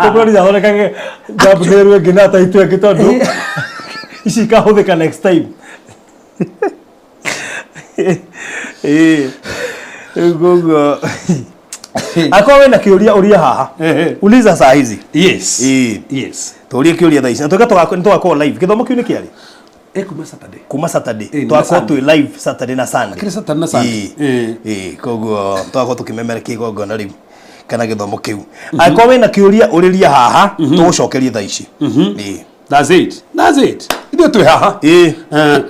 Tũkũrora athondekage thumbnail ĩngĩ na title ĩngĩ tondũ ici ikahũthĩka next time. Ĩĩ. Rĩu koguo akorwo wĩna kĩũria, ũria haha. Ehe. Uliza saa hizi. Yes. Ĩĩ. Yes. Tũrie kĩũria thaa ici na tuge nĩ tũgakorwo live. Gĩthomo kĩu nĩ kĩarĩ Ĩkuma Saturday. Kuma Saturday. Ĩĩ, na Tũgakorwo Sunday. twĩ live Saturday na Sunday. Kĩrĩ Saturday na Sunday. Ĩĩ. Ĩĩ. Ĩĩ, koguo tũgakorwo tũkĩmemerekia igongona rĩu kana gĩthomo kĩu. Angĩkorwo wĩna kĩũria, ũrĩria haha, tũgũcokerie thaa ici. Ĩĩ. That's it, that's it. Ithuĩ twĩ haha. Ĩĩ. Eh,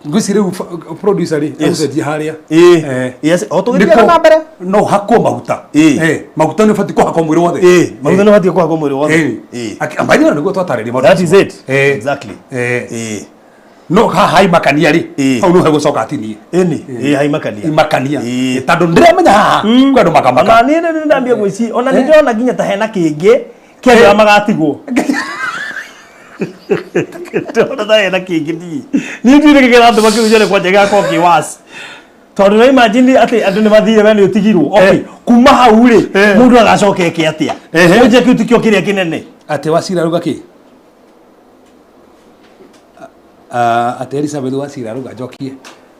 ngwĩciria rĩu producer rĩ agũcenjia harĩa. Ĩĩ. Eh. Yes, o tũgĩthiaga Nĩkũ- na mbere. No hakwo maguta. Ĩĩ. Eh, maguta nĩ ũbatiĩ kũhakwo mwĩrĩ wothe. Ĩĩ, maguta nĩ ũbatiĩ kũhakwo mwĩrĩ wothe. Ĩĩ. Ĩĩ. By the way, nĩguo twatarĩria maũndũ That is macio. it. Eh. Exactly. Eh. Ĩĩ. No haha imakania rĩ, Ĩĩ. hau no hegũcoka atinie. Ĩni, ĩĩ, haimakania. Imakania. Ĩĩ. Tondũ ndĩramenya haha kwĩ andũ makamaka. Ona niĩ nĩ ndambia gwĩci, ona nĩ ndĩrona nginya ta hena kĩngĩ kĩa andũ arĩa magatigwo. Ndĩrona ta hena kĩngĩ niĩ. Niĩ ndiũĩ nĩkĩ kĩratũma kĩu gĩothe kwanja gĩgakorwo kĩ worse. Tondũ na imagine atĩ andũ nĩ mathire, we nĩ ũtigirwo. Okay, kuma hau rĩ, mũndũ agacoka eke atĩa? Ehe. Ũnje kĩu tikĩo kĩrĩa kĩnene. Atĩ Wacira aruga kĩ? Atĩ Elizabeth Wacira aruga njokie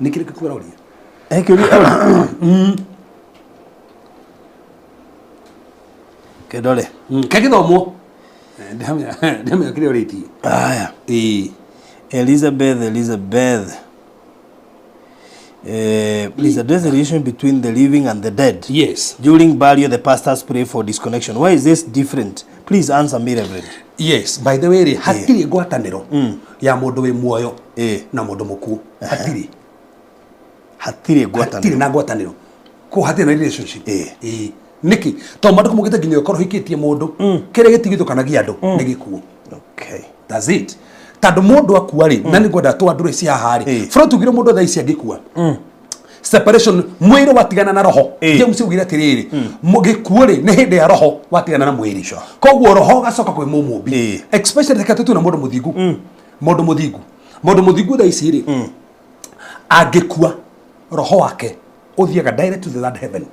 nĩ kĩrĩkũ kĩroria? Eh, kĩũria. Kĩndore. Kagĩthomwo. Ndĩramenya kĩrĩa ũrĩtie. Aya. Ĩĩ. Elizabeth, Elizabeth. Please address the relation between the living and the dead. Yes. During burial, the pastors pray for disconnection. Why is this different? Please answer me, Reverend. Yes, by the way rĩ, hatirĩ ngwatanĩro ya mũndũ wĩ muoyo Ĩĩ. na mũndũ mũkuũ. Hatirĩ. Hatirĩ Hatirĩ ngwatanĩro. na ngwatanĩro ko hatirĩ na relationship. Ĩĩ. Ĩĩ. Nĩkĩ? Tondũ maandĩko maugĩte nginya ũkorwo ũhikĩtie mũndũ, kĩrĩa gĩtigithũkanagia andũ nĩ gĩkuũ. Okay. That's it. Tondũ mũndũ akua rĩ, na nĩ ngwenda twandũre ci haha rĩ, Ĩĩ. bro, tugire mũndũ thaa ici angĩkua, separation, mwĩrĩ watigana na roho. Ĩĩ. James augire atĩrĩrĩ, gĩkuũ rĩ, nĩ hĩndĩ ya roho watigana na mwĩrĩ, koguo roho ũgacoka kwĩ mũmũmbi. Ĩĩ. Especially reke tũtue na mũndũ mũthingu, mũndũ mũthingu, mũndũ mũthingu thaa ici rĩ, angĩkua, roho wake ũthiaga direct to the third heaven,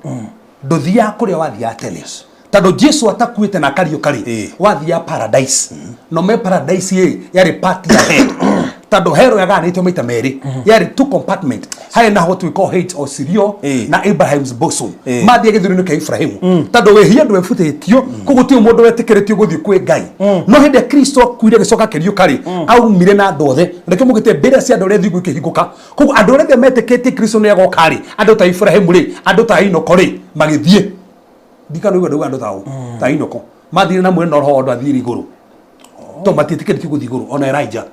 ndũthiaga kũrĩa wathiaga tene, tondũ Jesu atakuĩte na akariũka rĩ, Ĩĩ. wathiaga paradise. No me paradise ĩ yarĩ part ya hell, tondũ hell yagayanĩtio maita merĩ, yarĩ two compartment, harĩ na what we call Hades or Sheol Ĩĩ. na Abraham's bosom. Ĩĩ. Mathiĩ gĩthurino kĩa Ibrahimu, tondũ wĩhia ndwebutĩtio, koguo gũtirĩ mũndũ wetĩkĩrĩtio gũthiĩ kwĩ Ngai. No hĩndĩ ĩrĩa Kristo akuire agĩcoka akĩriũka rĩ, aumire na andũ othe. Nĩkĩo mũgĩte mbĩrĩra cia andũ arĩa thingu ikĩhingũka. Koguo andũ arĩa othe metĩkĩtie Kristo nĩ agoka rĩ, andũ ta Ibrahimu rĩ, andũ ta Inoko rĩ, magĩthiĩ. Ndikana igua ndauga andũ ta ũ ta Inoko mathire na mwena roho, andũ athire igũrũ tondũ matiĩtĩkĩrĩtio gũthiĩ igũrũ, ona Elijah.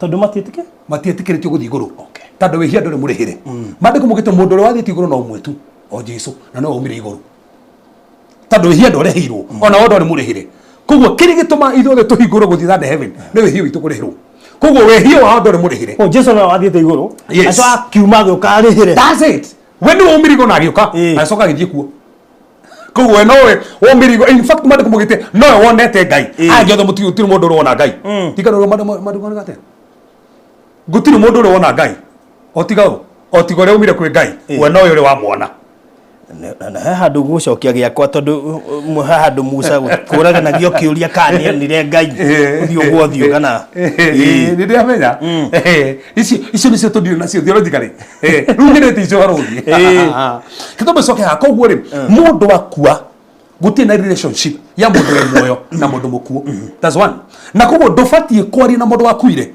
Tondũ matiĩtĩkĩ? Matiĩtĩkĩrĩtio gũthiĩ igũrũ tondũ wĩhia ndũrĩ mũrĩhĩre. Maandĩko mũgĩte mũndũ ũrĩa wathiĩte igũrũ no ũmwe tu, o Jesu, na no waumire igũrũ, tondũ wĩhia ndwarĩhĩirwo, ona wo ndwarĩ mũrĩhĩre. Koguo kĩrĩa gĩtũma ithuothe tũhingũrwo gũthiĩ third heaven nĩ wĩhia witũ kũrĩhĩrwo. Koguo wĩhia wao ndwarĩ mũrĩhĩre. O Jesu no wathiĩte igũrũ. Yes. Aco akiuma agĩũka arĩhĩre. That's it. We nĩ waumire igũrũ na agĩũka, Ĩĩ. agĩcoka agĩthiĩ kuo. Koguo we nowe waumire igũrũ. In fact, maandĩko maugĩte nowe wonete Ngai. Ĩĩ. Angĩ othe mũtirĩ, gũtirĩ mũndũ ũrĩ wona Ngai. Tikana ũrĩa maandĩko maandĩko atĩa, gũtirĩ mũndũ ũrĩ wona Ngai o tiga ũ, o tiga ũrĩa umire kwĩ Ngai. Ĩĩ. We nowe ũrĩ wamwona. Na he handũ gũcokia gĩakwa, tondũ he handũ Musa kũraganagio kĩũria kana nĩonire Ngai ũthiũ gwa ũthiũ kana. Ĩĩ, nĩ ndĩramenya. Icio icio nĩcio tũndirĩ nacio theologically. Rĩu nyendete icio ũhoro ũthiĩ kĩtũmbe coke haha. Koguo rĩ, mũndũ akua gũtirĩ na relationship ya mũndũ wĩ muoyo na mũndũ mũkuũ. That's one. Na koguo ndũbatiĩ kwaria na mũndũ wakuire,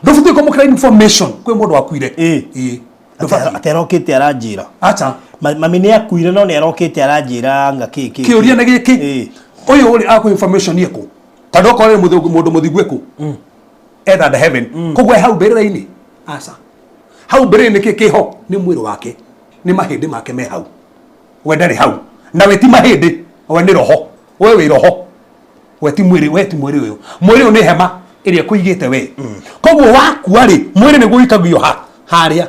ndũbatiĩ kwamũkĩra information kwĩ mũndũ wakuire. Ĩĩ. Ĩĩ, ndũbatiĩ. Atĩ arokĩte aranjĩra. Acha. Mami nĩ akuire, no nĩ arokĩte aranjĩra nga kĩ kĩ. Kĩũria nĩ gĩkĩ: Ĩĩ. Ũyũ ũrĩ akũ information ĩkũ? Tondũ okorwo nĩ mũndũ mũthingu ĩkũ etha the heaven, koguo e hau mbĩrĩra-inĩ? Aca, hau mbĩrĩra-inĩ kĩ kĩho nĩ mwĩrĩ wake, nĩ mahĩndĩ make me hau. We ndarĩ hau, na we ti mahĩndĩ, we nĩ roho. We wĩ roho, we ti mwĩrĩ, we ti mwĩrĩ ũyũ. Mwĩrĩ ũyũ nĩ hema ĩrĩa ĩkũigĩte we. Koguo wakua rĩ, mwĩrĩ nĩguo ũikagio ha harĩa.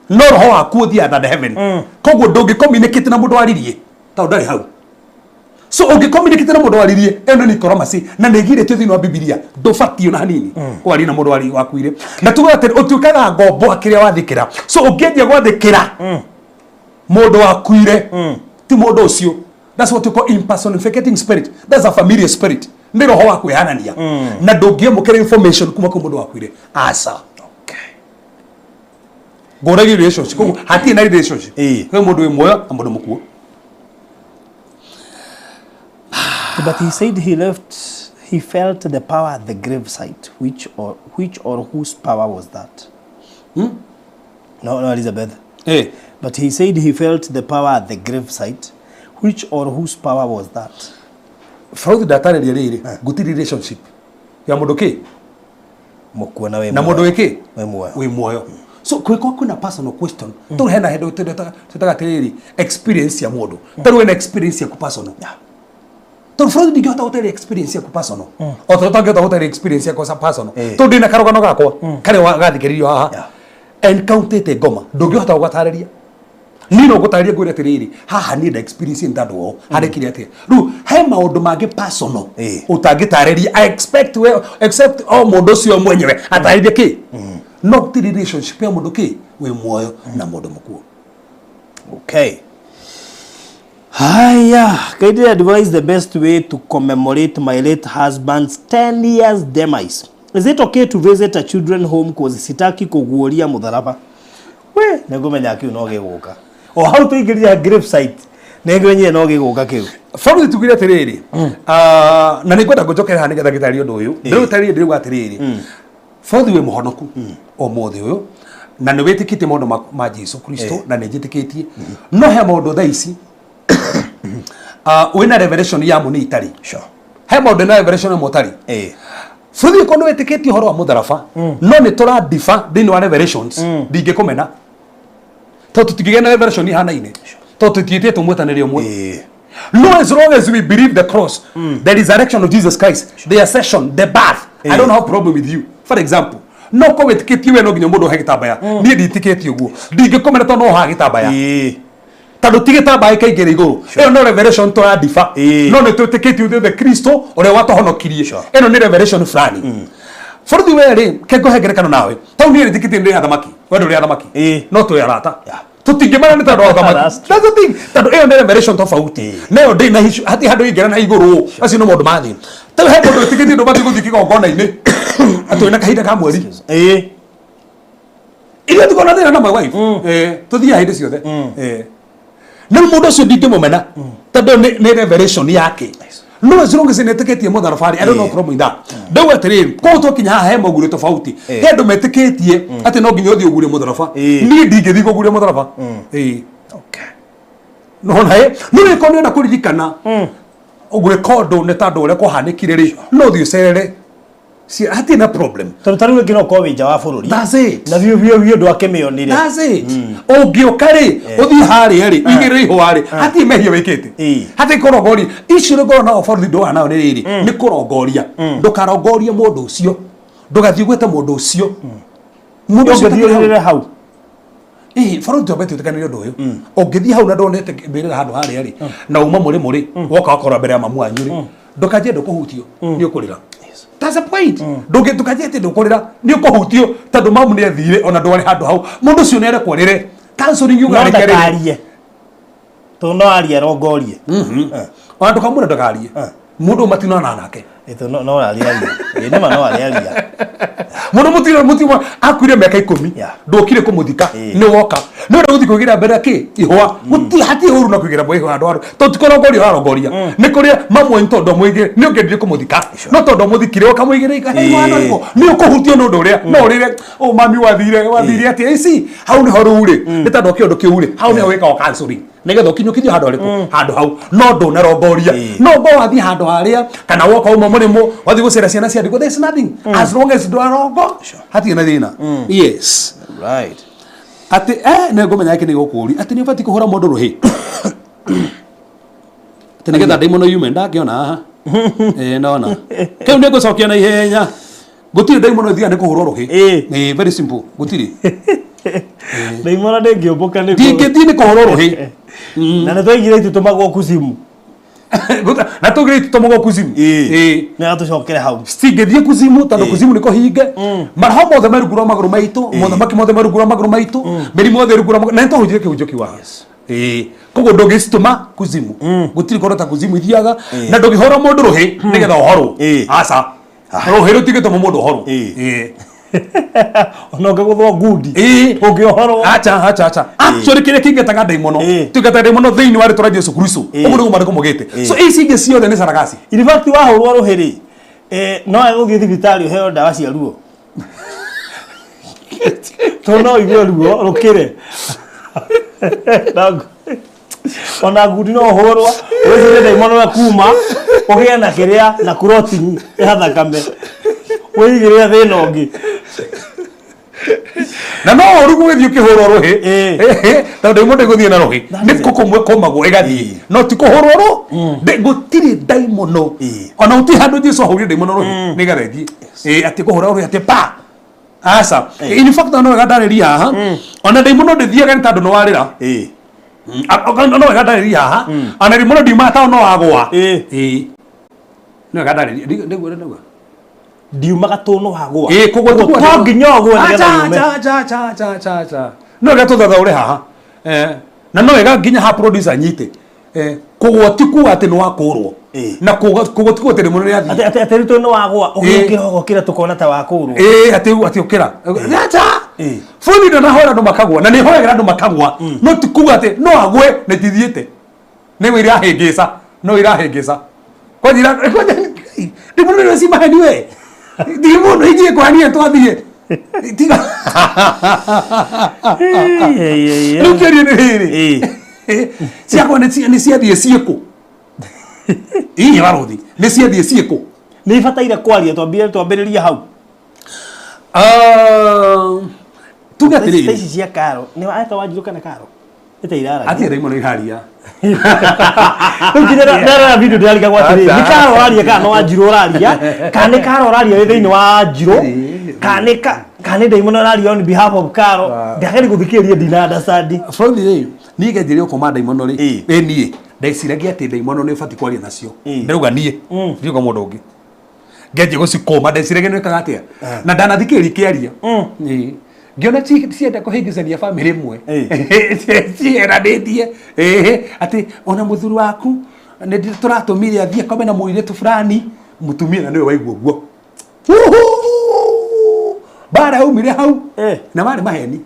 No roho waku ũthiaga third heaven. Koguo ndũngĩ communicate na mũndũ waririe tondũ ndarĩ hau. So ũngĩ communicate na mũndũ waririe, ĩyo nĩ necromancy na nĩ ĩgirĩtio thĩinĩ wa Bibilia. Ndũbatiĩ ona hanini kwaria na mũndũ wakuire. Na tuge atĩ ũtuĩkaga ngombo kĩrĩa wathĩkĩra. So ũngĩanjia gwathĩkĩra mũndũ wakuire, ti mũndũ ũcio. That's what you call impersonificating spirit. That's a familiar spirit. Nĩ roho wa kwĩhanania na ndũngĩamũkĩra information kuma kwĩ mũndũ wakuire, aca. Ngũragia relationship, koguo hatirĩ na relationship kwĩ mũndũ wĩ muoyo na mũndũ mũkuo. But he said he left, he felt the power at the gravesite. Which or whose power was that? No, Elizabeth. But he said he felt the power at the gravesite. Which or whose power was that? Frauthi ndatarĩria rĩrĩ, gũtirĩ relationship ya mũndũ kĩ Mũkuo na wĩ na muoyo. Mũndũ wĩ kĩ? Wĩ muoyo. Wĩ muoyo. So kwĩkorwo kwĩna personal question tondũ hena hĩndĩ twĩtaga atĩrĩrĩ, experience ya mũndũ. Tarĩu wĩna experience yaku personal, tondũ Frauthi ndingĩhota gũtarĩria experience yaku personal o ta ũtangĩhota gũtarĩria experience yakwa personal, tondũ ndĩna karũgano gakwa karĩa gathikĩrĩrio haha. Encounterĩte ngoma ndũngĩhota gũgatarĩria. Niĩ no ngũtarĩrie ngwĩre atĩrĩrĩ, haha niĩ nda experience nĩ tondũ wao harekire atĩa. Rĩu he maũndũ mangĩ personal ũtangĩtarĩria. I expect we except o mũndũ ũcio mwenyewe atarĩrie kĩ. No gũtirĩ relationship ya mũndũ kĩ wĩ muoyo na mũndũ mũkuo. Okay. Haya, kindly advise the best way to commemorate my late husband's 10 years demise. Is it okay to visit a children home, cause sitaki kuguoria mutharaba? We, nĩngũmenya kĩu no gĩgũka. O hau tũingĩrire grave site. Nĩngũmenyire no gĩgũka kĩu. Borithi tugire atĩrĩrĩ, na nĩ ngwenda ngũnjokere haha nĩgetha ngĩtarĩrie ũndũ ũyũ. Ndĩrũtarĩrie, ndĩrauga atĩrĩrĩ, borithi, wĩ mũhonoku ũmũthĩ ũyũ na nĩ wĩtĩkĩtie maũndũ ma Jesu Kristo, na nĩ njĩtĩkĩtie, no he maũndũ thaa ici wĩna revelation ya mo nĩ itarĩ. He maũndũ na revelation ya mo ũtarĩ. Borithi, okorwo nĩ wĩtĩkĩtie ũhoro wa mũtharaba no nĩ tũrandiba thĩinĩ wa revelations, ndingĩkũmena tondũ tũtingĩgĩa na revelation ihanaine, tondũ tũtiĩtĩtwo mwĩtanĩre ũmwe. No, as long as we believe the cross, the resurrection of Jesus Christ, the ascension, the birth, I don't have problem with you. For example, no ko wĩtĩkĩtie we no nginya mũndũ ohe gĩtambaya, niĩ nditĩkĩtie ũguo, ndingĩkũmena tondũ no oha gĩtambaya, tondũ ti gĩtambaya kĩingĩra igũrũ. Ĩyo no revelation tũrandiba, no nĩ twĩtĩkĩtie ithuothe Kristo ũrĩa watũhonokirie. Ĩno nĩ revelation fulani. Bũrũthi we rĩ, ke ngũhe ngerekano nawe. Tau niĩ nĩtĩkĩtie ndĩ athamaki, we ndũrĩ athamaki, no twĩ arata. Tũtingĩmana nĩ tondũ wa ũthamaki. That's true. That's the thing, tondũ ĩyo nĩ revelation tofauti nayo ndĩ na issue. Hatirĩ handũ ingĩra na igũrũ, acio nĩ maũndũ ma thĩ. Tau he mũndũ wĩtĩkĩtie ndũbatiĩ gũthiĩ kĩgongona-inĩ atĩ wĩna kahinda ka mweri. Ithuĩ tukorwo na thĩna na my wife, tũthiaga hĩndĩ ciothe. Rĩu mũndũ ũcio ndingĩmũmena tondũ nĩ revelation yake, no as long as nĩtĩkĩtie mũtharaba, I don't know problem with that. Ndauga atĩrĩrĩ, koguo twakinya haha he maugire tofauti. He andũ metĩkĩtie atĩ no nginya ũthiĩ ũgurie mũtharaba. Niĩ ndingĩthiĩ kũguria mũtharaba. Nona ĩ no gĩkorwo nĩ ũrenda kũririkana gwĩka ũndũ nĩ tondũ ũrĩa kwahanĩkire rĩ, no ũthiĩ ũcerere. Hatirĩ na problem. Tondũ ta rĩu rĩngĩ no ũkorwo wĩ nja wa bũrũri. That's it. Na biũ biũ biũ ndwakĩmĩonire. That's it. Ũngĩũka rĩ, ũthiĩ harĩa rĩ, ũigĩrĩre ihũa rĩ, hatirĩ mehia wĩkĩte. Hatirĩ kũrongoria. Icio nĩ nao borithi ndũa nao nĩ rĩrĩ, nĩ kũrongoria. Ndũkarongorie mũndũ ũcio. Ndũgathiĩ gwĩte mũndũ ũcio. Mũndũ ũcio Ũngĩthiĩ ũtakĩrĩ hau. ũrĩrĩre hau. Ĩĩ, borithi twambe twĩtĩkanĩre ũndũ ũyũ. Ũngĩthiĩ hau na ndonete mbĩrĩra handũ harĩa rĩ, na uma mũrĩmũ rĩ, woka wakorwo mbere ya mamu wanyu rĩ, ndũkanjie ndũkũhutio, nĩ ũkũrĩra. That's the point. Ndũngĩ ndũkanjie atĩ ndũkũrĩra, nĩ ũkũhutio tondũ mamu nĩ athire ona ndwarĩ handũ hau. Mũndũ ũcio nĩ arekwo rĩre. Counseling No yugaga reke rĩre. ndakarie. Tondũ no arie arongorie. Ona ndũkamwĩre ndakarie. Mũndũ matinana nake. Ĩ, tondũ no arĩaria. Ĩ, nĩma no arĩaria. Mũndũ mũtino mũtino akuire mĩaka 10, ndũkire kũmũthika, nĩ woka nĩ ũrĩa gũthiĩ kwĩgĩra mbere kĩ ihũa. Gũtirĩ hatirĩ ũru na kwĩgĩra mbere ihũa handũ handũ tondũ ti kũrongoria ũrarongoria, nĩ kũrĩa mamwe tondũ amũigĩre nĩ ũngĩendire kũmũthika, no tondũ amũthikire ũkamũigĩra handũ harĩkũ nĩ ũkũhutio nĩ ũndũ ũrĩa no ũrĩre, "Ũ mami wathire wathire atĩa?" Ici hau nĩho rĩu rĩ, nĩ tondũ kĩũndũ kĩu rĩ, hau nĩho wĩkaga counseling nĩgetha ũkinyũkithio handũ harĩkũ handũ hau, no ndũnarongoria. No ngo wathiĩ handũ harĩa kana woka uma mũrĩmo wathiĩ gũcera ciana cia ndigwa, there's nothing as long as ndũrarongo, hatirĩ na thĩna. Yes. Atĩ nĩ ngũmenya gĩkĩ nĩ gũkũũria atĩ nĩ ũbatiĩ kũhũra mũndũ rũhĩ atĩ nĩgetha ndaimono yume. Ndakĩona haha, ndona kĩu nĩ ngũcokia na ihenya. Gũtirĩ ndaimono ĩthiaga nĩ kũhũrwo rũhĩ. Very simple, gũtirĩ. Ndaimona ndĩngĩũmbũka nĩ Ndingĩthiĩ nĩ kũhũrwo rũhĩ. Na nĩ twaigire itutũmagwo kuzimu. Na tũgire itutũmagwo kuzimu. Ĩĩ. Nĩ atũcokere hau. Citingĩthiĩ kuzimu tondũ kuzimu nĩ kũhinge. Maroho mothe me rungu rwa magũrũ maitũ, mothamaki mothe me rungu rwa magũrũ maitũ, mĩrimũ yothe rungu rwa magũrũ. Na nĩ twahunjire kĩhunjio kĩu haha. Ĩĩ. Koguo ndũngĩcitũma kuzimu. Gũtirĩ kũndũ ta kuzimu ithiaga na ndũngĩhũra mũndũ rũhĩ nĩgetha ũhorwo. Aca. Rũhĩ rũtingĩtũma mũndũ ũhorwo. Ĩĩ. Ona ũngĩgũthwo ngundi. Ĩĩ. Ũngĩohorwo. Acha, acha, acha. Actually kĩrĩa kĩingataga ndaimono, tũingataga ndaimono thĩinĩ wa rĩtwa rĩa Jesu Kristo. Ũguo nĩguo maandĩko maugĩte. So ici ingĩ ciothe nĩ saragasi. In fact wahũrwo rũhĩ rĩ, no wega gũthiĩ thibitarĩ ũheo ndawa cia ruo. Tondũ no ũigue ruo rũkĩre. Ona ngundi no ũhũrwo, wĩcirie ndaimono ĩyo kuma, ũgĩe na kĩrĩa na clotting ya thakame. Wĩigĩrĩre thĩna ũngĩ. Na no ũru gũgĩthiĩ ũkĩhũrwo rũhĩ. Tondũ ndaimono ndĩgũthiĩ na rũhĩ. Nĩ kũkũmwe kũmagwo ĩgathiĩ. No ti kũhũrwo rũ. Gũtirĩ ndaimono. Ona gũtirĩ handũ Jesu ahũrire ndaimono rũhĩ nĩgetha ĩthiĩ. Atĩ kũhũra rũhĩ atĩ pa. Aca. In fact no wega ndarĩria haha. Ona ndaimono ndĩthiaga nĩ tondũ nĩ warĩra. No wega ndarĩria haha. Ona ndaimono ndiumaga tondũ no wagũa. No wega ndarĩria. Nĩguo nĩguo. Ndiumaga tũ no wagũa. Ĩĩ, koguo Koguo to nginya ũgũe nĩgetha yume. Acha, acha, acha, acha, acha, acha. No wega tũthathaũre haha. Na no wega nginya ha producer anyite. Kũgũa ti kuga atĩ nĩ wakũrwo. Na kũgũa ti kuga atĩ ndaimono nĩ yathiĩ. Atĩ, atĩ, atĩ rĩu tondũ nĩ wagũa, ũgĩũkĩra, ũgokĩra tũkona ta wakũrwo. Ĩĩ, atĩ atĩ ũkĩra. Acha. Bũrũri ndanahoera andũ makagũa, na nĩ hoyagĩra andũ makagũa. No ti kuga atĩ no agũe na itithiĩte. Nĩ we irahĩngĩca, no irahĩngĩca. Kwanja kwanja ndaimono nĩ cimaheni we. Ndaimono ithiĩ kwania twathiĩ. Tiga. Rĩu kĩũria nĩ rĩrĩ. Ciakwa nĩ ciathiĩ ciĩkũ? Inya barũthi, nĩ ciathiĩ ciĩkũ? Nĩ ibataire kwaria, twambĩrĩrie hau. Tuge atĩrĩrĩ. Ici cia Karo, nĩ wa Wanjirũ kana Karo? Nĩ ta iraragia. Atia ndaimono iraria. Rĩu nginya ndarora video ndĩrarigagwo atĩrĩrĩ, nĩ Karo ũraria kana no Wanjirũ ũraria? Kana nĩ Karo ũraria wĩ thĩinĩ wa Wanjirũ? Kana nĩ kana nĩ ndaimono ĩraria on behalf of Karo? Ndageria gũthikĩrĩria ndina understand. Bũrũri rĩ, niĩ ngenjĩrĩria gũkoma ndaimono rĩ, ĩ niĩ ndeciragia atĩ ndaimono nĩ ũbatiĩ kwaria nacio. Ndĩrauga niĩ, ndiuga mũndũ ũngĩ. Ngenjia gũcikũma ndeciragia nĩ wĩkaga atĩa. Na ndanathikĩrĩria ikĩaria. Ĩĩ. Ngĩona cienda kũhĩngĩcania bamĩrĩ ĩmwe. Ciĩheranĩtie. Ĩĩ, atĩ ona mũthuri waku nĩ tũratũmire athiĩ akome na mũirĩtu fulani, mũtumia na nĩwe waigua ũguo. Mbara yaumire hau. Na marĩ maheni.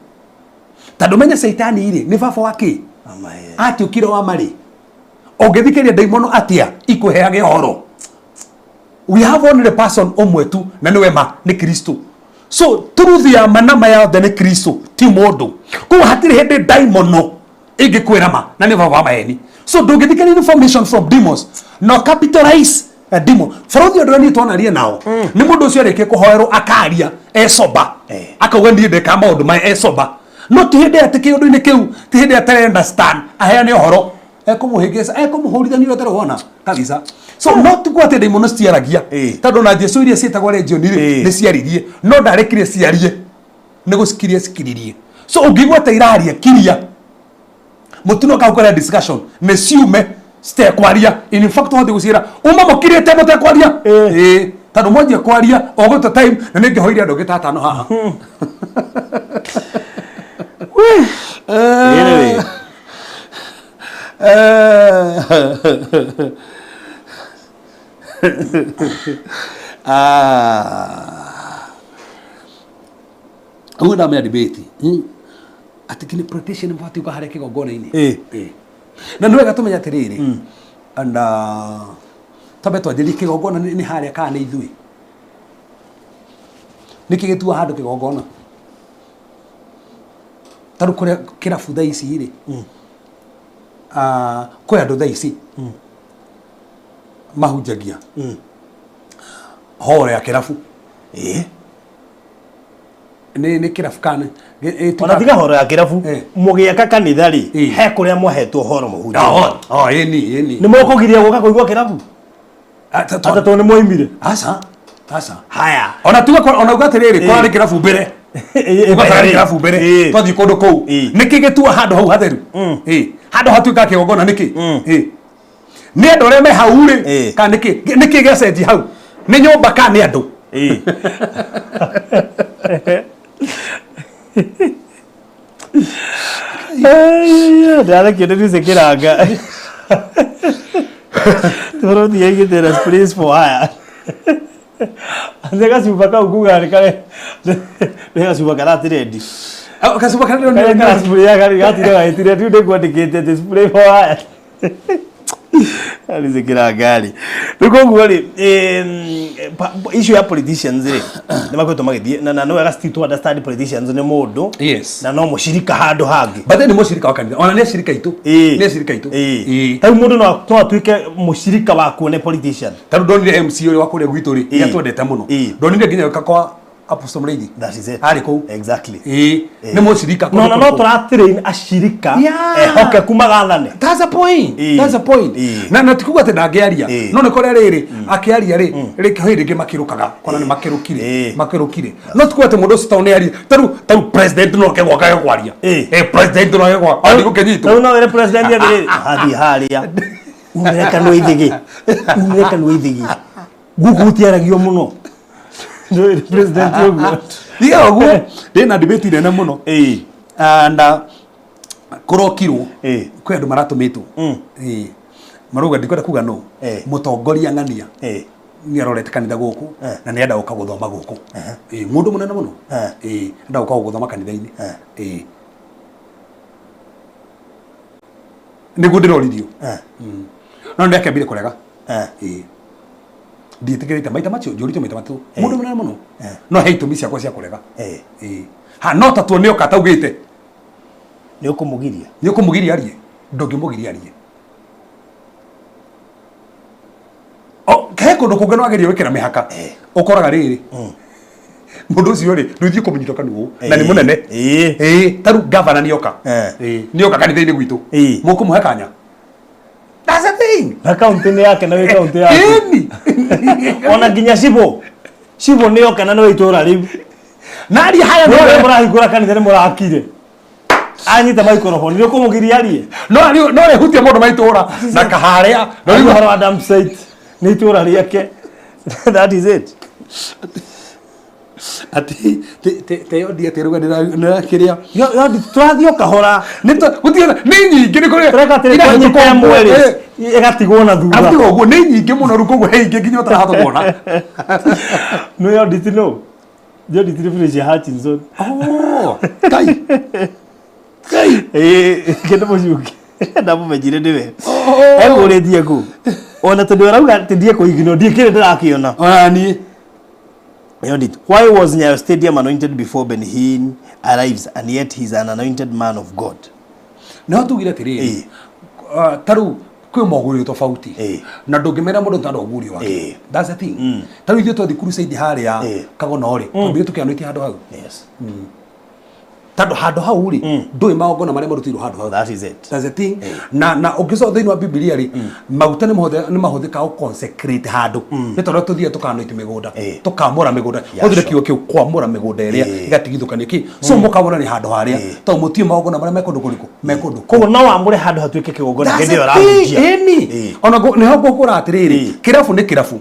Tondũ menye caitani rĩ, nĩ baba wa kĩ? Atuĩkire wa marĩ. Ũngĩthikĩrĩria ndaimono atĩa ikũheage ũhoro? We have only person ũmwe tu na nĩwe ma nĩ Kristo. So truth ya ma na ma yothe nĩ Kristo ti mũndũ. Koguo hatirĩ hĩndĩ ndaimono ĩngĩkwĩra ma na nĩ baba wa maheni. So ndũngĩthikĩrĩria information from demons no capitalize a demon. Bũrũri ũndũ ũrĩa niĩ twanaria nao nĩ mũndũ ũcio arĩkia kũhoerwo akaria e sober. Akauga niĩ ndeka maũndũ maya e sober. No ti hĩndĩ atĩ kĩũndũ-inĩ kĩu ti hĩndĩ atarĩ understand aheane ũhoro ekũmũhĩngĩca ekũmũhũrithania ũrĩa ũtarĩ wona kabisa. So no ti kuga atĩ ndaimono citiaragia tondũ ona Jesu iria ciĩtagwo legion rĩ nĩ ciaririe no ndarekire ciarie nĩ gũcikiria cikiririe. So ũngĩigua ta iraria kiria mũtino kau kũrĩa discussion nĩ ciume citekwaria. In fact wathiĩ gũciĩra uma mũkirĩte mũtekwaria. Ĩĩ, tondũ mwanjia kwaria ũgũte time na nĩ ngĩhoire andũ angĩ ta atano haha. Anyway. Ũguo ndamenya debate. Atĩ kinya politician mabatiĩ gũka harĩa kĩgongona-inĩ. Na nĩ wega tũmenye atĩrĩrĩ, and twambe twanjĩrĩrie kĩgongona nĩ harĩa kana nĩ ithuĩ. Nĩkĩ gĩtuaga handũ kĩgongona? Tarĩu kũrĩa kĩrabu thaa ici rĩ, kwĩ andũ thaa ici mahunjagia horo ya kĩrabu. Nĩ kĩrabu kana Ona tiga horo ya kĩrabu, mũgĩaka kanitha rĩ, he kũrĩa mwahetwo horo mũhunjie. Ĩni, ĩni. Nĩ mũkũgiria gũka kũigua kĩrabu? Ata tondũ nĩ mwoimire? Aca, aca. Haya. Ona tuge ona uga atĩrĩrĩ, kwarĩ kĩrabu mbere. Ũgatwara kĩrabu mbere twathiĩ kũndũ kũu nĩkĩ gĩtua handũ hau hatheru? Handũ hatuĩka kĩgongona nĩkĩ? Nĩ andũ arĩa me hau rĩ, kana nĩkĩ nĩkĩ gĩacenjia hau? Nĩ nyũmba kana nĩ andũ? Ndĩrathekio nĩ Lucy Kĩranga. Tũrũthi yaigĩte place for hire. Nĩ gacuba kau kuga nĩ kare nĩ gacuba karatirendi. Gacuba karĩa Karĩa karacibũrĩa karĩ gatire gagĩtire rĩu nĩkwandĩkĩte atĩ spray for hire. Lucy Kĩranga rĩ. Rĩu koguo rĩ, issue ya politicians rĩ, nĩ makoretwo magĩthiĩ na nĩ wega still to understand politicians nĩ mũndũ na no mũcirika handũ hangĩ. But then nĩ mũcirika wa kanitha, ona nĩ acirika aitũ. Nĩ acirika aitũ. Tarĩu mũndũ no atuĩke mũcirika wakuo nĩ politician. Tarĩu ndonire MC ũrĩa wa kũrĩa gwitũ rĩ, nĩ atwendete mũno. Ndonire nginya gĩũka kwa Apostle Mũrĩithi. That is it. Arĩ kũu. Exactly. Nĩ mũcirika. No, no, no tũratrain acirika ehokeku magathane. That's a point. That's a point. Na ti kuga atĩ ndangĩaria. No nĩ kũrĩa rĩrĩ akĩaria rĩ, rĩ hĩndĩ ĩngĩ makĩrũkaga, kona nĩ makĩrũkire. Makĩrũkire. No ti kuga atĩ mũndũ ũcio tondũ nĩ aria. Tarĩu president no oke gwaka age kwaria. President no oke gwaka. Athiĩ gũkĩnyitwo. Tarĩu no wĩre president atĩrĩrĩ, athiĩ harĩa. Umĩre kanua ithĩgĩ. Umĩre kanua ithĩgĩ. Gũkũ gũtiaragio mũno. President ũguo. Tiga ũguo, ndĩna debate nene mũno. Na kũrokirwo kwĩ andũ maratũmĩtwo. Marauga ndikwenda kuga no. Mũtongoria ng'ania nĩ arorete kanitha gũkũ na nĩ enda gũka gũthoma gũkũ. Mũndũ mũnene mũno. Enda gũka gũthoma kanitha-inĩ. Nĩguo ndĩroririo. No nĩ akĩambire kũrega. Ndiĩtĩkĩrĩte maita macio njũrĩtio maita matatũ. Mũndũ mũnene mũno. No he itũmi ciakwa cia kũrega. Ha no ta tuo nĩoka taugĩte. Nĩ ũkũmũgiria. Nĩ ũkũmũgiria arie. Ndũngĩmũgiria arie. He kũndũ kũngĩ no agerie gwĩkĩra mĩhaka. Ũkoraga rĩrĩ. Mũndũ ũcio rĩ, ndũthiĩ kũmũnyita kanua ũũ. Na nĩ mũnene. Ta rĩu gavana nĩoka. Nĩoka kanitha-inĩ gwitũ. Mũkũmũhe kanya. That's the thing. Na kaunti nĩ yake na wĩ kaunti yaku. Ĩni. Ona nginya cibũ. Cibũ nĩ oka na nĩ itũra rĩu. Na aria haya nĩ nĩ mũrahingũra kanitha nĩ mũrakire. Anyita microphone nĩ ũkũmũgiria arie. No ari no rehutia mũndũ ma itũra na kaharĩa. No rĩu ũhoro wa dump site nĩ itũra rĩake. That is it. Ati te yo ndiete ruga ndĩrakĩrĩa. Yo tũrathiĩ o kahora. Nĩ gũtirĩ nĩ nyingĩ nĩ kũrĩ. Tũreka atĩrĩ twanyita ĩmwe rĩ ĩgatigwo na thutha. Atigwo ũguo nĩ nyingĩ mũno rĩu koguo he ingĩ nginya ũtarahota kuona. No yo nditi no. Yo nditi nĩ Felicia Hutchinson. Oh, kai. Kai. Kĩndũ mũciũki. Ndamũmenyire nĩwe. Ekũrĩtie kũ. Ona tondũ arauga atĩ ndiĩ kũigino ndiĩ kĩrĩ ndĩrakĩona. Ona niĩ. Why was Nyayo Stadium anointed before Benny Hinn arrives and yet he's an anointed man of God? No tugire atĩrĩrĩ, ta rĩu kwĩ mogũrio tofauti na ndũngĩmera mũndũ tondũ ũgurio wake. That's the thing. Ta rĩu ithuĩ twathiĩ crusade harĩa Kagono rĩ, twambire tũkĩanoitia handũ hau. Tondũ handũ hau rĩ, ndũĩ magongona marĩa marutĩirwo handũ hau. That is it. That's the thing. Na ũngĩcoka thĩinĩ wa Bibilia rĩ, maguta nĩ mahũthĩkaga gũ consecrate handũ. Nĩ tondũ tũthiaga tũkanoiti mĩgũnda, tũkamũra mĩgũnda. Hũthĩre kiugo kĩu kwamũra mĩgũnda ĩrĩa ĩgatigithũkanio kĩ. So mũkamũra nĩ handũ harĩa. Tondũ mũtiũĩ magongona marĩa me kũndũ kũrĩkũ, me kũndũ kũu. Koguo no wamũre handũ hatuĩke kĩgongona That's hĩndĩ ĩyo the thing. ũrahunjia. Ĩni. Ona nĩho ngũkũra atĩrĩrĩ, kĩrabu nĩ kĩrabu.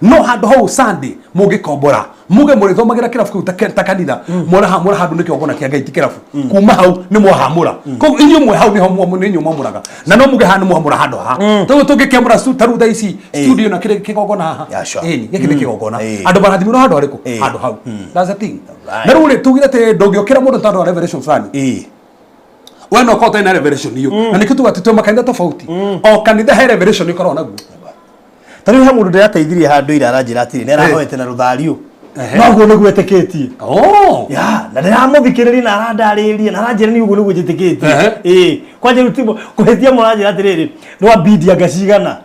No handũ hau Sunday mũngĩkombora muge mũrĩthomagĩra kĩrabu kĩu ta kanitha, mũrahamũra handũ nĩ kĩgongona kĩa Ngai ti kĩrabu. Kuma hau nĩ mwahamũra. Koguo inyuĩ mwĩ hau nĩho nĩ inyuĩ mwamũraga. Na no muge haha nĩ mwamũra handũ haha. Toguo tũngĩkĩamũra ta rĩu thaa ici studio na kĩrĩ kĩgongona haha. Ĩni, gĩkĩ nĩ kĩgongona. Andũ marathimĩrwo handũ harĩkũ? Handũ hau. That's the thing. Na rĩu rĩ, tugire atĩ ndũngĩũkĩra mũndũ tondũ wa revelation fulani. We no ũkorwo ũtarĩ na revelation iyo. Na nĩkĩo tugaga atĩ twĩ makanitha tofauti. O kanitha he revelation ĩkoragwo naguo. Ta rĩu he mũndũ ndĩrateithirie handũ ira aranjĩra atĩrĩ, nĩ arahoete na rũthariũ. Noguo nĩguo etĩkĩtie. Ya, na ndĩramũthikĩrĩria na arandarĩria na aranjĩra nĩ ũguo nĩguo njĩtĩkĩtie. Kwanja rĩu ti kũhĩtia mũranjĩra atĩrĩrĩ, rwa bidi anga cigana.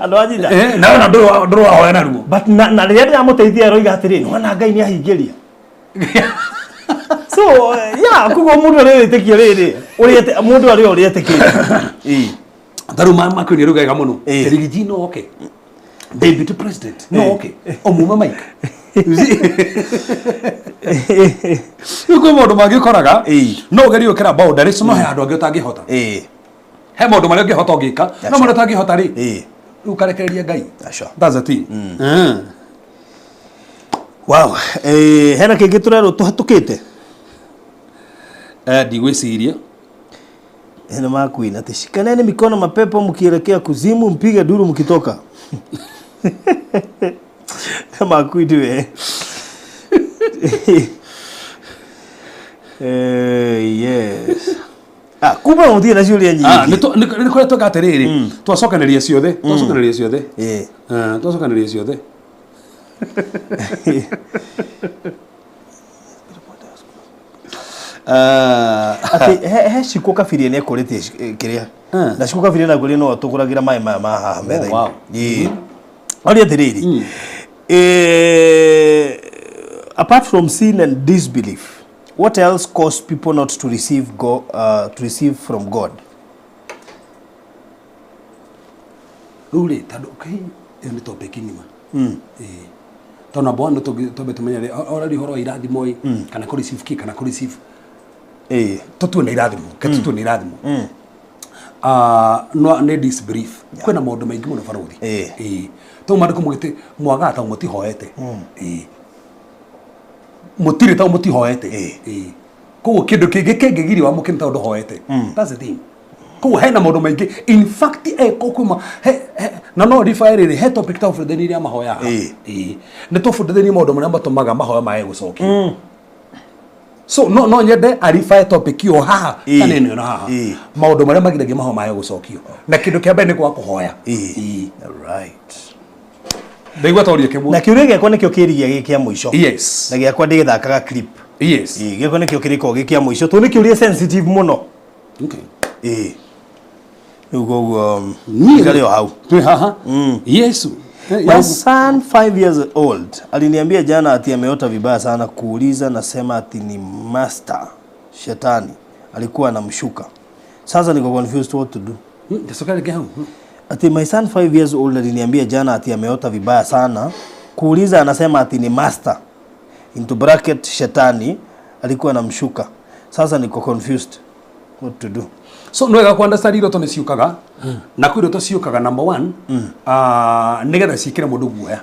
Ndwanyita. Na ndũrĩ wahoya naruo. But na rĩrĩa ndĩramũteithia aroiga atĩrĩ, nĩwona Ngai nĩ ahingĩria. So, yeah, koguo mũndũ arĩ wĩtĩkio rĩrĩ, ũrĩa mũndũ arĩ ũrĩa etĩkĩtie. Ta rĩu makwĩria rĩu wega mũno. Rigiji no oke. Deputy president no oke. Omume mic. Rĩu kwĩ maũndũ mangĩ ũkoraga Ĩĩ. no ũgerie gwĩkĩra boundaries no he handũ angĩ ũtangĩhota. He maũndũ marĩa ũngĩhota ũngĩka no marĩa ũtangĩhota rĩ, rĩu ũkarekereria Ngai. Aca. That's the thing. Wow, hena kĩngĩ tũrerwo tũhatũkĩte? Ndigwĩciria. Hena makuina ati shikaneni mikono mapepo mkielekea kuzimu mpige duru mkitoka. Makuini we. Yes. Ah, kumbe mũtirĩ na ciũria Ah, nyingĩ. nĩ kũrĩa tweka atĩrĩrĩ, twacokanĩria ciothe, twacokanĩria ciothe. Twacokanĩria ciothe. Atĩ he Shiko Kabiria nĩ ekũrĩtie kĩrĩa. Na Shiko Kabiria naguo no atũgũragĩra maĩ maya ma haha metha-inĩ. Wow. Oria atĩrĩrĩ, apart from sin and disbelief, what else cause people not to receive God, to receive from God? Rĩu rĩ, tondũ ĩyo nĩ topic ng'ima. Tondũ number one, nĩ twambe tũmenye rĩ, already ũhoro wa irathimo ĩ, kana kũ receive kĩ, kana kũ receive tũtue nĩ irathimo, ke tũtue nĩ irathimo. No nĩ disbelief. Kwĩna maũndũ maingĩ mũno barũthi. Tondũ maandĩko maugĩte mwagaga tondũ mũtihoete. Mũtirĩ tondũ mũtihoete. Koguo kĩndũ kĩngĩ kĩngĩgiria wamũkĩre nĩ tondũ ndũhoete. That's the thing. Koguo hena maũndũ maingĩ. In fact, kwĩma, he, na no refer rĩrĩ, he topic twabundithanirie ya mahoya haha. Nĩ twabundithanirie maũndũ marĩa matũmaga mahoya mage gũcokio. So no nyende a refer topic ĩyo haha, kana ĩno ĩno haha. Maũndũ marĩa magiragia mahoya mage gũcokio. Na kĩndũ kĩa mbere nĩ kwaga kũhoya. Right. Ndaigua toria kĩmwe. Na kĩũria gĩakwa nĩkĩo kĩrigia gĩ kĩa mũico. Yes. Na gĩakwa ndĩgĩthakaga clip. Yes. Gĩakwa nĩkĩo kĩrĩkoragwo gĩ kĩa mũico. Tondũ nĩ kĩũria sensitive mũno. Okay. Rĩu koguo Niĩ ikare o hau. Twĩ haha. Yesu. My son 5 years old aliniambia jana ati ameota vibaya sana, kuuliza nasema ati ni master shetani alikuwa anamshuka. Sasa niko confused what to do. Ndacoka rĩngĩ hau. Ati my son 5 years old aliniambia jana ati ameota vibaya sana, kuuliza anasema ati ni master into bracket shetani alikuwa anamshuka. Sasa niko confused what to do. So nĩ wega ku understand iroto nĩ ciũkaga, na kwĩ iroto ciũkaga number one, nĩgetha ciĩkĩre mũndũ guoya.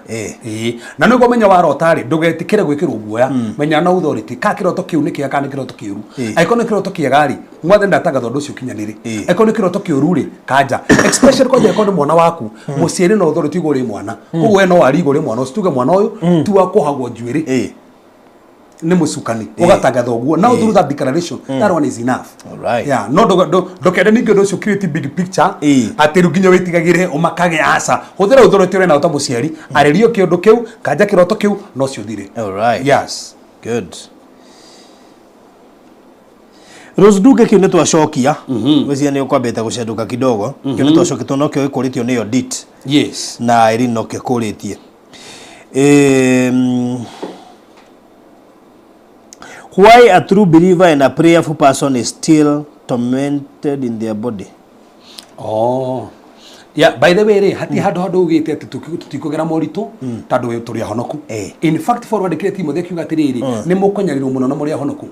Na nĩguo menya warota rĩ, ndũgetĩkĩre gwĩkĩrwo guoya. Menya na authority ka kĩroto kĩu nĩ kĩega kana nĩ kĩroto kĩũru. Angĩkorwo nĩ kĩroto kĩega rĩ, mwathani ndatangatha ũndũ ũcio ũkinyanĩre. Angĩkorwo nĩ kĩroto kĩũru rĩ, kanja. Especially kwanja angĩkorwo nĩ mwana waku, mũciari na authority igũrũ rĩ mwana. Koguo we no warie igũrũ rĩ mwana ũcio, tuge mwana ũyũ ti wa kuohagwo njuĩrĩ. Nĩ mũcukani. Ũgatangatha ũguo. Now through that declaration, that one is enough. All right. Yeah, no ndũkende ningĩ ũndũ ũcio create big picture. Atĩ rĩu nginya wĩtigagĩre ũmakage aca. Hũthĩra authority ũrĩa nayo ta mũciari, arĩrio kĩũndũ kĩu, kanja kĩroto kĩu, no cio ũthire. All right. Yes. Good. Rose Duke kĩu nĩ twacokia. Ngwĩciria nĩ ũkwambĩte gũcendũka kidogo. Kĩu nĩ twacokia tondũ nokĩo gĩkũrĩtio nĩ Odit. Yes. Na Irene nokĩo kũrĩtie. Why a true believer and a prayerful person is still tormented in their body? Oh. Yeah, by the way rĩ, hatirĩ handũ handũ ugĩte atĩ tũtikũgera moritũ tondũ we tũrĩ ahonoku. In fact, Paul andĩkĩre Timothy akiuga atĩrĩrĩ, nĩ mũkũnyarirwo mũno na mũrĩ ahonoku.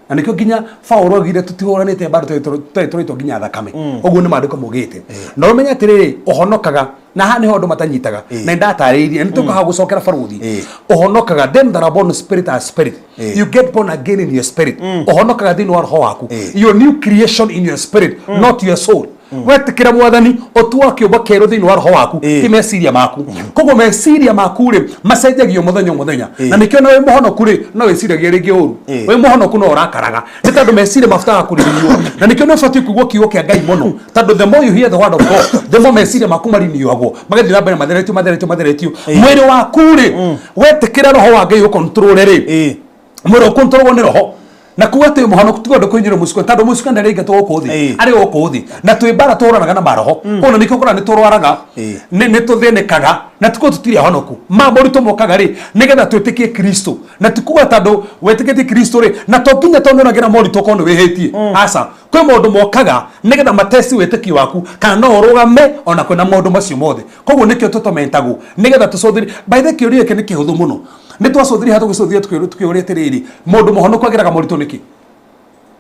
Na nĩkĩo nginya Paul augire tũtihũranĩte mbara tũtarĩ tũraitwo nginya thakame. Ũguo nĩ maandĩko maugĩte. Na ũmenye atĩrĩrĩ, ũhonokaga na haha nĩho andũ matanyitaga. Na nĩndatarĩirie, nĩ tũkaga gũcokera barũthi. Ũhonokaga, them that are born spirit are spirit. You get born again in your spirit. Ũhonokaga thĩinĩ wa roho waku. Your new creation in your spirit, not your soul. Wetĩkĩra mwathani ũtuaga kĩũmba kĩerũ thĩinĩ wa roho waku, ti meciria maku. Koguo meciria maku rĩ macenjagio mũthenya o mũthenya. Na nĩkĩo na wĩ mũhonoku rĩ no wĩciragia rĩngĩ ũru. Wĩ mũhonoku no ũrakaraga nĩ tondũ meciria mabataraga kũriniũa. Na nĩkĩo nĩ ũbatiĩ kũigua kiugo kĩa Ngai mũno, tondũ the more you hear the word of God, the more meciria maku mariniũagwo, magathiĩ na mbere matheretio, matheretio, matheretio. Mwĩrĩ waku rĩ wetĩkĩra roho wa Ngai ũkontrole rĩ, mwĩrĩ ũkontrolwo nĩ roho. Na kuga atĩ mũhonoku ti ũndũ kũhinyĩrĩrio mũcukani, tondũ mũcukani ndarĩ aingatwo gũkũ thĩ, arĩ gũkũ thĩ. Na twĩ mbara tũhũranaga na maroho. Koguo nĩkĩo ũkoraga nĩ tũrwaraga, nĩ tũthĩnĩkaga, na ti kuga tũtirĩ ahonoku. Ma moritũ mokaga rĩ, nĩgetha twĩtĩkie Kristo. Na ti kuga tondũ wetĩkĩtie Kristo rĩ, na to nginya tondũ nĩ ũragera moritũ ũkorwo nĩ wĩhĩtie. Aca, kwĩ maũndũ mokaga nĩgetha matesti wĩtĩkio waku, kana no ũrũgame ona kwĩna maũndũ macio mothe. Koguo nĩkĩo tũtomentagwo, nĩgetha tũcũthĩrĩrie. By the way, kĩũria gĩkĩ nĩ kĩhũthũ mũno. Nĩ twacũthire ha tũgĩcũthire tũkĩũria atĩrĩrĩ, mũndũ mũhonoku ageraga moritũ nĩkĩ?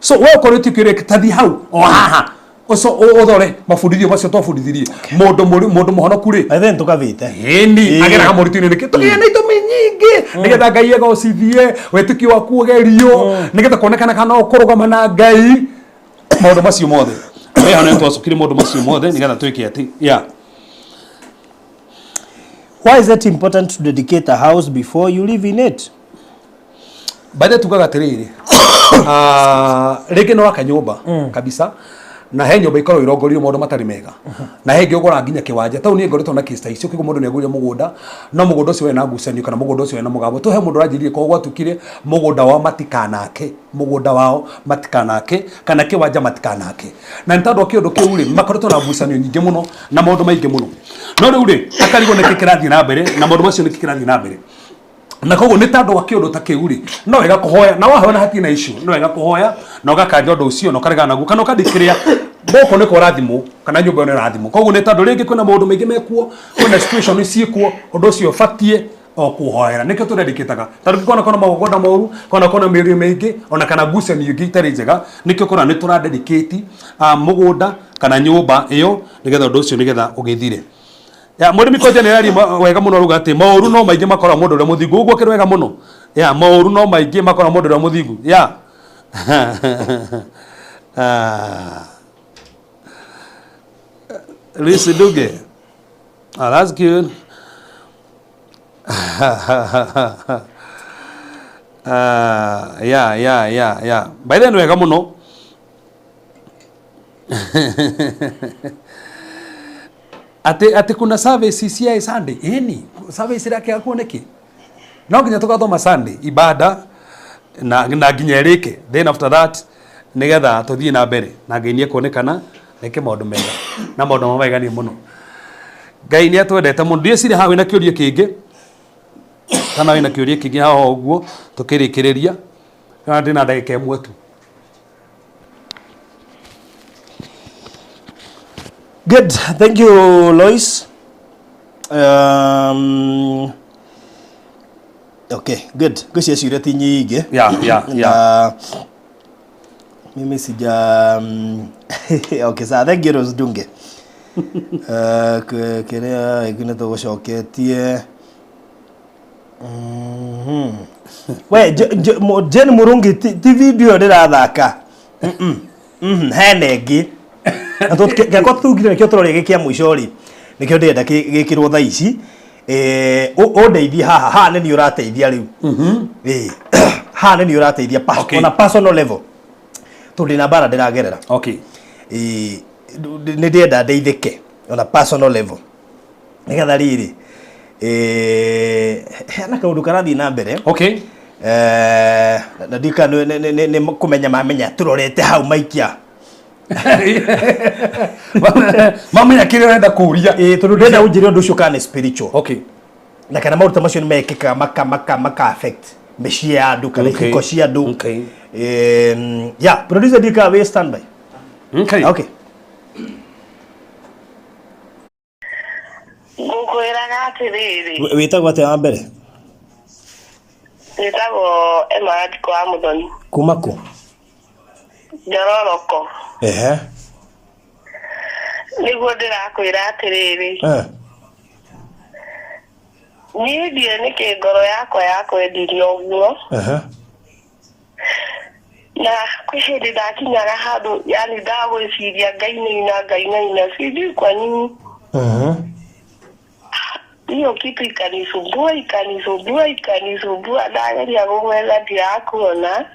So we ũkoretio kĩũria tathi hau o haha ũco ũthore mabundithio macio twabundithirie mũndũ mũndũ mũhonoku rĩ. I think tukavite. Ĩni ageraga moritũ-inĩ nĩkĩ? Tũgĩe na itũmi nyingĩ nĩgetha Ngai agocithie wĩtĩkio waku ũgerio, nĩgetha kuonekana kana ũkũrũgama na Ngai, maũndũ macio mothe. We hau nĩ twacukire maũndũ macio mothe nĩgetha twĩke atĩ yeah. Why is it important to dedicate a house before you live in it? By the way, tugaga atĩrĩrĩ, rĩngĩ nĩ waka nyũmba kabisa, na he nyũmba ikoragwo irongoreirio maũndũ matarĩ mega, na he ĩngĩ ũgũra nginya kĩwanja. Tau niĩ ngoretwo na case ta icio, kĩguo mũndũ nĩ agũrire mũgũnda, no mũgũnda ũcio wena ngucanio kana mũgũnda ũcio wena mũgambo. Tũhe mũndũ ũranjĩrire korwo gwatukire mũgũnda wao matikanake, mũgũnda wao matikanake kana kĩwanja matikanake, na nĩ tondũ wa kĩũndũ kĩu rĩ, makoretwo na ngucanio nyingĩ mũno na maũndũ maingĩ mũno. No rĩu rĩ, akarigwo nĩkĩ kĩrathiĩ na mbere na maũndũ macio, nĩkĩ kĩrathiĩ na mbere. Na koguo nĩ tondũ wa kĩũndũ ta kĩu rĩ, no wega kũhoya, na wahoya na hatirĩ na issue, no wega kũhoya na ũgakanja ũndũ ũcio na ũkaregana naguo kana ũkandikĩrĩa gũkũ nĩ kũrathimwo kana nyũmba ĩyo nĩ ĩrathimwo. Koguo nĩ tondũ rĩngĩ kwĩna maũndũ maingĩ mekuo, kwĩna situation ciĩkuo, ũndũ ũcio ũbatiĩ o kũhoera. Nĩkĩo tũrendikĩtaga tondũ kona kona magongona moru, kona kona mĩario mĩingĩ ona kana ngucanio ingĩ itarĩ njega. Nĩkĩo kũra nĩ tũradedicate mũgũnda kana nyũmba ĩyo nĩgetha ũndũ ũcio nĩgetha ũgĩthire. Ya mũrĩmi kwanja nĩ araria wega mũno, aruga atĩ maũru no maingĩ makora mũndũ ũrĩa mũthingu. Ũguo akĩrĩ wega mũno. Ya maũru no maingĩ makora mũndũ ũrĩa mũthingu. Ya Luis Duge. Ah, that's good. Yeah. By the way, wega mũno. Atĩ kuna service cia Sunday. Ĩni service ĩrakĩaga kuo nĩkĩ? No nginya tũgathoma Sunday ibada na nginya ĩrĩke, then after that nĩgetha tũthiĩ na mbere na Ngai nĩ ekuonekana eke maũndũ mega na maũndũ ma magegania mũno. Ngai nĩ atwendete mũno. Ndiĩciria haha wĩna kĩũria kĩngĩ, kana wĩna kĩũria kĩngĩ haha ũguo tũkĩrĩkĩrĩria, kana ndĩna ndagĩka ĩmwe tu. Good. Thank you, Lois. Okay, good. Ngwĩciria ciũria ti nyingĩ. Yeah. Na mimi sija okay, sawa. Thank you, Rose Dunge. Kĩrĩa ĩngĩ nĩ tũgũcoketie. We Jane Murungi, ti video ndĩrathaka. Hena ĩngĩ. Na kĩakwa tugire nĩkĩo tũroria gĩkĩ kĩa mũico rĩ, nĩkĩo ndĩrenda gĩkĩrwo thaa ici. Ũndeithie haha, haha nĩ niĩ ũrateithia rĩu. Ĩĩ. Haha nĩ niĩ ũrateithia on a personal level, tondũ ndĩna mbara ndĩragerera. Ĩĩ, nĩ ndĩrenda ndeithĩke on a personal level nĩgetha rĩrĩ, hena kaũndũ karathiĩ na mbere. Na ndika nĩ kũmenya mamenya tũrorete hau maikia. Mamenya kĩrĩa ũrenda kũria. Ĩĩ, tondũ ndĩrenda ũnjĩre ũndũ ũcio kana nĩ spiritual na kana maũndũ ta macio nĩ mekĩkaga maka affect mĩciĩ ya andũ kana ihiko cia andũ. Yeah, producer, ndika wĩ standby. Okay. Okay. Ngũkwĩraga atĩrĩrĩ. Wĩtagwo atĩa wa mbere? Njĩtagwo Emma Wanjikũ wa Mũthoni. Kuma kũ? Njororoko. Ehe. Nĩguo ndĩrakwĩra atĩrĩrĩ, niĩ ndiũĩ nĩkĩ ngoro yakwa yakwendirie ũguo. Na kwĩ hĩndĩ ndakinyaga handũ, yani ndagwĩciria ngainaina, ngainaina, sijui kwa nini hiyo kitu ikanisumbua, ikanisumbua, ikanisumbua. Ndageria gũgwetha ndirakuona.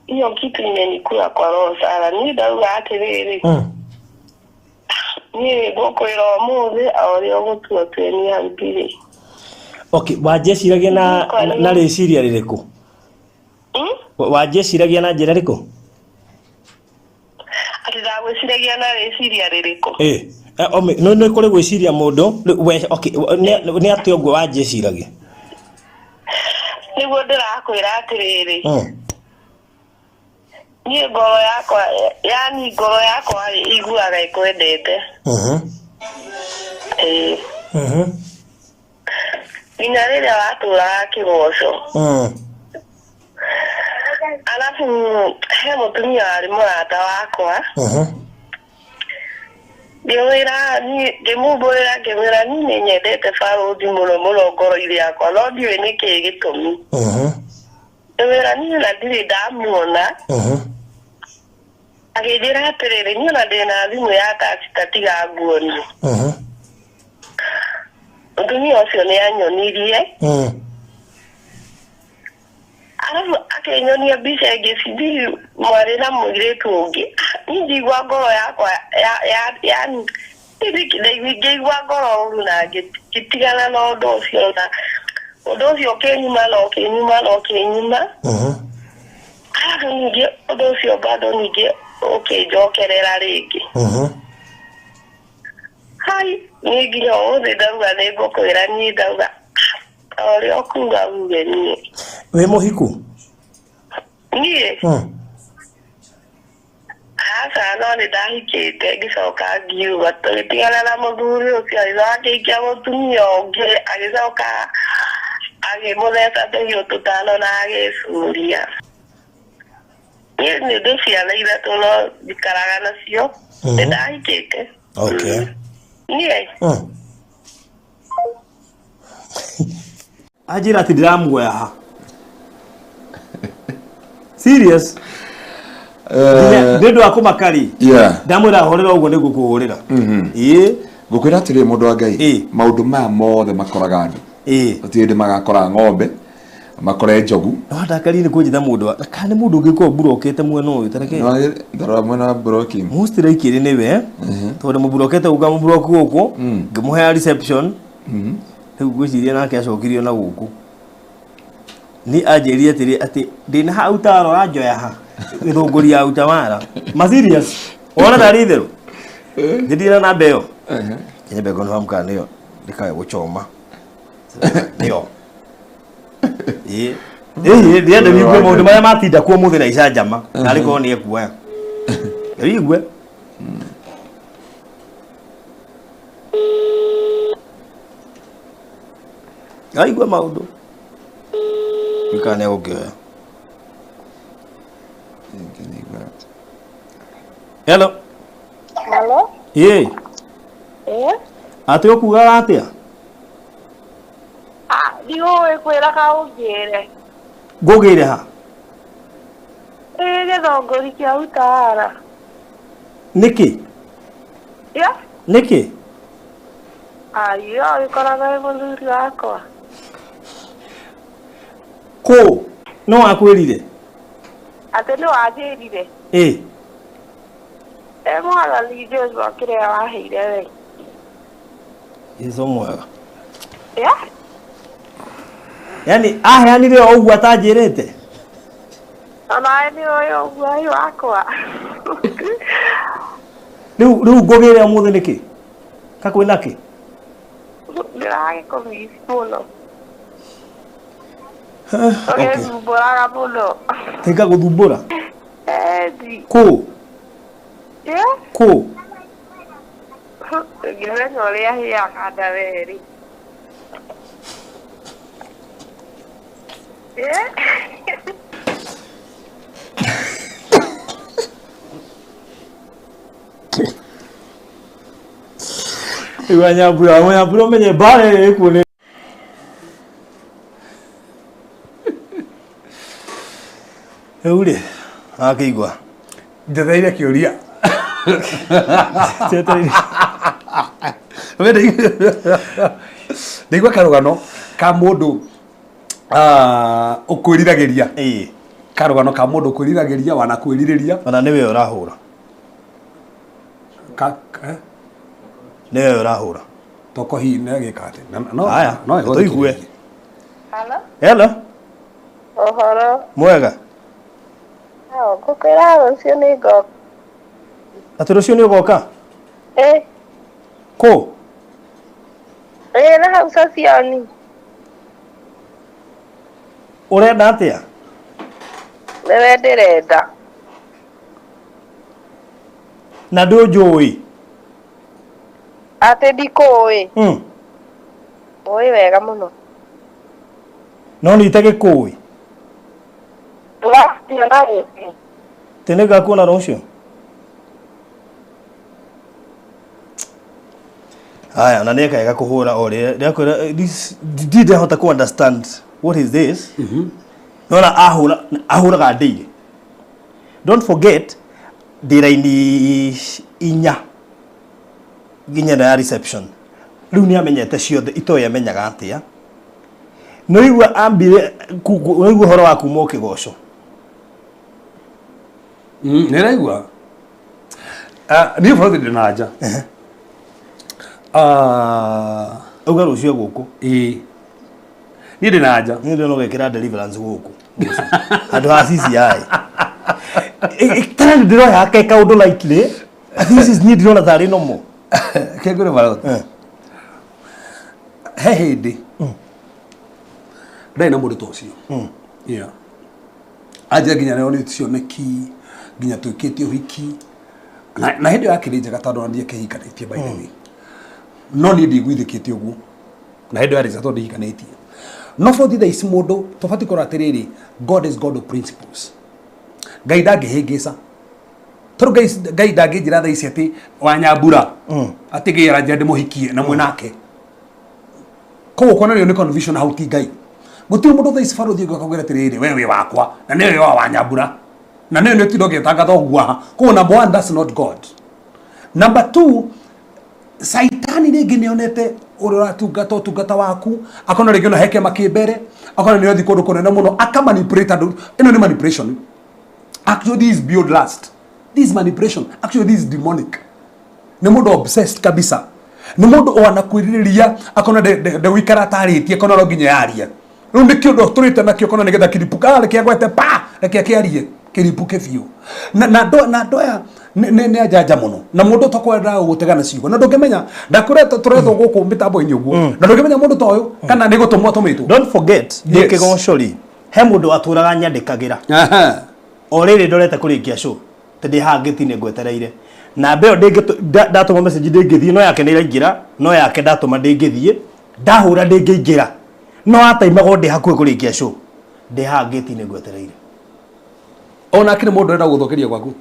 Hiyo kitu imenikula kwa roho sana. Niĩ ndauga atĩrĩrĩ, niĩ ngũkwĩra ũmũthĩ o ũrĩa ũgũtua tue, niĩ hau ndirĩ. Okay, wanjĩciragia na rĩciria rĩrĩkũ? Wanjĩciragia na njĩra ĩrĩkũ? Atĩ ndagwĩciragia na rĩciria rĩrĩkũ? Ĩ nĩ kũrĩ gwĩciria mũndũ we. Okay, nĩ atĩa ũguo wanjĩciragia? Nĩguo ndĩrakwĩra atĩrĩrĩ, niĩ ngoro yakwa, yani ngoro yakwa iguaga ĩkwendete. Ĩĩ. Nginya rĩrĩa watũraga kĩgoco. Alafu he mũtumia warĩ mũrata wakwa. Ngĩmwĩra niĩ ngĩmumbũrĩra ngĩmwĩra niĩ nĩ nyendete barũthi mũno mũno ngoro-inĩ yakwa no ndiũĩ nĩkĩĩ gĩtũmi. Ngĩmwĩra niĩ na ndirĩ ndamuona. Akĩnjĩra atĩrĩrĩ niĩ ona ndĩna thimũ ya touch ta tiga nguonie. Mũtumia ũcio nĩ anyonirie. Arabu akĩnyonia mbica ĩngĩ sijui mwarĩ na mũirĩtu ũngĩ. Ah, niĩ ngĩigua ngoro yakwa yani ngĩigua ngoro ũru na ngĩtigana na ũndũ ũcio na ũndũ ũcio ũkĩnyuma na ũkĩnyuma na ũkĩnyuma. Arabu ningĩ ũndũ ũcio bado ningĩ ũkĩnjokerera rĩngĩ. Hai, niĩ nginya ũmũthĩ ndauga nĩ ngũkwĩra niĩ ndauga "Ah, o ũrĩa ũkuga uge niĩ." Wĩ mũhiku? Niĩ? Aca, no nĩ ndahikĩte ngĩcoka ngiuga tũgĩtigana na mũthuri ũcio agĩcoka akĩhikia mũtumia ũngĩ agĩcoka akĩmũtheca tũhiũ tũtano na agĩcuria. Niĩ nĩ ndĩ ciana ithatũ no njikaraga nacio. Nĩ ndahikĩte. Okay. Niĩ? Anjĩra atĩ ndĩramuoya ha. Serious? Nĩ ũndũ wa kũmaka rĩ. Ndamwĩra hũrĩra ũguo nĩ ngũkũhũrĩra. Ĩĩ. Ngũkwĩra atĩrĩrĩ mũndũ wa Ngai, maũndũ maya mothe makoraga andũ. Gũtirĩ hĩndĩ magakora ng'ombe, makore njogu. No ndakarie nĩ kũnjĩta mũndũ wa kana nĩ mũndũ ũngĩkorwo mburokete mwena ũyũ tareke. Ndarora mwena wa blocking. Most likely nĩwe tondũ mũburokete ũkamũburoku gũkũ ngĩmũhea reception rĩu ngwĩciria nake acokirio na gũkũ nĩ anjĩrire atĩrĩ atĩ ndĩna ha utawala ũranjoya ha gĩthũngũri ya utawala ma serious wona tarĩ itherũ ndĩndira namba ĩyo nyambe confirm kana nĩyo ndĩkae gũchoma nĩyo ĩĩ ĩĩ ndĩrenda wigue maũndũ marĩa matinda kuo mũthĩ na icanjama narĩ korwo nĩ ekuoya wigue. Aigua maũndũ kana nĩ egũkĩoya. Hello. Hello? Ĩĩ. Eh? Atĩ ũkugaga atĩa? Ah, ndiũĩ kwĩra ka ũnjĩre. Ngũgĩre ha? Ĩ gĩthũngũri kĩa utawala. Nĩkĩ? Ya? Nĩkĩ? Ayo, gĩkoragwo ĩ mũthuri wakwa. Kũ? No akwĩrire? Atĩ nĩ wanjĩrire. Ĩĩ. Ĩ mwathani Jesu kĩrĩa waheire we. Jesu mwega. Ya? Yaani aheanire o ũguo atanjĩrĩte? Onawe nĩ ũĩ ũguo ĩ wakwa. Rĩu rĩu ngũgĩre ũmũthĩ nĩkĩ? Ka kwĩna kĩ? Ndĩragĩkũmiss mũno. Ũgĩthumbũraga mũno. Tinga gũthumbũra? Endi. Kũ? Ya? Kũ? Ngĩmenya ũrĩa hĩaga nda werĩ. Eh? Igua Nyambura, Nyambura ũmenye mbara ĩrĩa ĩkuo nĩ rĩu rĩ akĩigua Njetheire kĩũria. Njetheire. We ndaigua karũgano ka mũndũ ũkwĩriragĩria. Karũgano ka mũndũ ũkwĩriragĩria wanakwĩrirĩria. Ona nĩwe ũrahũra. Ka, eh? Nĩwe ũrahũra. Toko hihi nĩ agĩka atĩ. No, Haya, no tũigue. Hello? Hello, Ũhoro. mwega. Ao, ngũkwĩra rũciũ nĩ ngoka. Atĩ rũciũ nĩ ũgoka? Ĩ, Kũ? ĩ na hau Sasioni. Ũrenda atĩa? Nĩwe ndĩrenda. Na ndũnjũĩ? Atĩ ndikũĩ. Mm. Ũĩ wega mũno. No nĩ itagĩkũĩ. Tũgakuona rũciũ. Tĩ nĩ ngakuona rũciũ. Haya, na nĩ ekaga kũhũra o rĩrĩa ndĩrakwĩra this ndirĩ ndahota kũ understand what is this. Nona ahũra ahũraga daily. Don't forget ndĩ raini inya nginya ĩno ya reception. Rĩu nĩ amenyete ciothe itoĩ amenyaga atĩa. Nĩ waigua ambire waigua ũhoro wa kuma ũkĩgocwo. Nĩ raigua. Ah, niĩ bũrũri ndĩ na nja. Ah, Auga rũciũ gũkũ. Ĩĩ. Niĩ ndĩ na nja. Niĩ ndĩrona ũgekĩra deliverance gũkũ. Handũ ha CCI. Tena ndĩroya ke kaũndũ lightly. This is niĩ ndĩrona tarĩ normal. Kengũrĩ baroti. He hĩndĩ ndarĩ na mũndũ ta ũcio. Yeah. Anjĩra nginya nĩ cioneki nginya twĩkĩte ũhiki na hĩndĩ ĩyo yakĩrĩ njega tondũ ona ndiakĩhikanĩtie by the way. No niĩ ndiguithĩkĩte ũguo na hĩndĩ ĩyo yarĩ njega tondũ ndihikanĩtie. No bũthi thaa ici mũndũ tũbatiĩ kũrora atĩrĩrĩ, God is God of principles. Ngai ndangĩhĩngĩca. Tondũ Ngai ndangĩnjĩra thaa ici atĩ wanyambura atĩ Ngai aranjĩra ndĩmũhikie na mwĩnake. Koguo kuonanio nĩ confusion hau ti Ngai. Gũtirĩ mũndũ thaa ici barũthi ũngĩ akauga atĩrĩrĩ we wĩ wakwa na nĩwe wa wanyambura na nĩwe nĩ ũtinda ũgĩtangatha ũguo haha. Koguo number one, that's not God. Number two, Saitani rĩngĩ nĩ onete ũrĩa ũratungata ũtungata waku akona rĩngĩ ona he kĩama kĩ mbere akona nĩ ũrathiĩ kũndũ kũnene mũno aka manipulate andũ. Ĩno nĩ manipulation. Actually this is beyond lust. This is manipulation. Actually this is demonic. Nĩ mũndũ obsessed kabisa. Nĩ mũndũ wanakwĩrirĩria akona ndegũikara atarĩtie akona no nginya yarie. Rĩu nĩ kĩũndũ tũrĩte nakĩo akona nĩgetha kĩripũka, reke agwete pa, reke akĩarie kĩripũke biũ. Na andũ aya nĩ anjanja mũno na mũndũ ũtakwendaga gũgũtega na ciugo na ndũngĩmenya ndakwĩra tũretwo gũkũ mĩtambo-inĩ ũguo na ndũngĩmenya mũndũ ta ũyũ kana nĩ gũtũmwo atũmĩtwo. Don't forget ndĩ kĩgoco rĩ he mũndũ watũraga nyandĩkagĩra o rĩrĩ ndorete kũrĩkia show tĩ ndĩ haha ngĩti-inĩ ngwetereire namba ĩyo ndatũma message ndĩngĩthiĩ no yake nĩ ĩraingĩra no yake ndatũma ndĩngĩthiĩ ndahũra ndĩngĩingĩra no ataimagwo ndĩ hakuhĩ kũrĩkia show ndĩ haha ngĩti-inĩ ngwetereire. Onake nĩ mũndũ ũrenda gũgũthũkĩria gwaku.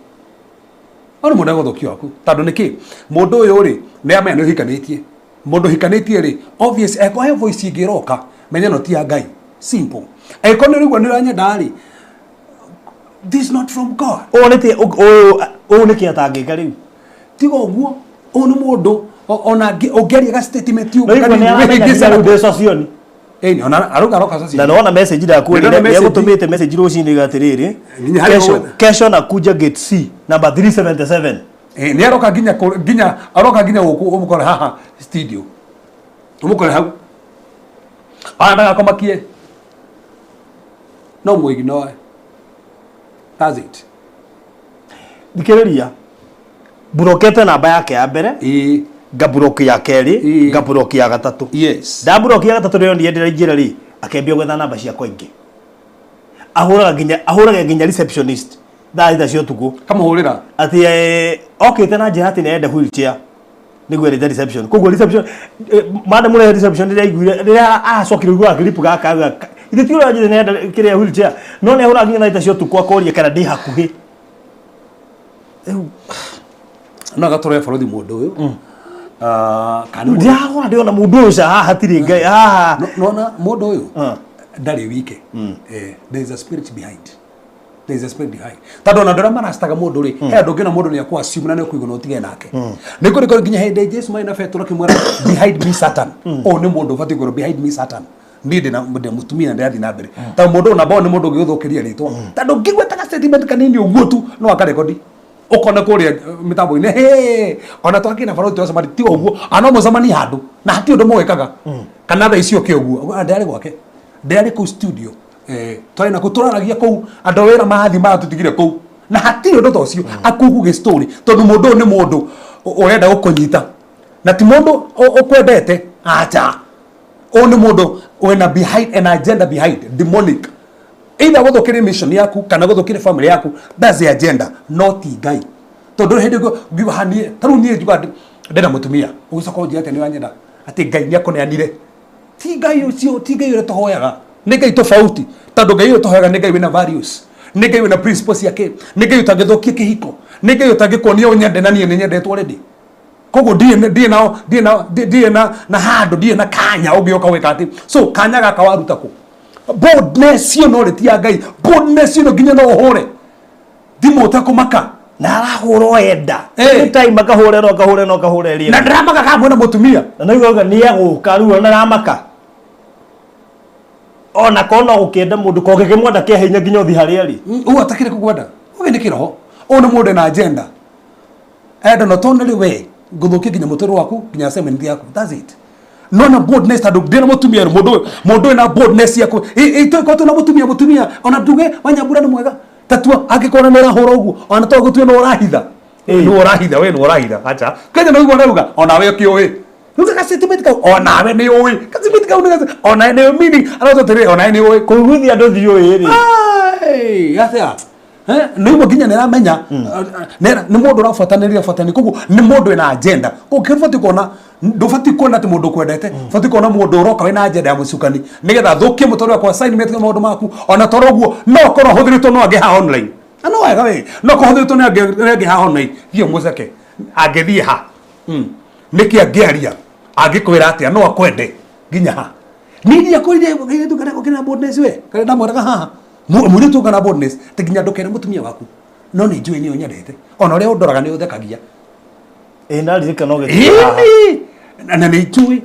Ona mũndũ ũrenda gũthũkia gwaku tondũ nĩkĩ mũndũ ũyũ rĩ nĩ amenya nĩ ũhikanĩtie. Mũndũ ũhikanĩtie rĩ obvious angĩkorwo he voice ĩngĩ ĩroka menya ĩno ti ya Ngai. Simple. Angĩkorwo nĩ ũraigua nĩ ũranyenda rĩ this is not from God. Ũyũ nĩ ti ũyũ nĩkĩ atangĩka rĩu? Tiga ũguo ũyũ nĩ mũndũ ona ũngĩaria ga statement ũguo Ũraigua nĩ aramenya nginya rĩu ndĩ socioni. Ĩni, ona arauga aroka socioni. Na nona message ndakuonire, Nĩndona message. nĩegũtũmĩte message rũcinĩ atĩrĩrĩ, Nginya harĩa kesho, ũgwetha. kesho nakuja gate C number 377. Nĩ aroka nginya nginya aroka nginya gũkũ ũmũkore haha studio. Ũmũkore hau. Ona ndagakomakie. No mũignore. That's it. Thikĩrĩria. Mburokete namba yake ya mbere. Ngaburoki ya kerĩ, ngaburoki ya gatatũ. Yes. Ndaburoki ya gatatũ rĩo niĩ ndĩraingĩra rĩ, akĩambia gwetha namba ciakwa ingĩ. Ahũraga nginya ahũraga nginya receptionist thaa thita cia ũtukũ. Kamũhũrĩra. Atĩ okĩte na njĩra atĩ nĩarenda wheelchair nĩguo erĩte reception. Koguo reception madam ũrĩa reception rĩrĩa aiguire rĩrĩa acokire kũigua clip gaka auga ithe ti ũrĩa anjĩrire nĩarenda kĩrĩa wheelchair no nĩ ahũraga nginya thaa thita cia ũtukũ akoria kana ndĩ hakuhĩ. Rĩu No agatũre bũrũri mũndũ ũyũ. Ah, kana mũndũ- Ndĩrahũra ndĩrona mũndũ ũyũ ca haha hatirĩ ngai haha. Nona mũndũ ũyũ ndarĩ wike. There is a spirit behind. There is a spirit behind. Tondũ ona andũ arĩa marastaga mũndũ rĩ, he andũ ũngĩona mũndũ nĩ akũ assume na nĩ ũkũigua na ũtige nake. Nĩ kũrĩ kũrĩ nginya hĩndĩ Jesu marĩ na Petero akĩmwĩra behind me Satan. Ũyũ nĩ mũndũ ũbatiĩ kwĩrwo behind me Satan. Niĩ ndĩ na ndĩ mũtumia na ndĩrathiĩ na mbere. Tondũ mũndũ ũyũ namba one nĩ mũndũ ũngĩgũthũkĩria rĩtwa. Tondũ ũngĩgwetaga statement kanini ũguo tu no akarekodi. Ũkona kũrĩa mĩtambo-inĩ hĩ ona twakĩna barũthi twacemania ti ũguo ana no mũcemanie handũ na hatirĩ ũndũ mũgĩkaga kana thaa ici ũkĩ ũguo ndĩrarĩ gwake ndĩrarĩ kũu studio twarĩ nakuo tũraragia kũu andũ a wĩra mathiĩ maratũtigire kũu na hatirĩ ũndũ ta ũcio akugu story tondũ mũndũ ũyũ nĩ mũndũ ũrenda gũkũnyita na ti mũndũ ũkwendete acha ũyũ nĩ mũndũ wĩna behind an agenda behind demonic either gũthũkĩrie mission yaku kana gũthũkĩrie family yaku that's the agenda no ti Ngai tondũ hĩndĩ ĩngĩ ngiuga ha niĩ ta rĩu niĩ njugaga ndĩna mũtumia ũgĩcoka ũnjĩre atĩ nĩ ũranyenda atĩ Ngai nĩ akũneanire ti Ngai ũcio ti Ngai ũrĩa tũhoyaga. Nĩ Ngai tofauti tondũ Ngai ũyũ tũhoyaga nĩ Ngai wĩna values, nĩ Ngai wĩna principles ciake, nĩ Ngai ũtangĩthũkia kĩhiko, nĩ Ngai ũtangĩkuonia ũnyende na niĩ nĩ nyendetwo already. Koguo ndirĩ ndirĩ na ndirĩ na ndirĩ na na handũ ndirĩ na kanya ũngĩũka gwĩka atĩ so kanya gaka waruta kũ? Boldness ĩno rĩ ti ya Ngai, boldness ĩno nginya no ũhũre thimũ ũtekũmaka. Na arahũra o enda. Eh. Anytime akahũra ĩno akahũra ĩno akahũra ĩrĩa. Na ndĩramaka kana mwĩna mũtumia. Na nĩguo auga nĩ egũka rĩu ona aramaka. Ona korwo no gũkĩenda mũndũ ko gĩkĩmwenda kĩa hinya nginya ũthiĩ harĩa arĩ. Ũguo atakĩrĩ kũkwenda ũgĩ nĩ kĩroho ũyũ nĩ mũndũ ena agenda enda not only we ngũthũkie nginya mũtũrĩre waku nginya assignment yaku, that's it. No na boldness tondũ ndĩ na mũtumia rĩ, mũndũ ũyũ mũndũ wĩna boldness yaku itũĩkorwo twĩna mũtumia mũtumia ona nduge wanyambura nĩ mwega tatua angĩkorwo nĩ ũrahũra ũguo ona to gũtue nĩ ũrahitha nĩ ũrahitha we nĩ ũrahitha acha kenya nĩ ũguo arauga onawe ũkĩũĩ rĩu ga statement kau onawe nĩ ũĩ ka statement kau nĩ onawe nĩ meaning arauga atĩrĩrĩ onawe nĩ ũĩ Kũiguithia andũ thiũĩ rĩ. Ai, atĩa? Eh, nĩ ũguo nginya nĩ aramenya nĩ mũndũ ũrabuatanĩria buatanĩria koguo nĩ mũndũ wĩna agenda koguo kĩrĩa ũbatiĩ kuona ndũbatiĩ kuona atĩ mũndũ ũkwendete ũbatiĩ kuona mũndũ ũroka wĩna agenda ya mũcukani nĩgetha athũkie mũtũrĩre waku assignment maũndũ maku ona toro ũguo no ũkorwo ahũthĩrĩtwo no angĩ haha online na no wega we no ũkorwo ahũthĩrĩtwo nĩ angĩ nĩ angĩ haha online thiĩ ũmũceke angĩthiĩ ha. Nĩkĩ angĩaria angĩkwĩra atĩa no akwende nginya ha niĩ ndiakwĩrire kairĩtu karĩa gũkĩra boldness we karĩa ndamwĩraga haha mũirĩtu ũka na boldness atĩ nginya ndũkere mũtumia waku no nĩ njũĩ nĩ ũnyendete ona ũrĩa ũndoraga nĩ ũthekagia. Ĩ ndaririkana ũgĩtuĩka haha. Ĩni na nĩ njũĩ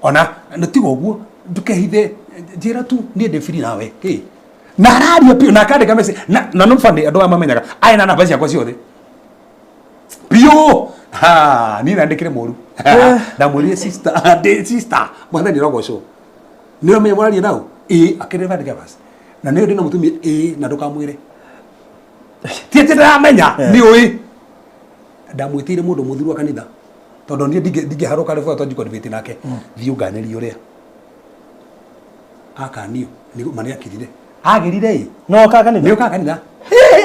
ona na tiga ũguo ndũkehithe njĩra tu niĩ ndĩ free nawe kĩ na araria biũ na akandĩka message na no funny andũ aya mamenyaga aya na namba ciakwa ciothe biũ ha niĩ nandĩkire mũru ndamwĩrire sister ndĩ sister mwathani rogocwo nĩ ũramenya mũraria nao ĩĩ akĩrĩ bandĩka basi na nĩ ndĩ na mũtumia ĩĩ na ndũkamwĩre ti atĩ ndĩramenya nĩ ũĩ ndamwĩtĩire mũndũ mũthuri wa kanitha tondũ niĩ ndingĩharũka rĩbũya twanji kũdebate nake thiĩ ũnganĩrie ũrĩa akanio nĩ ma nĩ akirire agĩrire ĩ No ũkaga kanitha? Nĩ ũkaga kanitha.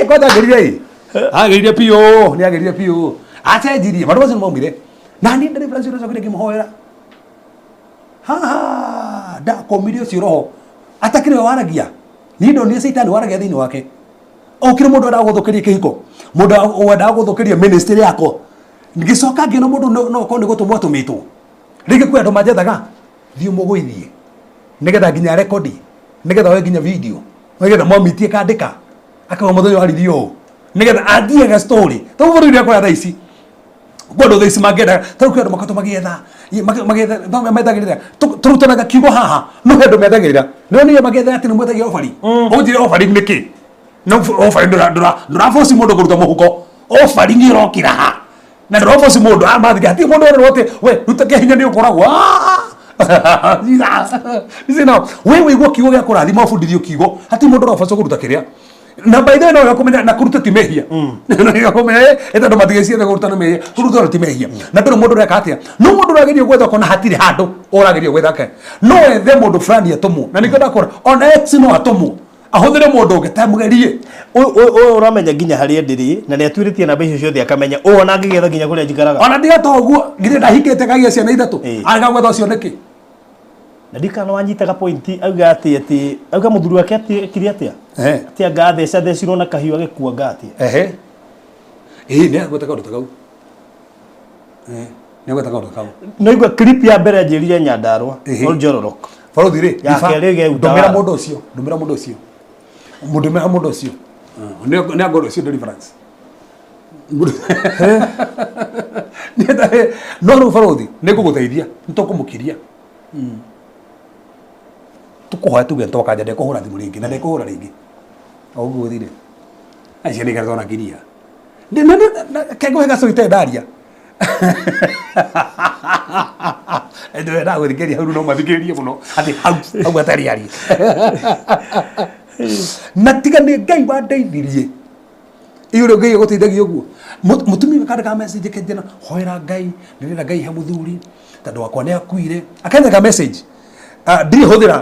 Kwanza agĩrire ĩ agĩrire biũ nĩ agĩrire biũ acenjirie maũndũ macio nĩ maumire na niĩ deliverance ũrĩa ngĩmũhoera haha ndakomire ũcio roho atakĩrĩ we waragia niĩ ndonire caitani waragia thĩinĩ wake okire mũndũ wendaga gũthũkĩria kĩhiko mũndũ wendaga gũthũkĩria ministry yakwa ngĩcoka ngĩona mũndũ no okorwo nĩ gũtũmwo atũmĩtwo rĩngĩ kwĩ andũ manjethaga thiĩ ũmũgũithie nĩgetha nginya rekodi nĩgetha oe nginya video nĩgetha mwamitie kandĩka akauga mũthenya waririe ũũ nĩgetha athiaga story tondũ bũrũri ũrĩa kũrĩa thaa ici kwĩ andũ thaa ici mangĩenda tarĩu kwĩ andũ makoretwo magĩetha magĩetha methagĩrĩra tũrutanaga kiugo haha no he andũ methagĩrĩra no nĩyo magĩetha atĩ nĩ mwethagia offering ũnjĩre offering nĩ kĩ no offering ndũraboci mũndũ kũruta mũhuko offering ĩrokĩra ha na ndũraboci mũndũ amathika hatirĩ mũndũ werĩrwo atĩ we ruta kĩhinya nĩ ũkoragwo. You see now, we wĩigua kiugo gĩa kũrathima ũbundithio kiugo hatirĩ mũndũ ũrabocwo kũruta kĩrĩa na by the way no wega kũmenya na kũruta ti mehia no wega kũmenya ĩta andũ matigecirie kũruta nĩ mehia kũruta ona ti mehia na ndũrĩ mũndũ ũreka atĩa no mũndũ ũrageria gwetha kona hatirĩ handũ ũrageria gwetha ke no ethe mũndũ fulani atũmwo na nĩkĩo ndakora ona ex no atũmwo ahũthĩre mũndũ ũngĩ ta mũgerie. Ũyũ ũramenya nginya harĩa ndĩrĩ na nĩ atuĩrĩtie namba icio ciothe akamenya ũyũ ona angĩgĩetha nginya kũrĩa njikaraga. Ona ndiga to ũguo nginya ndahikĩte kagĩa ciana ithatũ arega gwetha ũcio nĩkĩ? Na ndikana wanyitaga point auga atĩ atĩ auga mũthuri wake atĩ ekire atĩa atĩ anga atheca thecirwo na kahiũ agĩkua anga atĩa. Ehe ĩĩ nĩ agweta kaũndũ ta kau nĩ agweta kaũndũ ta kau. No igua clip ya mbere anjĩrire Nyandarua Ehe. Ol Njororok. Barothi rĩ Ya kerĩ ĩge ndũmĩra Utawala. mũndũ ũcio ndũmĩra mũndũ ũcio ndũmĩra mũndũ ũcio nĩ angorwo ũcio deliverance no rĩu barothi nĩ ngũgũteithia nĩ tũkũmũkiria tũkũhoya tuge nĩtwakanja ndekũhũra thimũ rĩngĩ na ndekũhũra rĩngĩ o ũguo thire acio nĩ karetwo na kiria kengũhe gacũi te ndaria ndĩrenda gũthikĩrĩria hau rĩu no mathikĩrĩrie mũno atĩ hau hau hatarĩ aria na tiga nĩ Ngai wandeithirie iyo ũrĩa Ngai agũteithagia ũguo mũtumia akandĩka message kenjena hoera Ngai ndĩrenda Ngai he mũthuri tondũ wakwa nĩ akuire akandĩka message. Ah, ndirĩ hũthĩra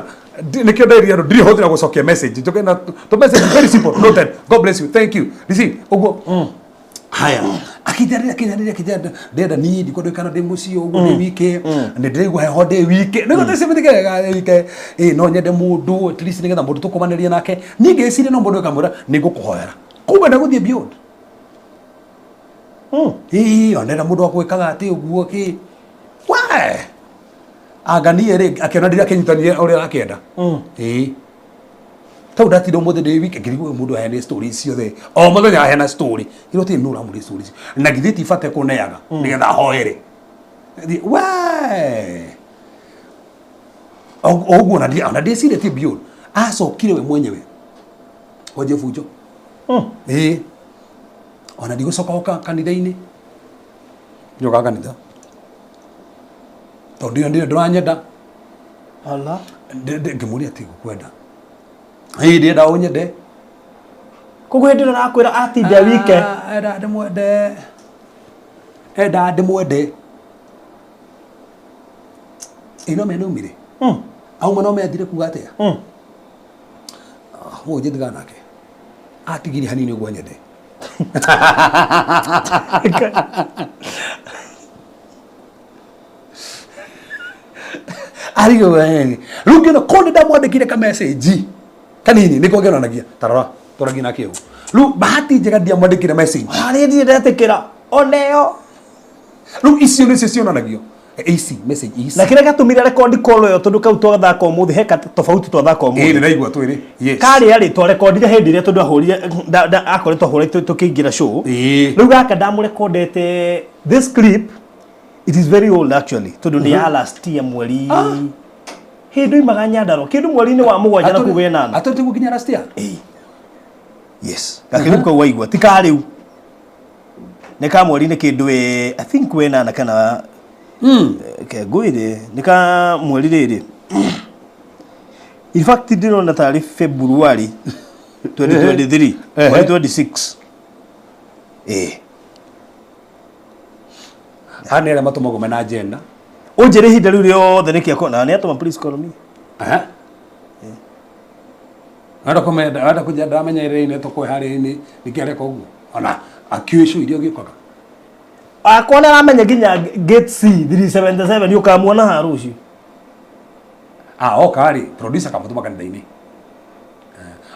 nĩkĩo nderire andũ ndirĩ hũthĩra gũcokia message njoke na to message very simple noted God bless you thank you you see ũguo haya. Akĩnjarĩria akĩnjarĩria akĩnjarĩria, ndĩrenda niĩ ndikwenda gũikara ndĩ mũciĩ ũguo ndĩ wike, nĩ ndĩraigua heho ndĩ wike, nĩguo tũcemithike ndĩ wike, ĩ no nyende mũndũ at least nĩgetha mũndũ tũkomanĩrie nake. Niĩ ngĩciria no mũndũ ĩkamwĩra nĩ ngũkũhoera, kumbe ndegũthiĩ beyond. Ĩĩ, ona ndĩrenda mũndũ wa gwĩkaga atĩ ũguo kĩ we anga niĩ rĩ akĩona ndirakĩnyitania ũrĩa arakĩenda. Ĩĩ, tau ndatinda ũmũthĩ ndĩ wiki ngĩrigwo ũyũ mũndũ aheane story ciothe o mũthenya aheana story ĩro tirĩ nũ ũramũria story icio na githĩ ti bate kũneaga nĩgetha ahoere. Thiĩ, we o ũguo ona ona ndĩcirĩtie beyond acokire we mwenyewe kwanjia bunjo. Ĩĩ, ona ndigũcoka gũka kanitha-inĩ, njoka kanitha tondũ ĩyo nĩyo ndũranyenda. Ala. Ngĩmũria atĩ ngũkwenda, ĩĩ ndĩrenda ũnyende. Koguo hĩndĩ ĩrĩa arakwĩra atinda wike. Ah, enda ndĩmwende, enda ndĩmwende. Ĩ no mene umire auma no methire kuga atĩa. Ah, ũyũ njĩthigaga nake atigirie hanini ũguo nyende. Arigwo we rĩu ngĩona ko nĩ ndamwandĩkire ka message kanini nĩko ngĩonanagia tarora tũragia nake ũguo. Rĩu bahati njega ndiamwandĩkire message. Harĩa ndirĩ ndetĩkĩra ona ĩyo. Rĩu icio nĩcio cionanagio. Ici message ici. Na kĩrĩa gĩatũmire record call ĩyo, tondũ kau twathaka ũmũthĩ he tofauti twathaka Ĩĩ, ũmũthĩ. nĩ ndaigua twĩrĩ, yes. Karĩa rĩ twarekondire hĩndĩ ĩrĩa tondũ ahũrire akoretwo ahũrĩte tũkĩingĩra show. Rĩu gaka ndamũrekondete this clip, it is very old actually, tondũ nĩ ya last year mweri hĩndĩ oimaga Nyandarua kĩndũ mweri-inĩ wa 7 na kũu 8. Atũrĩ tiguo nginya last year? Ĩĩ, yes, gakĩrĩu kau waigua ti ka rĩu, nĩ ka mweri-inĩ kĩndũ I think 8 kana kengũĩrĩ, nĩ ka mweri rĩrĩ, in fact ndĩrona tarĩ February 2023, mweri 26, ĩĩ. Aya nĩ arĩa matũmagwo mena agenda. Ũnjĩre ihinda rĩu rĩothe nĩkĩ akona nĩ atũma please call me. Wenda kũmenda, wenda kũnjenda, ndamenya ĩrĩ-inĩ tũkũĩ harĩa-inĩ nĩkĩ areka ũguo ona akiũĩ show iria ũgĩũkaga. Akwa nĩ aramenya nginya gate C 377 ũkamuona ha rũciũ. Ah, oka rĩ producer kamũtũma kanitha-inĩ.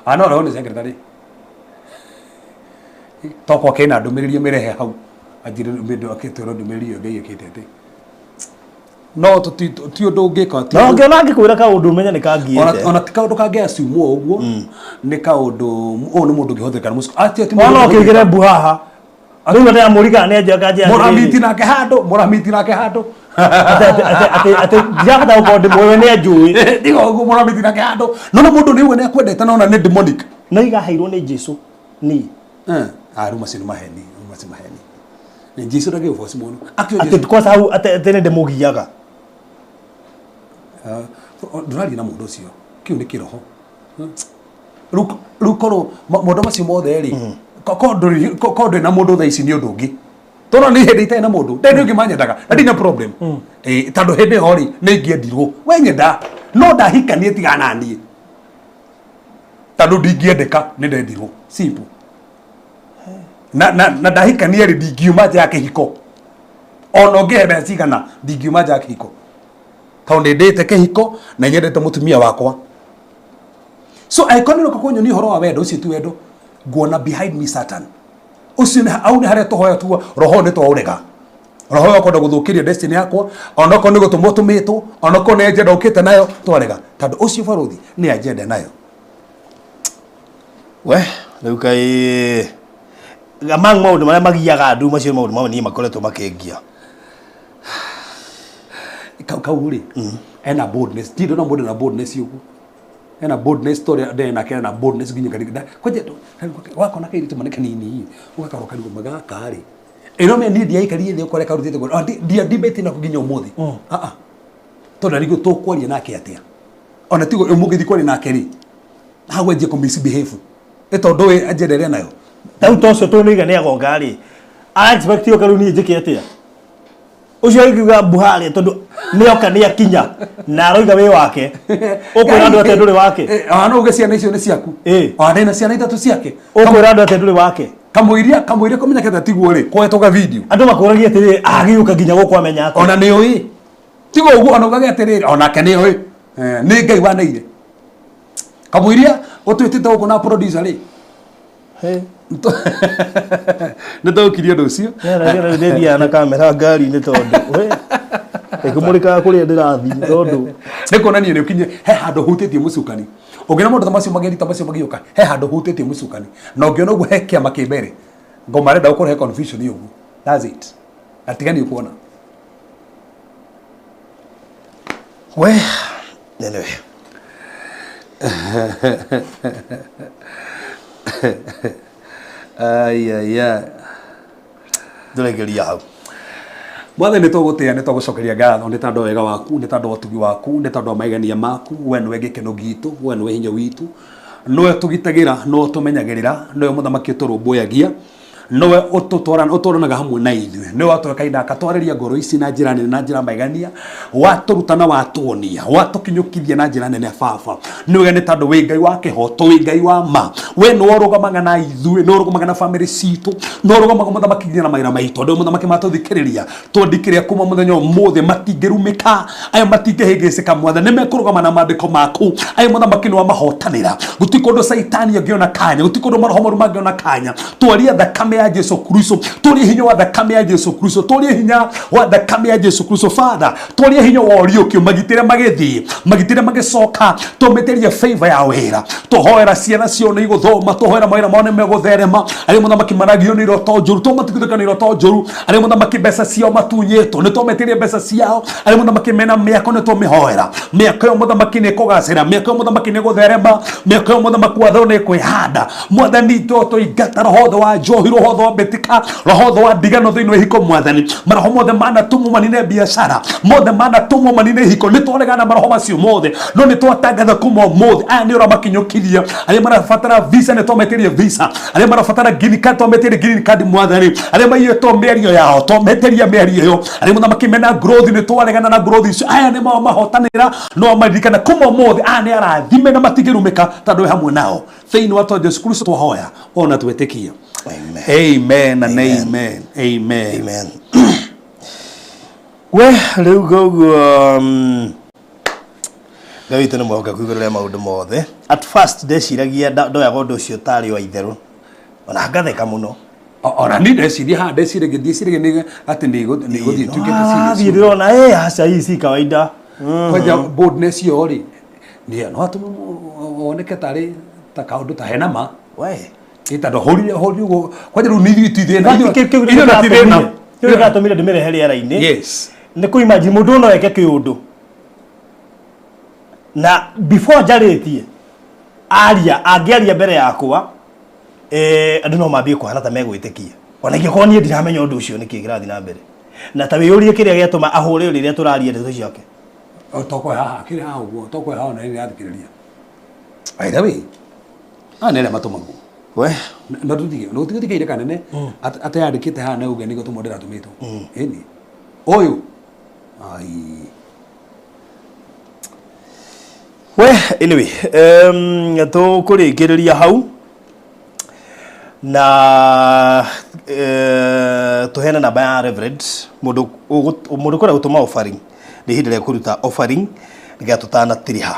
Ah, no roho nĩ secretary tokwa kena ndũmĩrĩri ũmĩrehe hau anjĩre ndũmĩrĩri akĩtwĩra ndũmĩrĩri ĩyo Ngai ĩkĩte atĩ no ti ũndũ ũngĩka ti Na ũndũ- ũngĩona angĩkwĩra kaũndũ ũmenye nĩ kangiyĩte. Ona ti kaũndũ kangĩ assume o ũguo nĩ kaũndũ ũyũ nĩ mũndũ ũngĩhũthĩka nĩ mũciĩ. Ah, ti mũndũ Ona ũngĩhũthĩka. ũkĩigĩre mbu haha rĩu ndĩramũria kana nĩ anjia kanjia. Mũramiti nake handũ, mũramiti nake handũ. Atĩ ndirabatara gũkorwo ndĩmũĩ, we nĩ anjũĩ. Tiga ũguo, mũramiti nake handũ no nĩ mũndũ nĩ uga nĩ akwendete no ona nĩ demonic. No igaheirwo nĩ Jesu niĩ. Ah, rĩu macio nĩ maheni, rĩu macio maheni. Nĩ Jesu ndagĩ ũboci mũno. Akĩo atĩ Jesu. Kwanza hau atĩ nĩ ndĩmũgiaga. Ah, ndũraria na mũndũ ũcio, kĩu nĩ kĩroho. Rĩu korwo maũndũ macio mothe rĩ, korwo ndũrĩ na mũndũ thaa ici nĩ ũndũ ũngĩ, tondũ nĩ hĩndĩ itarĩ na mũndũ ndĩ ũngĩ manyendaga na ndina problem. Tondũ hĩndĩ ĩyo rĩ nĩ ingĩendirwo, we nyenda no ndahikanie tiga naniĩ tondũ ndingĩendeka, nĩ ndendirwo simple. Na ndahikania rĩ ndingiuma nja ya kĩhiko, ona ũngĩhe mbeca cigana ndingiuma nja ya kĩhiko tondũ nĩ ndĩte kĩhiko na nyendete mũtumia wakwa. So angĩkorwo nĩ ũroka kũnyonia ũhoro wa wendo ũcio ti wendo, nguona behind me Satan ũcio nĩ au nĩ harĩa tũhoya tuo roho nĩ twaũrega roho wa kwenda gũthũkĩria destiny yakwa, onokorwo nĩ gũtũmwo tũmĩtwo, onokorwo nĩ agenda ũkĩte nayo twarega, tondũ ũcio barũthi nĩ agenda nayo. We rĩu kaĩ among maũndũ marĩa magiaga andũ, macio nĩ maũndũ mamwe niĩ makoretwo makĩngia. Kau rĩ ena boldness, ndirĩ ndona mũndũ na boldness ũguo, ena boldness tũrĩa ndĩ nake, ena boldness nginya kanini kwanja wakona kairĩtu mane kanini ũgakorwo karigwo gaka rĩ ĩno me niĩ ndiaikarire thĩ ũkore karutĩte guo ndia debate nako nginya ũmũthĩ. Ah ah, tondũ nĩguo tũkwaria nake atĩa, ona tigo ũmũngĩthiĩ kwaria nake rĩ hau anjie kũ misbehave nĩ tondũ ĩ agenda ĩrĩa nayo. Rĩu ta ũcio tũnĩiga nĩ agonga rĩ, ara expect oke rĩu niĩ njĩke atĩa? Ũcio angiuga mbu harĩa tondũ nĩ oka nĩ akinya na aroiga wĩ wake, ũkwĩra andũ atĩa ndũrĩ wake? Ona no uge ciana icio nĩ ciaku. Ona ndĩna ciana ithatũ ciake. Ũkwĩra andũ atĩa ndũrĩ wake? Kamũiria kamũiria kũmenyekete tiguo rĩ kũhetũka video. Andũ makũragia atĩrĩrĩ agĩũka nginya gũkũ amenya atĩa? Ona nĩ ũĩ tiga ũguo ona ugage atĩrĩrĩ onake nĩ ũĩ. Eh, nĩ Ngai waneire kamũiria ũtwĩtĩte gũkũ na producer rĩ. He. Nĩ tũkirie ũndũ ũcio. Ndĩthiaga na kamera ngari-inĩ tondũ we ĩkũmũrĩkaga kũrĩa ndĩrathiĩ tondũ nĩ kuonania nĩ ũkinye he handũ hutĩtie mũcukani. Ũngĩona maũndũ ta macio mageni ta macio magĩũka he handũ hutĩtie mũcukani, na ũngĩona ũguo he kĩama kĩ mbere ngoma arenda gũkũrehe confusion ũguo. That's it. Na tiga nĩ ũkuona. We anyway. Ai ai ai. Ndũregeria hau. Mwathani nĩ tũgũtĩĩa, nĩ tũgũcokeria ngatho nĩ tondũ wa wega waku, nĩ tondũ wa ũtugi waku, nĩ tondũ wa maigania maku. We nĩwe gĩkeno gitũ, we nĩwe hinya witũ, nĩwe ũtũgitagĩra, nĩwe ũtũmenyagĩrĩra, nĩwe mũthamaki ũtũrũmbũyagia, nĩwe ũtwaranaga hamwe na ithuĩ, nĩwe watũhe kahinda gaka twarĩria ngoro ici na njĩra nene na njĩra maigania, watũruta na watuonia, watũkinyũkithia na njĩra nene baba. Nĩwe nĩ tondũ wĩ Ngai wa kĩhoto, wĩ Ngai wa ma, we nĩwe ũrũgamaga na ithuĩ, nĩwe ũrũgamaga na bamĩrĩ citũ, nĩwe ũrũgamaga mũthamaki nginya na mawĩra maitũ. Andũ mũthamaki matũthikĩrĩria twandikĩrĩa kuma mũthenya ũmũthĩ matingĩrumĩka, aya matingĩhĩngĩcĩka mwathani, nĩ mekũrũgama na maandĩko maku. Aya mũthamaki nĩ wamahotanĩra, gũtirĩ kũndũ caitani angĩona kanya, gũtirĩ kũndũ maroho moru mangĩona kanya. Twaria thakame ya Jesu Kristo, twarie hinya wa thakame ya Jesu Kristo, twarie hinya wa thakame ya Jesu Kristo. Father, twarie hinya wa ũriũkio, magitĩre magĩthiĩ, magitĩre magĩcoka, tũmĩtĩrie favor ya wĩra, tũhoera ciana ciao nĩ igũthoma, tũhoera mawĩra mao nĩ megũtherema. Arĩa mũthamaki maragio nĩ iroto njũru, tũmatigithũkana nĩ iroto njũru. Arĩa mũthamaki mbeca ciao matunyĩtwo, nĩ tũmetĩrie mbeca ciao. Arĩa mũthamaki mena mĩako, nĩ tũmĩhoera mĩako ĩyo mũthamaki nĩ ĩkũgacĩra, mĩako ĩyo mũthamaki nĩ ĩgũtherema, mĩako ĩyo mũthamaki wa thayũ nĩ ĩkwĩhanda. Mwathani tũingata roho wothe wa njohi, roho wothe wa mbĩtĩka, roho wothe wa ndigano thĩinĩ wa ihiko mwathani. Maroho mothe manatũmwo manine biacara, mothe manatũmwo manine ihiko, nĩ twaregana na maroho macio mothe, no nĩ twatangatha kuma ũmũthĩ aya nĩ ũramakinyũkithia. Arĩa marabatara visa nĩ twametĩrie visa, arĩa marabatara green card twametĩrie green card mwathani. Arĩa maiyĩtwo mĩario yao twametĩria mĩario ĩyo. Arĩa mũthamaki mena growth nĩ twaregana na growth icio. Aya nĩ mao mahotanĩra, no maririkana kuma ũmũthĩ aya nĩ arathime na matingĩrumĩka tondũ wĩ hamwe nao. Thĩinĩ wa twa Jesu Kristo twahoya ona twĩtĩkia. Amen. Amen and amen. Amen. Amen. We rĩu koguo Ngai witũ nĩ mwĩhokeku igũrũ rĩa maũndũ mothe. At first ndeciragia ndoyaga ũndũ ũcio tarĩ wa itherũ, ona ngatheka mũno. Ona ni ndeciria haha ndeciragia ndieciragia nĩ atĩ nĩ ĩgũthiĩ ĩtuĩke ta serious. Thiĩ ndĩrona aca hii si kawaida. Kwanja boldness ĩyo rĩ nĩ no atũme woneke tarĩ ta kaũndũ ta hena ma. We. Ĩ tondũ hũrire hũrire ũguo kwanja rĩu nĩ ithuĩ ti thĩna. Kĩu Ithuĩ na ti thĩna. Kĩu gĩatũmire ndĩmĩrehe rĩera-inĩ. Yes. Nĩ kũ imagine mũndũ no eke kĩũndũ na before njarĩtie aria angĩaria mbere yakwa andũ no mambie kũhana ta megwĩtĩkia, ona ingĩkorwo niĩ ndiramenya ũndũ ũcio nĩkĩ kĩrathiĩ na mbere, na ta wĩyũrie kĩrĩa gĩatũma ahũre rĩrĩa tũraria ndeto ciake. Tokwe haha kĩrĩ haha ũguo tokwe haha na nĩ athikĩrĩria. By the way, aya nĩ arĩa matũmagwo. We Na tũtige na gũtige kaire kanene ateyandĩkĩte haha na uge nĩ gũtũmwo ndĩratũmĩtwo. Ĩni. Ũyũ. Ai. We anyway, tũkũrĩkĩrĩria hau na tũheane namba ya Reverend mũndũ mũndũ ũkwenda gũtũma offering, nĩ ihinda rĩa kũruta offering nĩgetha tũtanatiriha.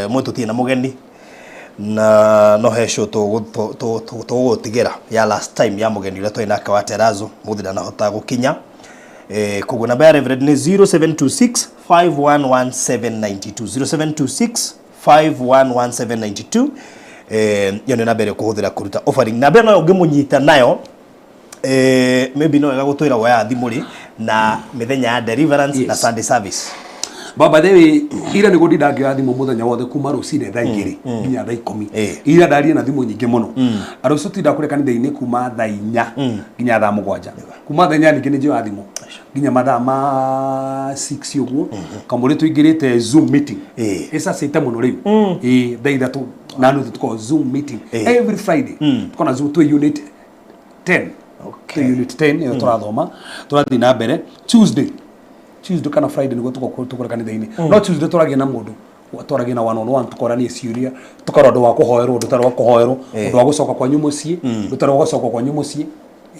Mwe tũtirĩ na mũgeni na no he show tũgũgũtigĩra ya last time ya mũgeni ũrĩa twarĩ nake wa Terazo mũthĩ ndanahota gũkinya. Koguo namba ya Reverend nĩ 0726 511792, 0726 511792. Ĩyo nĩ namba ĩrĩa ũkũhũthĩra kũruta offering. Namba ĩno ũngĩmũnyita nayo maybe no wega gũtwĩra woya thimũ rĩ na mĩthenya ya deliverance na Sunday service. Baba the way ira nĩguo ndinda ngĩoya thimũ mũthenya wothe kuma rũcinĩ thaa 2 nginya thaa 10. Ira ndaria na thimũ nyingĩ mũno. Rũciũ tinda kũrĩa kanitha-inĩ kuma thaa 4 nginya thaa 7. Kuma thaa 4 ningĩ nĩ njoya thimũ nginya mathaa ma 6 ũguo. Kamũrĩ tũingĩrĩte Zoom meeting. Ĩcacĩte mũno rĩu. Ĩĩ thaa 3:30 tũkoragwo Zoom meeting every Friday. Tũkoragwo na Zoom twĩ unit 10. Twĩ unit 10 ĩyo tũrathoma tũrathiĩ na mbere Tuesday kana Friday nĩguo tũgũkorwo tũkũrĩa kanitha-inĩ. No Tuesday tũragia na mũndũ Twaragia na one on one, tukorania ciũria, tukarora ũndũ wa kũhoerwo, ũndũ ũtarĩ wa kũhoerwo, ũndũ wa gũcoka kwanyu mũciĩ, ũndũ ũtarĩ wa gũcoka kwanyu mũciĩ.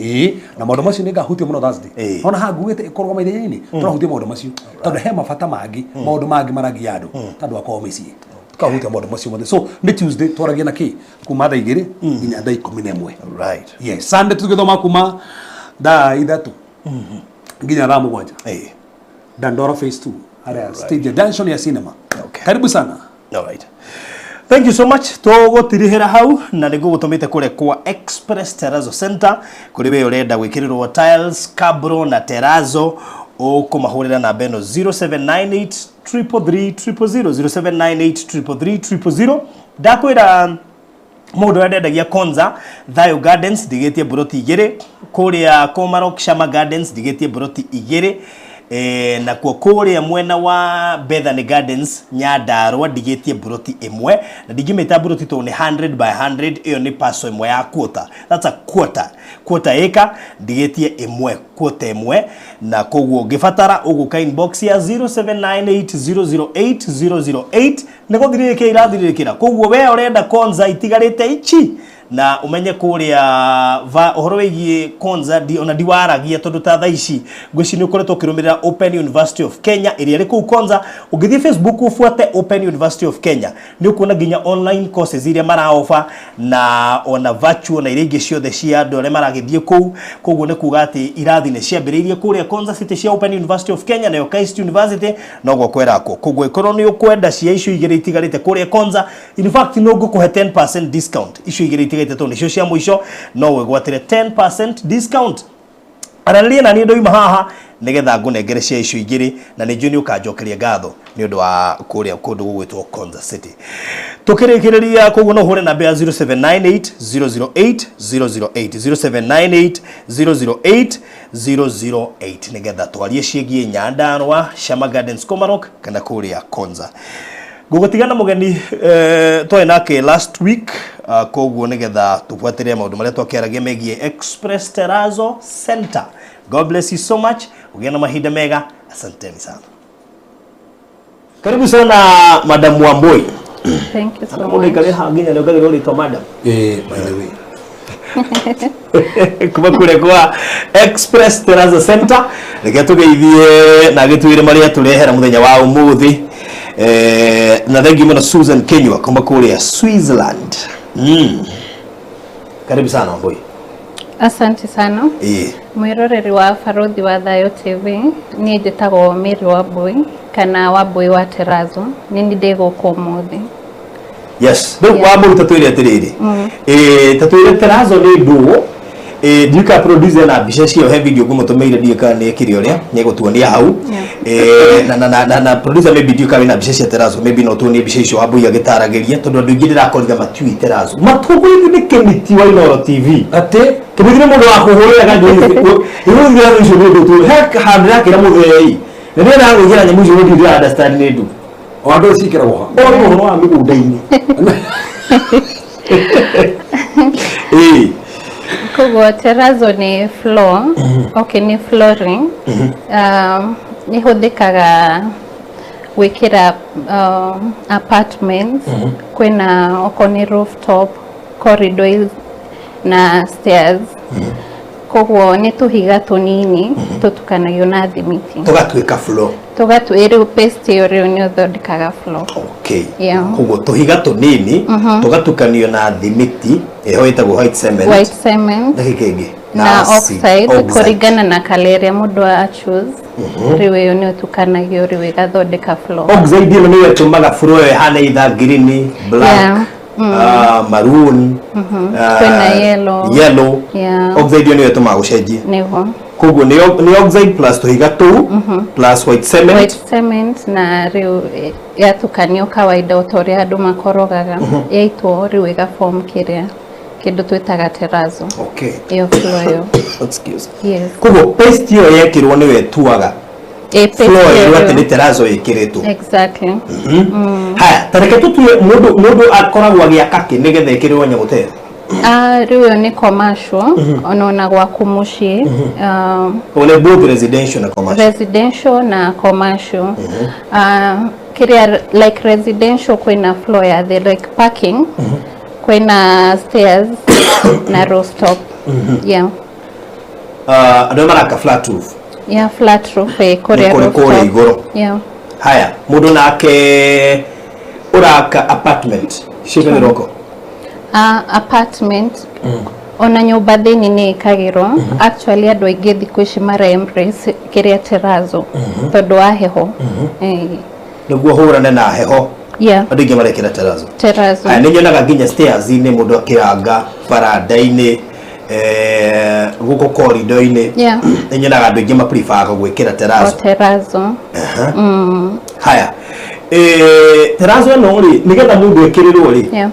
Ĩĩ, na maũndũ macio nĩ ngahutia mũno Thursday. Ona haha ngugĩte ĩkorwo maithenya-inĩ, tũrahutia maũndũ macio tondũ he mabata mangĩ, maũndũ mangĩ maragia andũ tondũ akorwo mĩciĩ, tukahutia maũndũ macio mothe. So nĩ Tuesday twaragia na kĩ kuma thaa 2 nginya thaa 11. Yes, Sunday tũgĩthoma kuma thaa 3 nginya thaa 7. Dandora Phase 2 harĩa stage junction ya cinema. Karibu sana. All right. Thank you so much. Tũgũtirihĩra hau na nĩ ngũgũtũmĩte kũrĩa kwa Express Terrazzo Center, kũrĩ we ũrenda gwĩkĩrĩrwo tiles, cabro na terrazzo, ũkũmahũrĩra namba ĩno 0798 333 000, 0798 333 000. Ndakwĩra mũndũ ũrĩa ndendagia Konza Thayo Gardens ndigĩtie mburoti 2, kũrĩa Komarok Shama Gardens ndigĩtie mburoti 2, nakuo kũrĩa mwena wa Bethany Gardens Nyandarua ndigĩtie mburoti 1, na ndingĩmĩta mburoti tondũ nĩ 100 by 100, ĩyo nĩ parcel ĩmwe ya quarter, that's a quarter, quarter acre ndigĩtie 1, quarter 1, na koguo ũngĩbatara ũgũka inbox ya 0798008008. Nĩ gũthirĩrĩkĩra irathirĩrĩkĩra, koguo we ũrenda Konza itigarĩte ichi na umenye kũrĩa ũhoro wĩgiĩ Konza ndi, ona ndiwaragia tondũ ta thaa ici ngwĩciria nĩ ũkoretwo ũkĩrũmĩrĩra Open University of Kenya ĩrĩa ĩrĩ kũu Konza. Ũngĩthiĩ Facebook ũbuate Open University of Kenya nĩ ũkuona nginya online courses iria maraofa na ona virtual na iria ingĩ ciothe cia andũ arĩa maragĩthiĩ kũu. Koguo nĩ kuga atĩ irathi nĩ ciambĩrĩirie kũrĩa Konza City cia Open University of Kenya, nayo Christ University noguo kwerakwo. Koguo ĩkorwo nĩ ũkwenda cia icio 2 itigarĩte kũrĩa Konza, in fact no ngũkũhe 10% discount, icio 2 itigarĩte tondũ nĩcio cia mũico, no wĩgwatĩre 10% discount. Aranĩria na niĩ ndoima haha nĩgetha ngũnengere cia icio 2, na nĩ njũĩ nĩ ũkanjokeria ngatho nĩ ũndũ wa kũrĩa kũndũ gũgwĩtwo Konza City. Tũkĩrĩkĩrĩria koguo no ũhũre namba ya 0798 008 008, 0798 008 008 nĩgetha twarie ciĩgiĩ Nyandarua, Shama Gardens Komarok kana kũrĩa Konza. Ngũgũtigana mũgeni twarĩ nake last week, koguo nĩgetha tũbuatĩrĩre maũndũ marĩa twakĩaragia megiĩ Express Terrazzo Center. God bless you so much. Ũgĩe na mahinda mega. Asanteni sana. Karibu sana Madam Wambui. Thank you so Mũndũ much. aikare haha nginya nĩongagĩrĩrwo rĩtwa madam. By the way. Kuma kũrĩa kwa Express Terrazzo Center, reke tũgeithie na gĩtwĩre marĩa tũrehera mũthenya wa ũmũthĩ. Na thengi mũno Susan Kenywa kuma kũrĩa Switzerland. Karibu sana Wambui. Asante sana. Mwiroreri wa Barothi wa Thayo TV, niĩ njĩtagwo Mary Wambui kana Wambui wa Terrazzo, nĩ niĩ ndĩ gũkũ ũmũthĩ. Yes, rĩu Wambui tatwĩre atĩrĩrĩ. Tatwĩre terrazzo nĩ ndũ. Ndiũĩ kana producer na mbica ciao he video ngũmũtũmĩire, ndiũĩ kana nĩ ekire ũrĩa, nĩ egũtuonia hau. Na producer maybe ndiũĩ kana wĩna mbica cia terrazzo, maybe no tuonie mbica icio Wambui agĩtaragĩria tondũ andũ aingĩ ndĩrakorire matiũĩ terrazzo. Matũgũithĩ nĩ Kĩmiti wa Inooro TV. Atĩ Kĩmiti nĩ mũndũ wa kũhũrĩra kanjũ. Ĩgũthira icio nĩ ũndũ tu. He handũ ndĩrakĩra mũthei. Na nĩ ndĩragwĩkĩra nyamũ icio nĩ ndĩra understand nĩ ndũ. O andũ ciĩkĩragwo ha? O nĩ ũhoro wa mĩgũnda-inĩ. Koguo terrazzo nĩ floor. Okay, nĩ flooring. Nĩ hũthĩkaga gwĩkĩra apartments, kwĩna okorwo nĩ rooftop, corridors na stairs. Koguo nĩ tũhiga tũnini tũtukanagio na thimiti. Tũgatuĩka floor. Rĩu paste ĩyo rĩu nĩ ũthondekaga floor. Okay. Yeah. Koguo tũhiga tũnini tũgatukanio na thimiti ĩho ĩtagwo white cement. White cement. Na kĩ kĩngĩ? Na acid. oxide, Oxide. kũringana na kala ĩrĩa mũndũ a choose. Rĩu ĩyo nĩ ũtukanagio rĩu ĩgathondeka floor. Oxide ĩno nĩyo ĩtũmaga floor ĩyo ĩhane either green, black, maroon, Kwĩna yellow. yellow. Yeah. Oxide ĩyo nĩyo ĩtũmaga gũcenjie. Nĩguo. Koguo nĩ oxide plus tũhiga tũu plus white cement. White cement na rĩu yatukanio kawaida o ta ũrĩa andũ makorogaga, yaitwo rĩu ĩga form kĩrĩa kĩndũ twĩtaga terrazzo. Okay. Ĩyo floor ĩyo. Excuse. Yes. Koguo paste ĩyo yekĩrwo nĩyo ĩtuaga Paste floor ĩyo ĩyo atĩ rĩu. nĩ terrazzo ĩkĩrĩtwo. Exactly. Haya, ta reke tũtue mũndũ akoragwo agĩaka kĩ nĩgetha ĩkĩrĩrwo nyamũ ta ĩyo? Rĩu ĩyo nĩ commercial, ona gwaku mũciĩ. Koguo nĩ both residential na commercial. Residential na commercial. Kĩrĩa like residential, kwĩna floor ya thĩ, like parking, kwĩna stairs na rooftop, yeah. Andũ arĩa maraka flat roof. Yeah, flat roof, kũrĩa Nĩ kũrĩ kũrĩa rooftop. Igũrũ. Yeah. Haya, mũndũ nake ũraka apartment ciĩkagĩrwo kũ? Apartment ona nyũmba thĩinĩ nĩ ĩkagĩrwo. Actually, andũ aingĩ thikũ ici mara embrace kĩrĩa terrazzo tondũ wa heho. Nĩguo hũrane na heho. Andũ aingĩ marekĩra terrazzo. Terrazzo. Haya, nĩ nyonaga nginya stairs-inĩ mũndũ akĩranga baranda-inĩ, gũkũ corridor-inĩ. Nĩ nyonaga andũ aingĩ mapreferga gwĩkĩra O terrazzo. Terrazzo. Haya, terrazzo ĩno rĩ, nĩgetha mũndũ ekĩrĩrwo rĩ,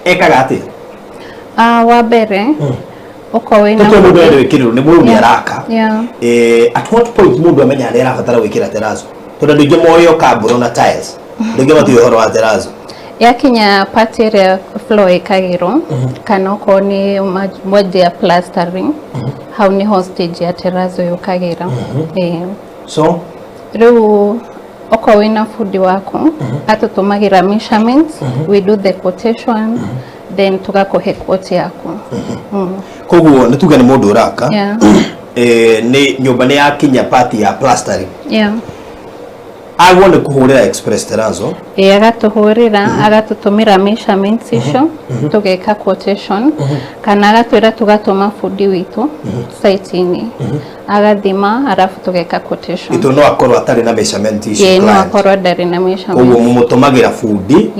ekaga atĩa? Wa mbere ũkorwo wĩna Tũtue mũndũ arenda gwĩkĩrĩrwo, nĩ mũndũ nĩ araka. At what point mũndũ amenyaga nĩ arabatara gwĩkĩra terrazzo? Tondũ andũ aingĩ moĩ o cabro na tiles, andũ aingĩ matiũĩ ũhoro wa terrazzo. Yakinya part ĩrĩa floor ĩkagĩrwo kana okorwo nĩ mwendia plastering, hau nĩho stage ya terrazzo yũkagĩra. So Rĩu okorwo wĩna bundi waku, atũtũmagĩra measurements, we do the quotation, then tũgakũhe quote yaku. Koguo nĩ tuge nĩ mũndũ ũraka, nĩ nyũmba nĩ yakinya part ya plastering, agwo nĩ kũhũrĩra Express Terrazzo. Ĩ, agatũhũrĩra, agatũtũmĩra measurements icio, tũgeka quotation, kana agatwĩra tũgatũma bundi witũ site-inĩ, agathima, arabu tũgeka quotation. Ĩtũ no akorwo atarĩ na measurement icio Ĩ, no client. akorwo ndarĩ na Koguo measurements. mũmũtũmagĩra bundi.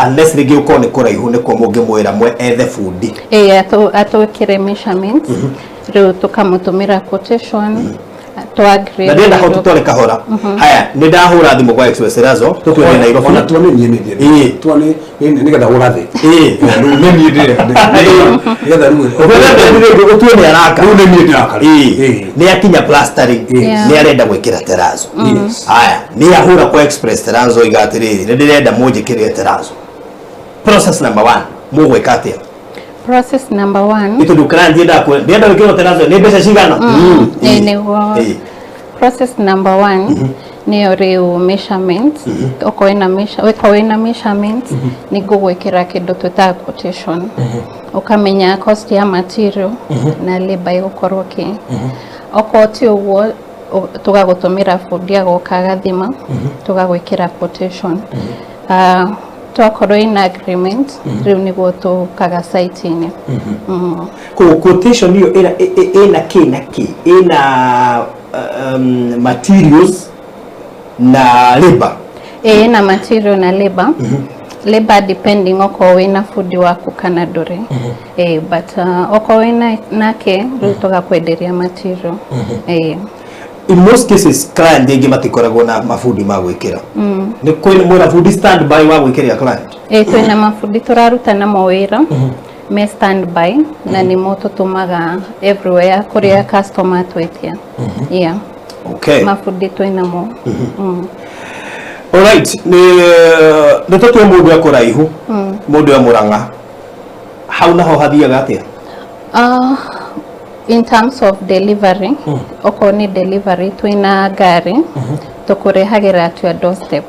Unless rĩngĩ ũkorwo nĩ kũraihu nĩkuo mũngĩmwĩra mwe ethe bundi. Ĩ, atwĩkĩre measurements, rĩu tũkamũtũmĩra quotation, twa agree. Na ndĩrenda hau tũtware kahora. Haya, nĩ ndahũra thimũ kwa Express Terrazzo, tũtue nĩ Nairobi. Ona tua nĩ niĩ nĩ tua nĩ nĩgetha ũrathe. Rĩu nĩ niĩ ndĩrenda nĩgetha rĩu Ũtue nĩ araka. Rĩu nĩ niĩ ndĩraka. Nĩ akinya plastering, nĩ arenda gwĩkĩra terrazzo. Haya, nĩ ahũra kwa Express Terrazzo, iga atĩrĩrĩ, nĩ ndĩrenda mũnjĩkĩrĩre terrazzo. Process number one, mũgwĩka atĩa? Process number one. Nĩ tondũ client yendaga ndĩrenda gwĩkĩrwo terrazzo, nĩ mbeca cigana? Ĩ, nĩguo. Process number one nĩyo rĩu measurements. Okorwo wĩna measurements, nĩ ngũgwĩkĩra kĩndũ twĩtaga quotation, ũkamenya cost ya material na labor ĩgũkorwo kĩ. Okorwo ti ũguo, tũgagũtũmĩra bundi, agoka agathima, tũgagwĩkĩra quotation. Twakorwo in agreement, rĩu nĩguo tũkaga site-inĩ. Koguo quotation ĩyo ĩna ĩna kĩ na kĩ? Ĩna materials na labor? Ĩĩ, na material na labor. Labor depending okorwo wĩna bundi waku kana ndũrĩ. Ĩĩ, but okorwo wĩna nake, rĩu tũgakwenderia material. In most cases client aingĩ matikoragwo na mabundi ma gwĩkĩra. Nĩ kwĩ mwĩna bundi stand by wa gwĩkĩrĩra client? Ĩĩ, twĩna mabundi tũraruta namo wĩra me stand by, na nĩmo tũtũmaga everywhere kũrĩa customer atwĩtia, yeah. Mabundi twĩnamo. Alright, nĩ tũtue mũndũ e kũraihu, mũndũ e Mũrang'a, hau naho hathiaga atĩa? In terms of delivery, okorwo nĩ delivery, twĩna ngari tũkũrehagĩra at your doorstep.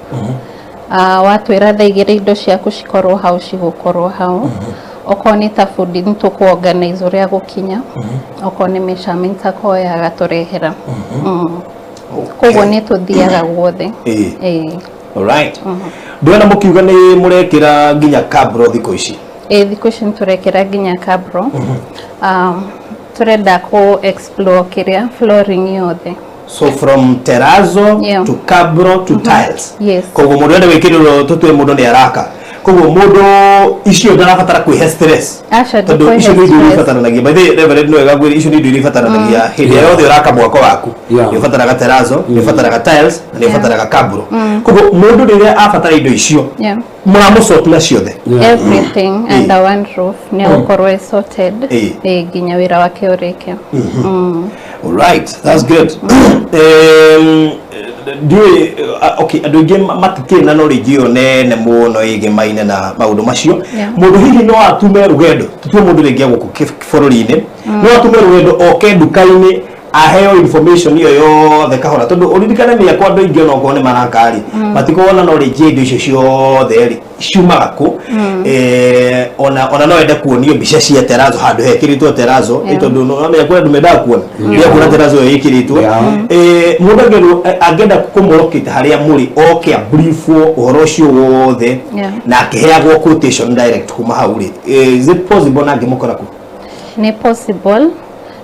Watwĩra thaa 2 indo ciaku cikorwo hau, cigũkorwo hau. Okorwo nĩ ta bundi, nĩ tũkũ organize ũrĩa gũkinya. Okorwo nĩ measurements, akoya agatũrehera. Koguo nĩ tũthiaga guothe. Ĩĩ. Alright, ndĩrona mũkiuga nĩ mũrekĩra nginya cabro thikũ ici. Ĩĩ, thikũ ici nĩ tũrekĩra nginya cabro. Tũrenda kũ explore kĩrĩa flooring yothe. So from terrazzo to cabro to tiles. Yes. Koguo mũndũ enda gwĩkĩrĩrwo, tũtue mũndũ nĩ araka, koguo mũndũ icio ndarabatara kwĩhe stress. Aca, Tondũ ndũkwĩhe icio nĩ indo iria stress. ibataranagia. By the way, Reverend, nĩ wega ngwĩre, icio nĩ indo iria ibataranagia hĩndĩ ĩrĩa yothe ũraka mwako waku. Nĩ ũbataraga terrazzo, nĩ ũbataraga tiles na nĩ ũbataraga cabro. Koguo mũndũ rĩrĩa abatara indo icio, mũramũsort na ciothe. Everything under one roof, nĩ agũkorwo ĩ sorted. Ĩ, nginya wĩra wake ũrĩke. Alright, that's good. Ndiũĩ, okay, andũ aingĩ matikĩrĩ na knowledge ĩyo nene mũno ĩgemaine na maũndũ macio. Mũndũ hihi no atume rũgendo, tũtue mũndũ rĩngĩ gũkũ bũrũri-inĩ, no atume rũgendo oke nduka-inĩ. Aheo information iyo yothe kahora, tondu uririkane mĩako andũ aingĩ onokorwo nĩ maraka rĩ, matikoragwo na knowledge ya indo icio ciothe rĩ ciumaga kũ. Ona no ende kuonio mbica cia terazo handũ hekĩrĩtwo terazo, tondũ no amenya kũrĩ andũ mendaga kuona nĩ kuona terazo ĩyo ĩkĩrĩtwo. Mũndũ angĩenda kũmũlocate harĩa mũrĩ, oke abriefwo ũhoro ũcio wothe na akĩheagwo quotation direct kuma hau rĩ, is it possible na angĩmũkora kũ? Nĩ possible.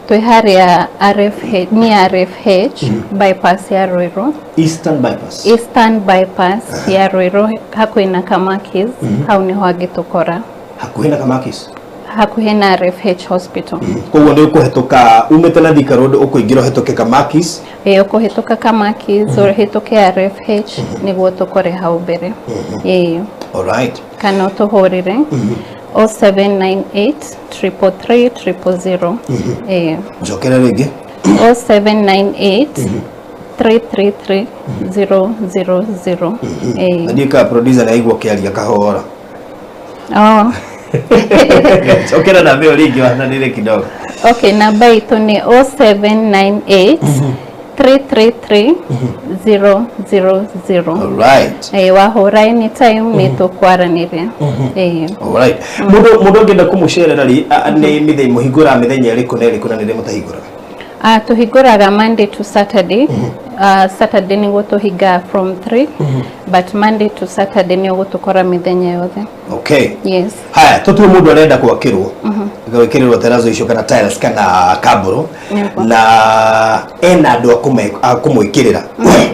Twĩ harĩa RFH, ní RFH bypass ya Ruiru. Eastern Bypass. Eastern Bypass ya Ruiru, hakuhĩ na Kamakis, hau nĩho angĩtũkora. Hakuhĩ na Kamakis? Hakuhĩ na RFH Hospital. Koguo nĩ ũkũhetũka umĩte na Thika Road, ũkũingĩra ũhetũke Kamakis. Ĩĩ, ũkũhĩtũka Kamakis, ũhĩtũke RFH nĩguo tũkore hau mbere, ĩĩ. Alright. Kana ũtũhũrĩre 0798 333 000, ĩĩ. Njokere rĩngĩ. 0798 333 000, ĩĩ. Na ndiĩ ka producer na aigua ũkĩaria kahora. Oh. Cokera namba ĩyo rĩngĩ, wananĩre kidogo. Okay, namba itũ nĩ 0798 333 000. Alright. Ĩĩ, wahũra anytime nĩ tũkwaranĩria, ĩĩ. Alright. Mũndũ angĩenda kũmũcerera rĩ, nĩ mĩthenya mũhingũraga mĩthenya ĩrĩkũ na ĩrĩkũ, na nĩ rĩ mũtahingũraga? Tũhingũraga Monday to Saturday. Saturday nĩguo tũhingaga from 3, but Monday to Saturday nĩ ũgũtũkora mĩthenya yothe. Okay. Yes. Haya, tũtue mũndũ arenda gwakĩrwo, gwĩkĩrĩrwo terazo icio kana tiles kana kaburo, na ena andũ a kũmwĩkĩrĩra,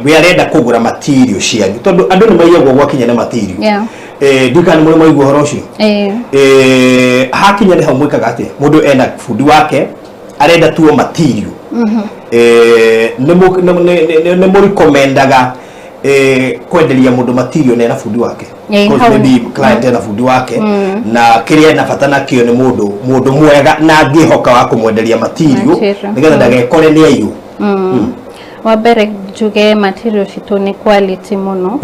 we arenda kũgũra material cianyu, tondũ andũ nĩ maiyagwo gwakinya nĩ material. Ndikana nĩ mũrĩ mwaigua ũhoro ũcio? Ĩĩ. Hakinya nĩ hau mwĩkaga atĩa? Mũndũ ena bundi wake, arenda tuo material, nĩ mũrikomendaga kwenderia mũndũ material na ena bundi wake? Because maybe client ena bundi wake, na kĩrĩa ena bata nakĩo nĩ mũndũ mwega na angĩhoka wa kũmwenderia material, Material. nĩgetha ndagekore nĩ aiyũ. Wa mbere njuge material citũ nĩ quality mũno.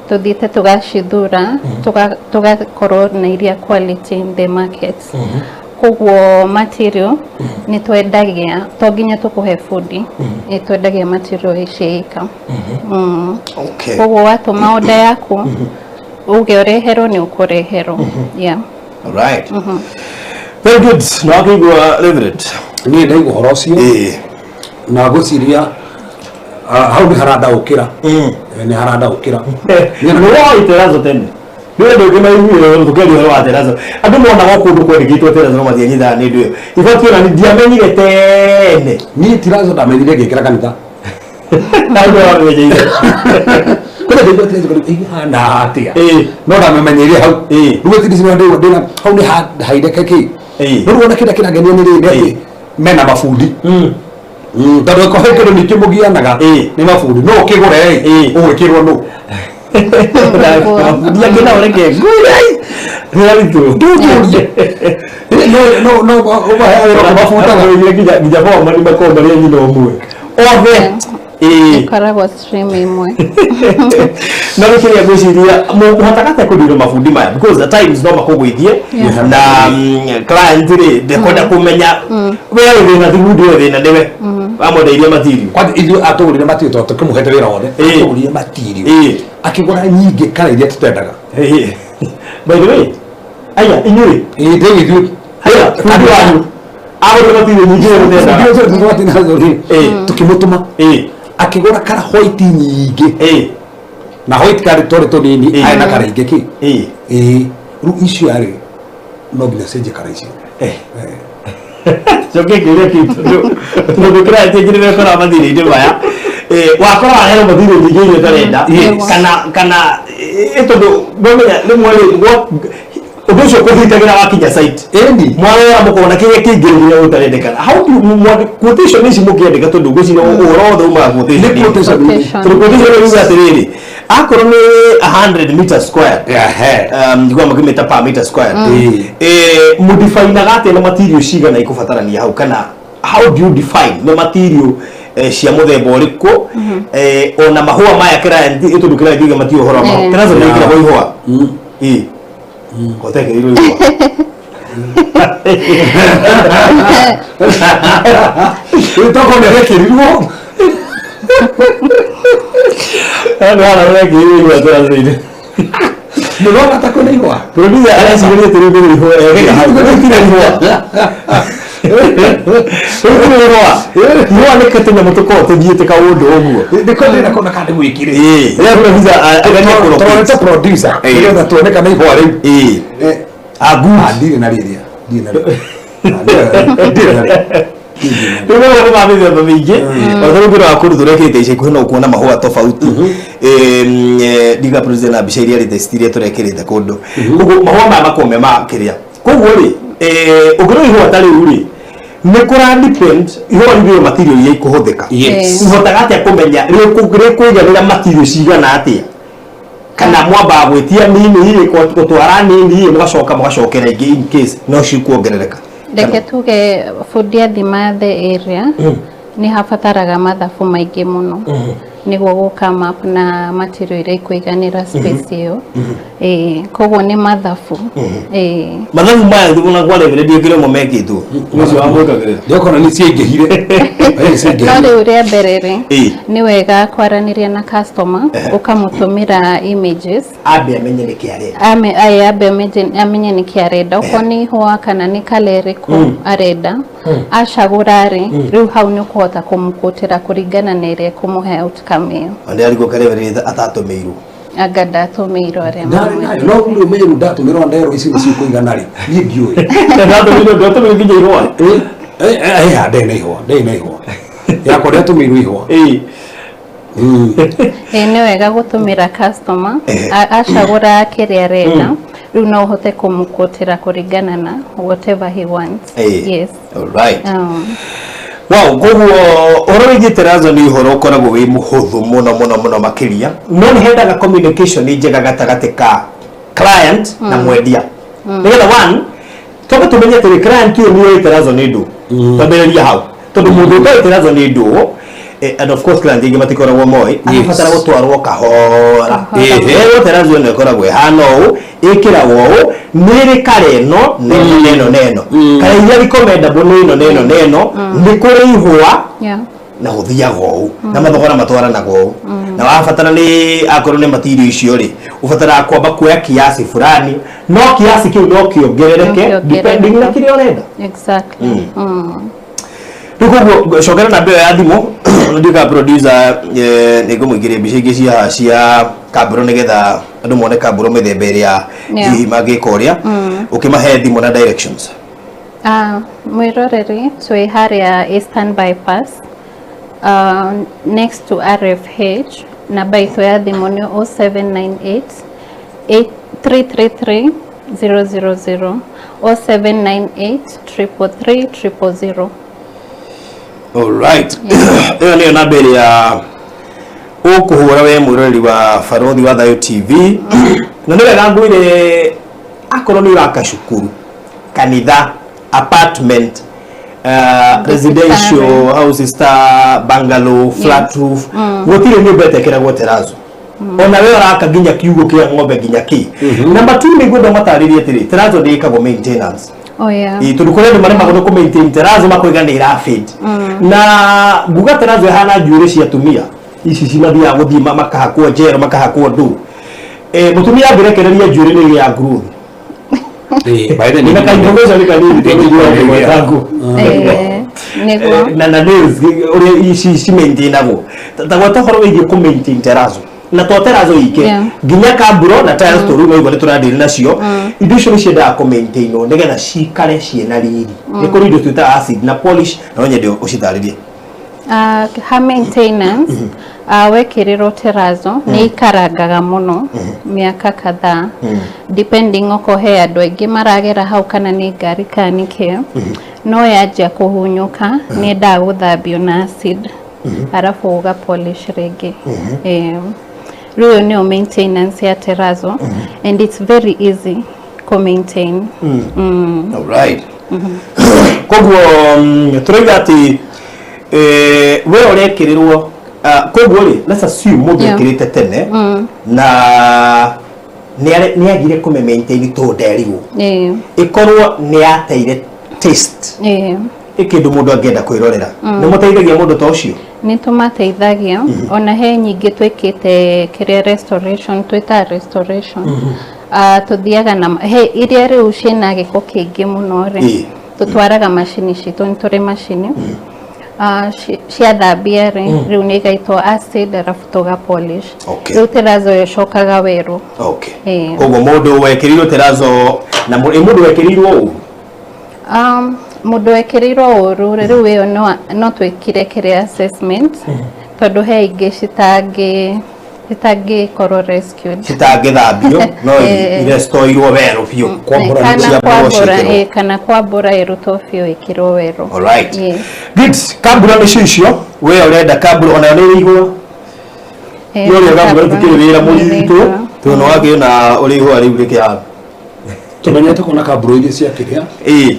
Tũthiĩte tũgacithura, tũgakorwo na iria quality in the market. Koguo material nĩ twendagia, to nginya tũkũhe bundi, nĩ twendagia material ici ika. Koguo watũma order yaku, uge ũreherwo, nĩ ũkũreherwo, yeah. Alright. Very good. Na wakĩigua, Reverend? Niĩ ndaigua ũhoro ũcio na ngwĩciria hau nĩ harandaũkĩra. Nĩ harandaũkĩra. Nĩ woĩ terazo tene? Nĩ ũndũ ũngĩ na ithuĩ tũkĩaria ũhoro wa terazo, andũ monaga o kũndũ kwandĩkĩtwo terazo no matianyitaga nĩ ũndũ ĩyo. Ibatiĩ ona ndiamenyire tene. Niĩ tirazo ndamenyire ngĩingĩra kanitha. Na ũndũ wamenyeire? Kũrĩa ndaigua tirazo kũrĩa ihana atĩa, no ndamenyeire hau. Rĩu tiri cio ndĩna hau nĩ haireke kĩ. No rĩu ona kĩrĩa kĩrangenia nĩ rĩrĩ, atĩ mena mabundi. Tondũ ko he kĩndũ ningĩ mũgianaga nĩ mabundi, no ũkĩgũre ĩ ũgwĩkĩrwo nũ. Mabundi angĩ nao reke ngwĩre nĩaritũ. Ndũngĩũrie no no ũmahe wĩra kũmabutaga. Nginya boma nĩ makoragwo marĩ a nyina ũmwe othe, ĩĩ. Ĩkoragwo stream ĩmwe. No nĩ kĩrĩa ngwĩciria, mũhotaga atĩa kũndira mabundi maya? Because at times no makũgũithie na client rĩ ndekwenda kũmenya we wĩ thĩna, ti bundi we thĩna, nĩwe wamwendeirie material. Kwanza ithuĩ atũgũrire material tondũ tũkĩmũhete wĩra wothe. Atũgũrire material, akĩgũra nyingĩ kana iria tũtendaga. By the way, aya inyuĩ? Ĩĩ, ndĩgĩ ithuĩ. Haya, bundi wanyu agũrire material nyingĩ mũtendaga? Tũkĩmũtũma, akĩgũra kara white nyingĩ, na white karĩ twarĩ tũnini, arĩ na kara ingĩ kĩ. Ĩĩ, rĩu icio arĩ no nginya cenjie kara icio. Coke kĩũria kĩu, tondũ kĩraya kĩngĩ nĩ mekora mathirĩ-inĩ maya. Wakora waheo mathirĩ nyingĩ iria ũtarenda, kana tondũ ngwamenya rĩmwe rĩ ũndũ ũcio kũhitagĩra wakinya site, ĩni mwarora mũkona kĩrĩa kĩingĩ kĩrĩa ũtarendekana. How do you quotation ici mũkĩandĩka? Tondũ ngwĩciria ũhoro wothe umaga quotation. Nĩ quotation. Quotation. Tondũ quotation ĩruga atĩrĩrĩ, akorwo nĩ 100 meter square, njigua makĩmĩta per meter square, mũdifainaga atĩa nĩ material cigana ikũbatarania hau, kana how do you define nĩ material cia mũthemba ũrĩkũ? Ona mahũa maya client, tondũ client yuge matiũĩ ũhoro wa mahũa. Terazo nĩ ĩkĩragwo ihũa? Ĩ, kotekĩrĩirwo ihũa? Rĩu tokorwo nĩ arekĩrirwo. Andũ hana marekĩrĩrwo ihũa terrazzo-inĩ. Nĩũrona ta kwĩna ihũa? Producer arecirĩria atĩ rĩu nĩ ihũa egeka hau. Gũtirĩ ihũa. Gũtirĩ ihũa. Ihũa nĩ tũnyamũ tũkoragwo tũthiĩte kaũndũ ũguo. Nĩko ndĩrenda kuona kana nĩgwĩkire. Ĩĩ. Rĩrĩa producer ageria kũrokate. Tũrorete producer nĩgetha tuone kana ihũa rĩu. Ĩĩ. Ah, good. Ah, ndirĩ na rĩrĩa. Ndirĩ na rĩrĩa. Ah, ndirĩ na rĩrĩa. Rĩu mahũa nĩ ma mĩthemba mĩingĩ. Ona rĩu ngĩrora kũndũ tũrekĩrĩte ica ikuhĩ no ũkuona mahũa tofauti. Ndiga producer na mbica iria latest iria tũrekĩrĩte kũndũ. Koguo mahũa maya makoragwo me ma kĩrĩa. Koguo rĩ, ũngĩrora ihũa ta rĩu rĩ, nĩ kũra depend ihũa rĩu rĩo material iria ikũhũthĩka. Yes. Ũhotaga atĩa kũmenya rĩkũiganĩra material cigana atĩa? Kana mwambaga gwĩtia nini gũtwara nini mũgacoka mũgacokera ingĩ in case no cikuongerereka. Reke tuge bundi athima the area nĩ habataraga mathabu maingĩ mũno nĩguo gũ come up na material iria ikũiganĩra space ĩyo. Ĩĩ, koguo nĩ mathabu. Ĩĩ. Mathabu maya ona kwa reverend kĩrĩa mo mekĩtwo ũcio wamwĩkagĩrĩra. Ndĩokona nĩ ciaingĩhire. No Ciaingĩhire. rĩu rĩa mbere rĩ, Ĩĩ. nĩ wega kwaranĩria na customer ũkamũtũmĩra images Ambe amenye nĩkĩ arenda. ame aye ambe amenye nĩkĩ arenda, okorwo nĩ ihũa kana nĩ kala ĩrĩkũ arenda, acagũra rĩ, rĩu hau nĩ ũkũhota kũmũkũtĩra kũringana na ĩrĩa ĩkũmũhe outcome ĩyo. Ona arigwo kareverend atatũmĩirwo. Anga ndatũmĩirwo arĩa Ndarĩ mamwe. nayo no rĩu ũmenye rĩu ndatũmĩrwo ndero ici nĩcio ikũigana rĩ niĩ ndiũĩ. Ndatũmĩirwo ndatũmĩirwo nginya ihũa. Ndarĩ na ihũa, ndarĩ na ihũa yakwa, ndĩatũmĩirwo ihũa. Ĩĩ. Ĩĩ, nĩ wega gũtũmĩra customer acagũra kĩrĩa arenda, rĩu no ũhote kũmũkũtĩra kũringana na whatever he wants. Ĩĩ. Yes. Alright. Wow, koguo ũhoro wĩgiĩ terrazzo nĩ ũhoro ũkoragwo wĩ mũhũthũ mũno mũno mũno makĩria, no nĩ hendaga communication njega gatagatĩ ka client na mwendia, nĩgetha one twambe tũmenye atĩrĩ, client ũyũ nĩ oĩ terrazzo nĩ ndũ. Twambĩrĩria hau, tondũ mũndũ ũtoĩ terrazzo nĩ ndũ, and of course client aingĩ matikoragwo moĩ, arabatara gũtwarwo kahora. Ĩrwo terrazzo ĩno ĩkoragwo ĩhana ũũ, ĩkĩragwo ũũ, nĩ ĩrĩ kara ĩno na ĩno na ĩno na ĩno, kara iria recommendable nĩ ĩno na ĩno na ĩno, nĩ kũrĩ ihũa na gũthiaga ũũ na mathogora matwaranaga ũũ, na wabatara nĩ akorwo nĩ material icio rĩ, ũbataraga kwamba kuoya kiasi fulani, no kiasi kĩu no kĩongerereke No kĩongerereke. depending na kĩrĩa ũrenda. Exactly. Rĩu koguo cokera namba ĩyo ya thimũ nduĩka producer, nĩ ngũmũingĩria mbica ingĩ cia haha cia kambũro nĩgetha andũ mone kambũro mĩthemba ĩrĩa hihi mangĩka ũrĩa ũkĩmahe thimũ na directions. Mwĩroreri, twĩ harĩa Eastern Bypass, next to RFH. Namba itũ ya thimũ nĩ 0798 333 000, 0798 333 000. Alright. Ĩyo nĩyo namba ĩrĩa ũkũhũra we mwĩroreri wa Barothi wa Thayo TV. Na nĩ wega ngwĩre, akorwo nĩ ũraka cukuru, kanitha, apartment, residential houses ta bungalow, flat roof, gũtirĩ nyũmba ĩtekĩragwo terrazzo, ona we ũraka nginya kiugũ kĩa ng'ombe nginya kĩ. Namba 2, nĩ ngwenda matarĩrie atĩrĩ, terrazzo nĩ ĩkagwo maintenance. Oh yeah. Ĩĩ, tondũ kũrĩ andũ maremagwo nĩ kũ maintain terrazzo, makoiga nĩ ĩra fade, na nguga terrazzo ĩhana njuĩrĩ cia atumia ici cimathiaga gũthiĩ makahakwo njero, makahakwo ndũ. Mũtumia angĩrekereria njuĩrĩ nĩ ĩgĩaga growth. Na kainformation kanini tondũ mwenzangu. Nĩguo. Na nails ũrĩa ici cimaintainagwo, ta gweta ũhoro wĩgiĩ kũ maintain terrazzo, na to terrazzo ike, nginya kamburo na tiles, tondũ rĩu naigua nĩ tũradĩri nacio. Indo icio nĩ ciendaga kũ maintainwo nĩgetha cikare ciĩna riri. Nĩ kũrĩ indo twĩtaga acid na polish, na no nyende ũcitarĩrie. Ha maintenance, wekĩrĩrwo terrazzo nĩ ikarangaga mũno mĩaka kadhaa, depending okorwo he andũ aingĩ maragera hau kana nĩ ngari kana nĩ kĩ, no yanjia kũhunyũka nĩ endaga gũthambio na acid, arabu ũga polish rĩngĩ. Rĩu ĩyo nĩyo maintenance ya terrazzo and it's very easy kũ maintain. Alright. Koguo tũrauga atĩ we ũrekĩrĩrwo, koguo rĩ, let's assume mũndũ ekĩrĩte tene na Nĩ agire kũmĩ maintain tondũ nderirwo. Ĩkorwo nĩ yateire taste. Ĩ kĩndũ mũndũ angĩenda kwĩrorera. Nĩ mũteithagia mũndũ ta ũcio? Nĩ tũmateithagia. Ona he nyingĩ twĩkĩte kĩrĩa restoration, twĩtaga restoration. Tũthiaga na he iria rĩu ciĩna gĩko kĩingĩ mũno rĩ, tũtwaraga macini citũ, nĩ tũrĩ macini ciathambia rĩ, rĩu nĩ igaitwo acid arabu tũga polish. Rĩu terrazzo ĩcokaga werũ. Koguo mũndũ wekĩrirwo terrazzo na mũndũ wekĩrirwo ũru? Mũndũ wekĩrirwo ũru rĩu ĩyo no twĩkire kĩrĩa assessment, tondũ he ingĩ citangĩkorwo rescued, citangĩthambio, no irestoirwo werũ biũ. Kana kwambũra ĩrutwo biũ ĩkĩrwo werũ. Alright. Good. Kambura nĩcio icio we ũrenda kambura onayo nĩ ĩrĩ ihũa. Nĩ ũrĩa kambura tũkĩrĩ wĩra mũritũ tondũ no wakĩona ũrĩ ihũa rĩu rĩkĩhana. Tũmenyete kuona kambura iria cia kĩrĩa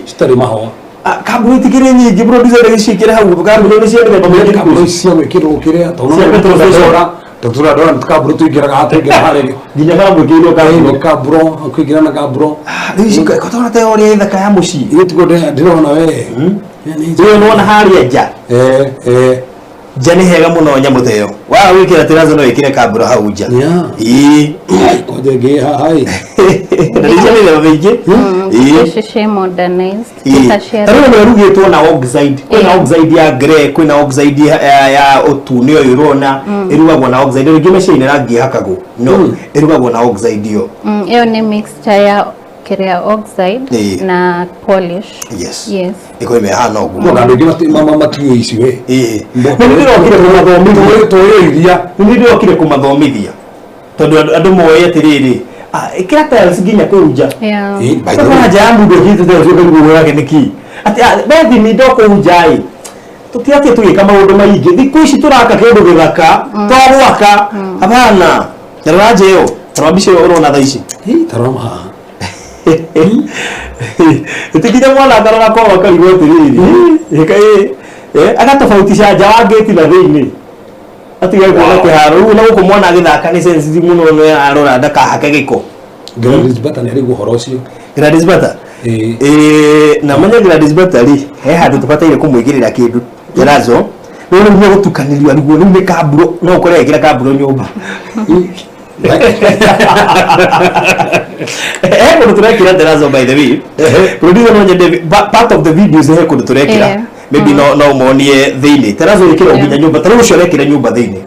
citarĩ mahũa. Kambura itikĩrĩ nyingĩ, producer rĩgĩciĩkĩre hau. Kambura nĩ cia mĩthemba mĩingĩ. Kambura cia gwĩkĩrwo kĩrĩa tondũ ndora kambura tũingĩraga hatũingĩra harĩa nginya maramwĩkĩirwo kambura kambura kũingĩra na kambura. Rĩu ici kotona ta ũrĩa ithaka ya mũciĩ. Ithuĩ tiguo ndĩrona we. Rĩu nĩwona harĩa nja. Nja nĩ hega mũno nyamũ ta ĩyo. Waga gwĩkĩra terrazzo no wĩkĩre kambura hau nja. Ĩĩ. Kwanja ĩngĩ haha ĩ. Na nĩ cia mĩthemba mĩingĩ. Ici ciĩ modernized. Ta rĩu ĩno ĩrugĩtwo na oxide. Kwĩna oxide ya grey, kwĩna oxide ya ũtune ũyũ ũrona, ĩrugagwo na oxide. Rĩngĩ mĩciĩ-inĩ rangi ĩhakagwo. No, ĩrugagwo na oxide ĩyo. Ĩyo nĩ mixture ya kĩrĩa oxide na polish. Yes. Ĩkorwo ĩmĩhana ũguo. No andũ aingĩ matiũĩ ici we. Nĩ ndĩrokire kũmathomithia. Tũĩ iria. Nĩ ndĩrokire kũmathomithia. Tondũ andũ moĩ atĩrĩrĩ, ĩkĩra tiles nginya kũu nja. Tondũ nja ya mũndũ ĩkĩrĩte tiles ũkarigwo wake nĩ kĩ. Atĩ bethi ndo kũu nja ĩ. Tũtirathiĩ tũgĩka maũndũ maingĩ. Thikũ ici tũraka kĩndũ gĩthaka, to gwaka. Hapana. Tarora nja ĩyo. Tarora mbica ĩyo ũrona thaa ici. Tarora haha. Ĩtĩkinya mwana akarora korwo akarigwo atĩrĩrĩ, agatofautisha nja wa gate na thĩinĩ. Atige kuona kĩharo. Rĩu na gũkũ mwana agĩthaka nĩ sensitive mũno nĩ arora ndakahake gĩko. Gladys Bata nĩ arĩguo ũhoro ũcio. Gladys Bata? Na menya Gladys Bata rĩ, he handũ tũbataire kũmwĩkĩrĩra kĩndũ terrazzo. Rĩu nĩ gũtukanĩrio arigwo rĩu nĩ kamburo, no ũkore ekĩra kamburo nyũmba. He kũndũ tũrekĩra terrazzo by the way. Producer no nyende part of the videos he kũndũ tũrekĩra. Maybe no monie thĩinĩ. Terrazzo ĩkĩrwo nginya nyũmba. Ta rĩu ũcio arekĩra nyũmba thĩinĩ.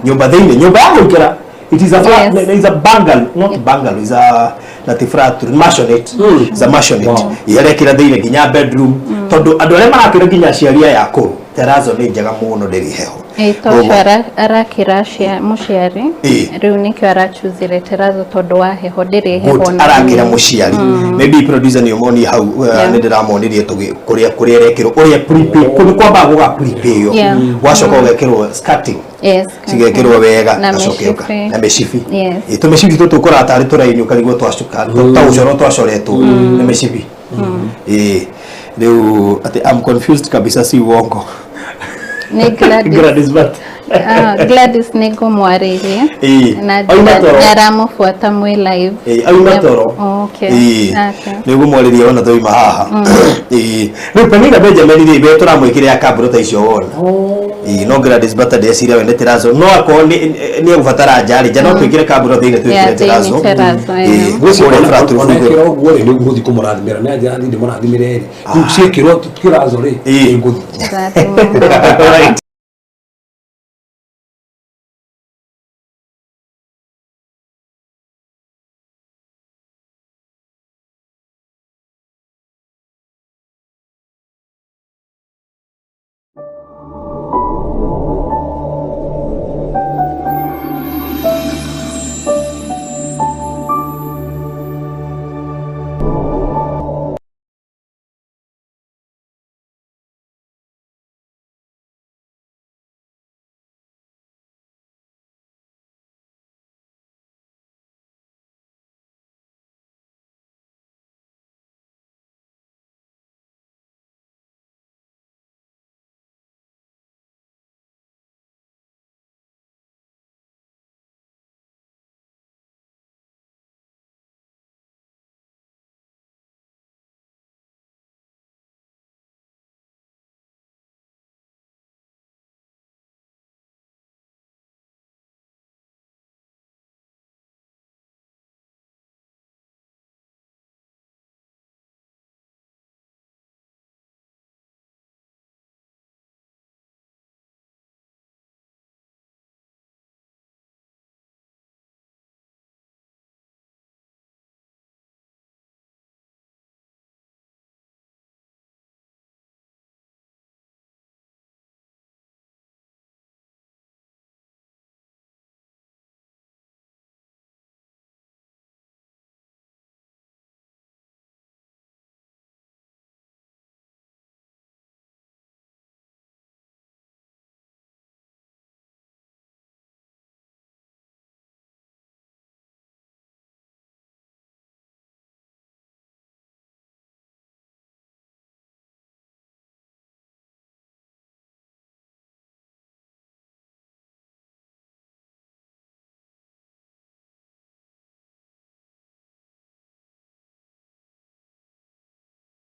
Nyũmba thĩinĩ, nyũmba ya gũikara. It is a flat, yes. It's a bungalow, not bungalow, it's a not a flat, maisonette. It's a maisonette. Yarekĩra thĩinĩ nginya bedroom. Tondũ andũ arĩa marakĩra nginya aciari aya akũrũ, terrazzo nĩ njega mũno ndĩrĩ heho. Tondũ arakĩra mũciari, rĩu nĩkĩo arachuzire terrazzo tondũ wa heho, ndĩrĩ heho. Arakĩra mũciari. Maybe producer nĩ ũmonie hau, nĩ ndĩramonirie kũrĩa ĩrekĩrwo, ũrĩa prepay, kũndũ kwambaga gũga prepay gwacoka ũgekĩrwo skirting. Cigekĩrwo wega na mĩcibi. Tũmĩcibi tũtũ ũkoraga tarĩ tũraini ũkarigwo twacuka ta ũcoro twacoretwo nĩ mĩcibi. Rĩu atĩ I'm confused kabisa, si uongo. Nĩ Gladys Bata. Gladys nĩ ngũmwarĩrie na nĩaramũbuata mwĩ live. Auma toro. Nĩ ngũmwarĩria ona twauma haha. Rĩu Penina Benjamin rĩ, we tũramwĩkĩrĩra kambura ta icio wona. No Gladys Bata ndeciria we nĩ terrazzo, no akorwo nĩ egũbatara nja rĩ, nja no twĩkĩre kambura thĩinĩ twĩkĩre terrazzo. Onekĩra ũguo rĩ, nĩ ngũthiĩ kũmũrathimĩra, nĩ anja thiĩ ndĩmũrathimĩre rĩ. Rĩu ciĩkĩrwo terrazzo rĩ, nĩ ngũthiĩ.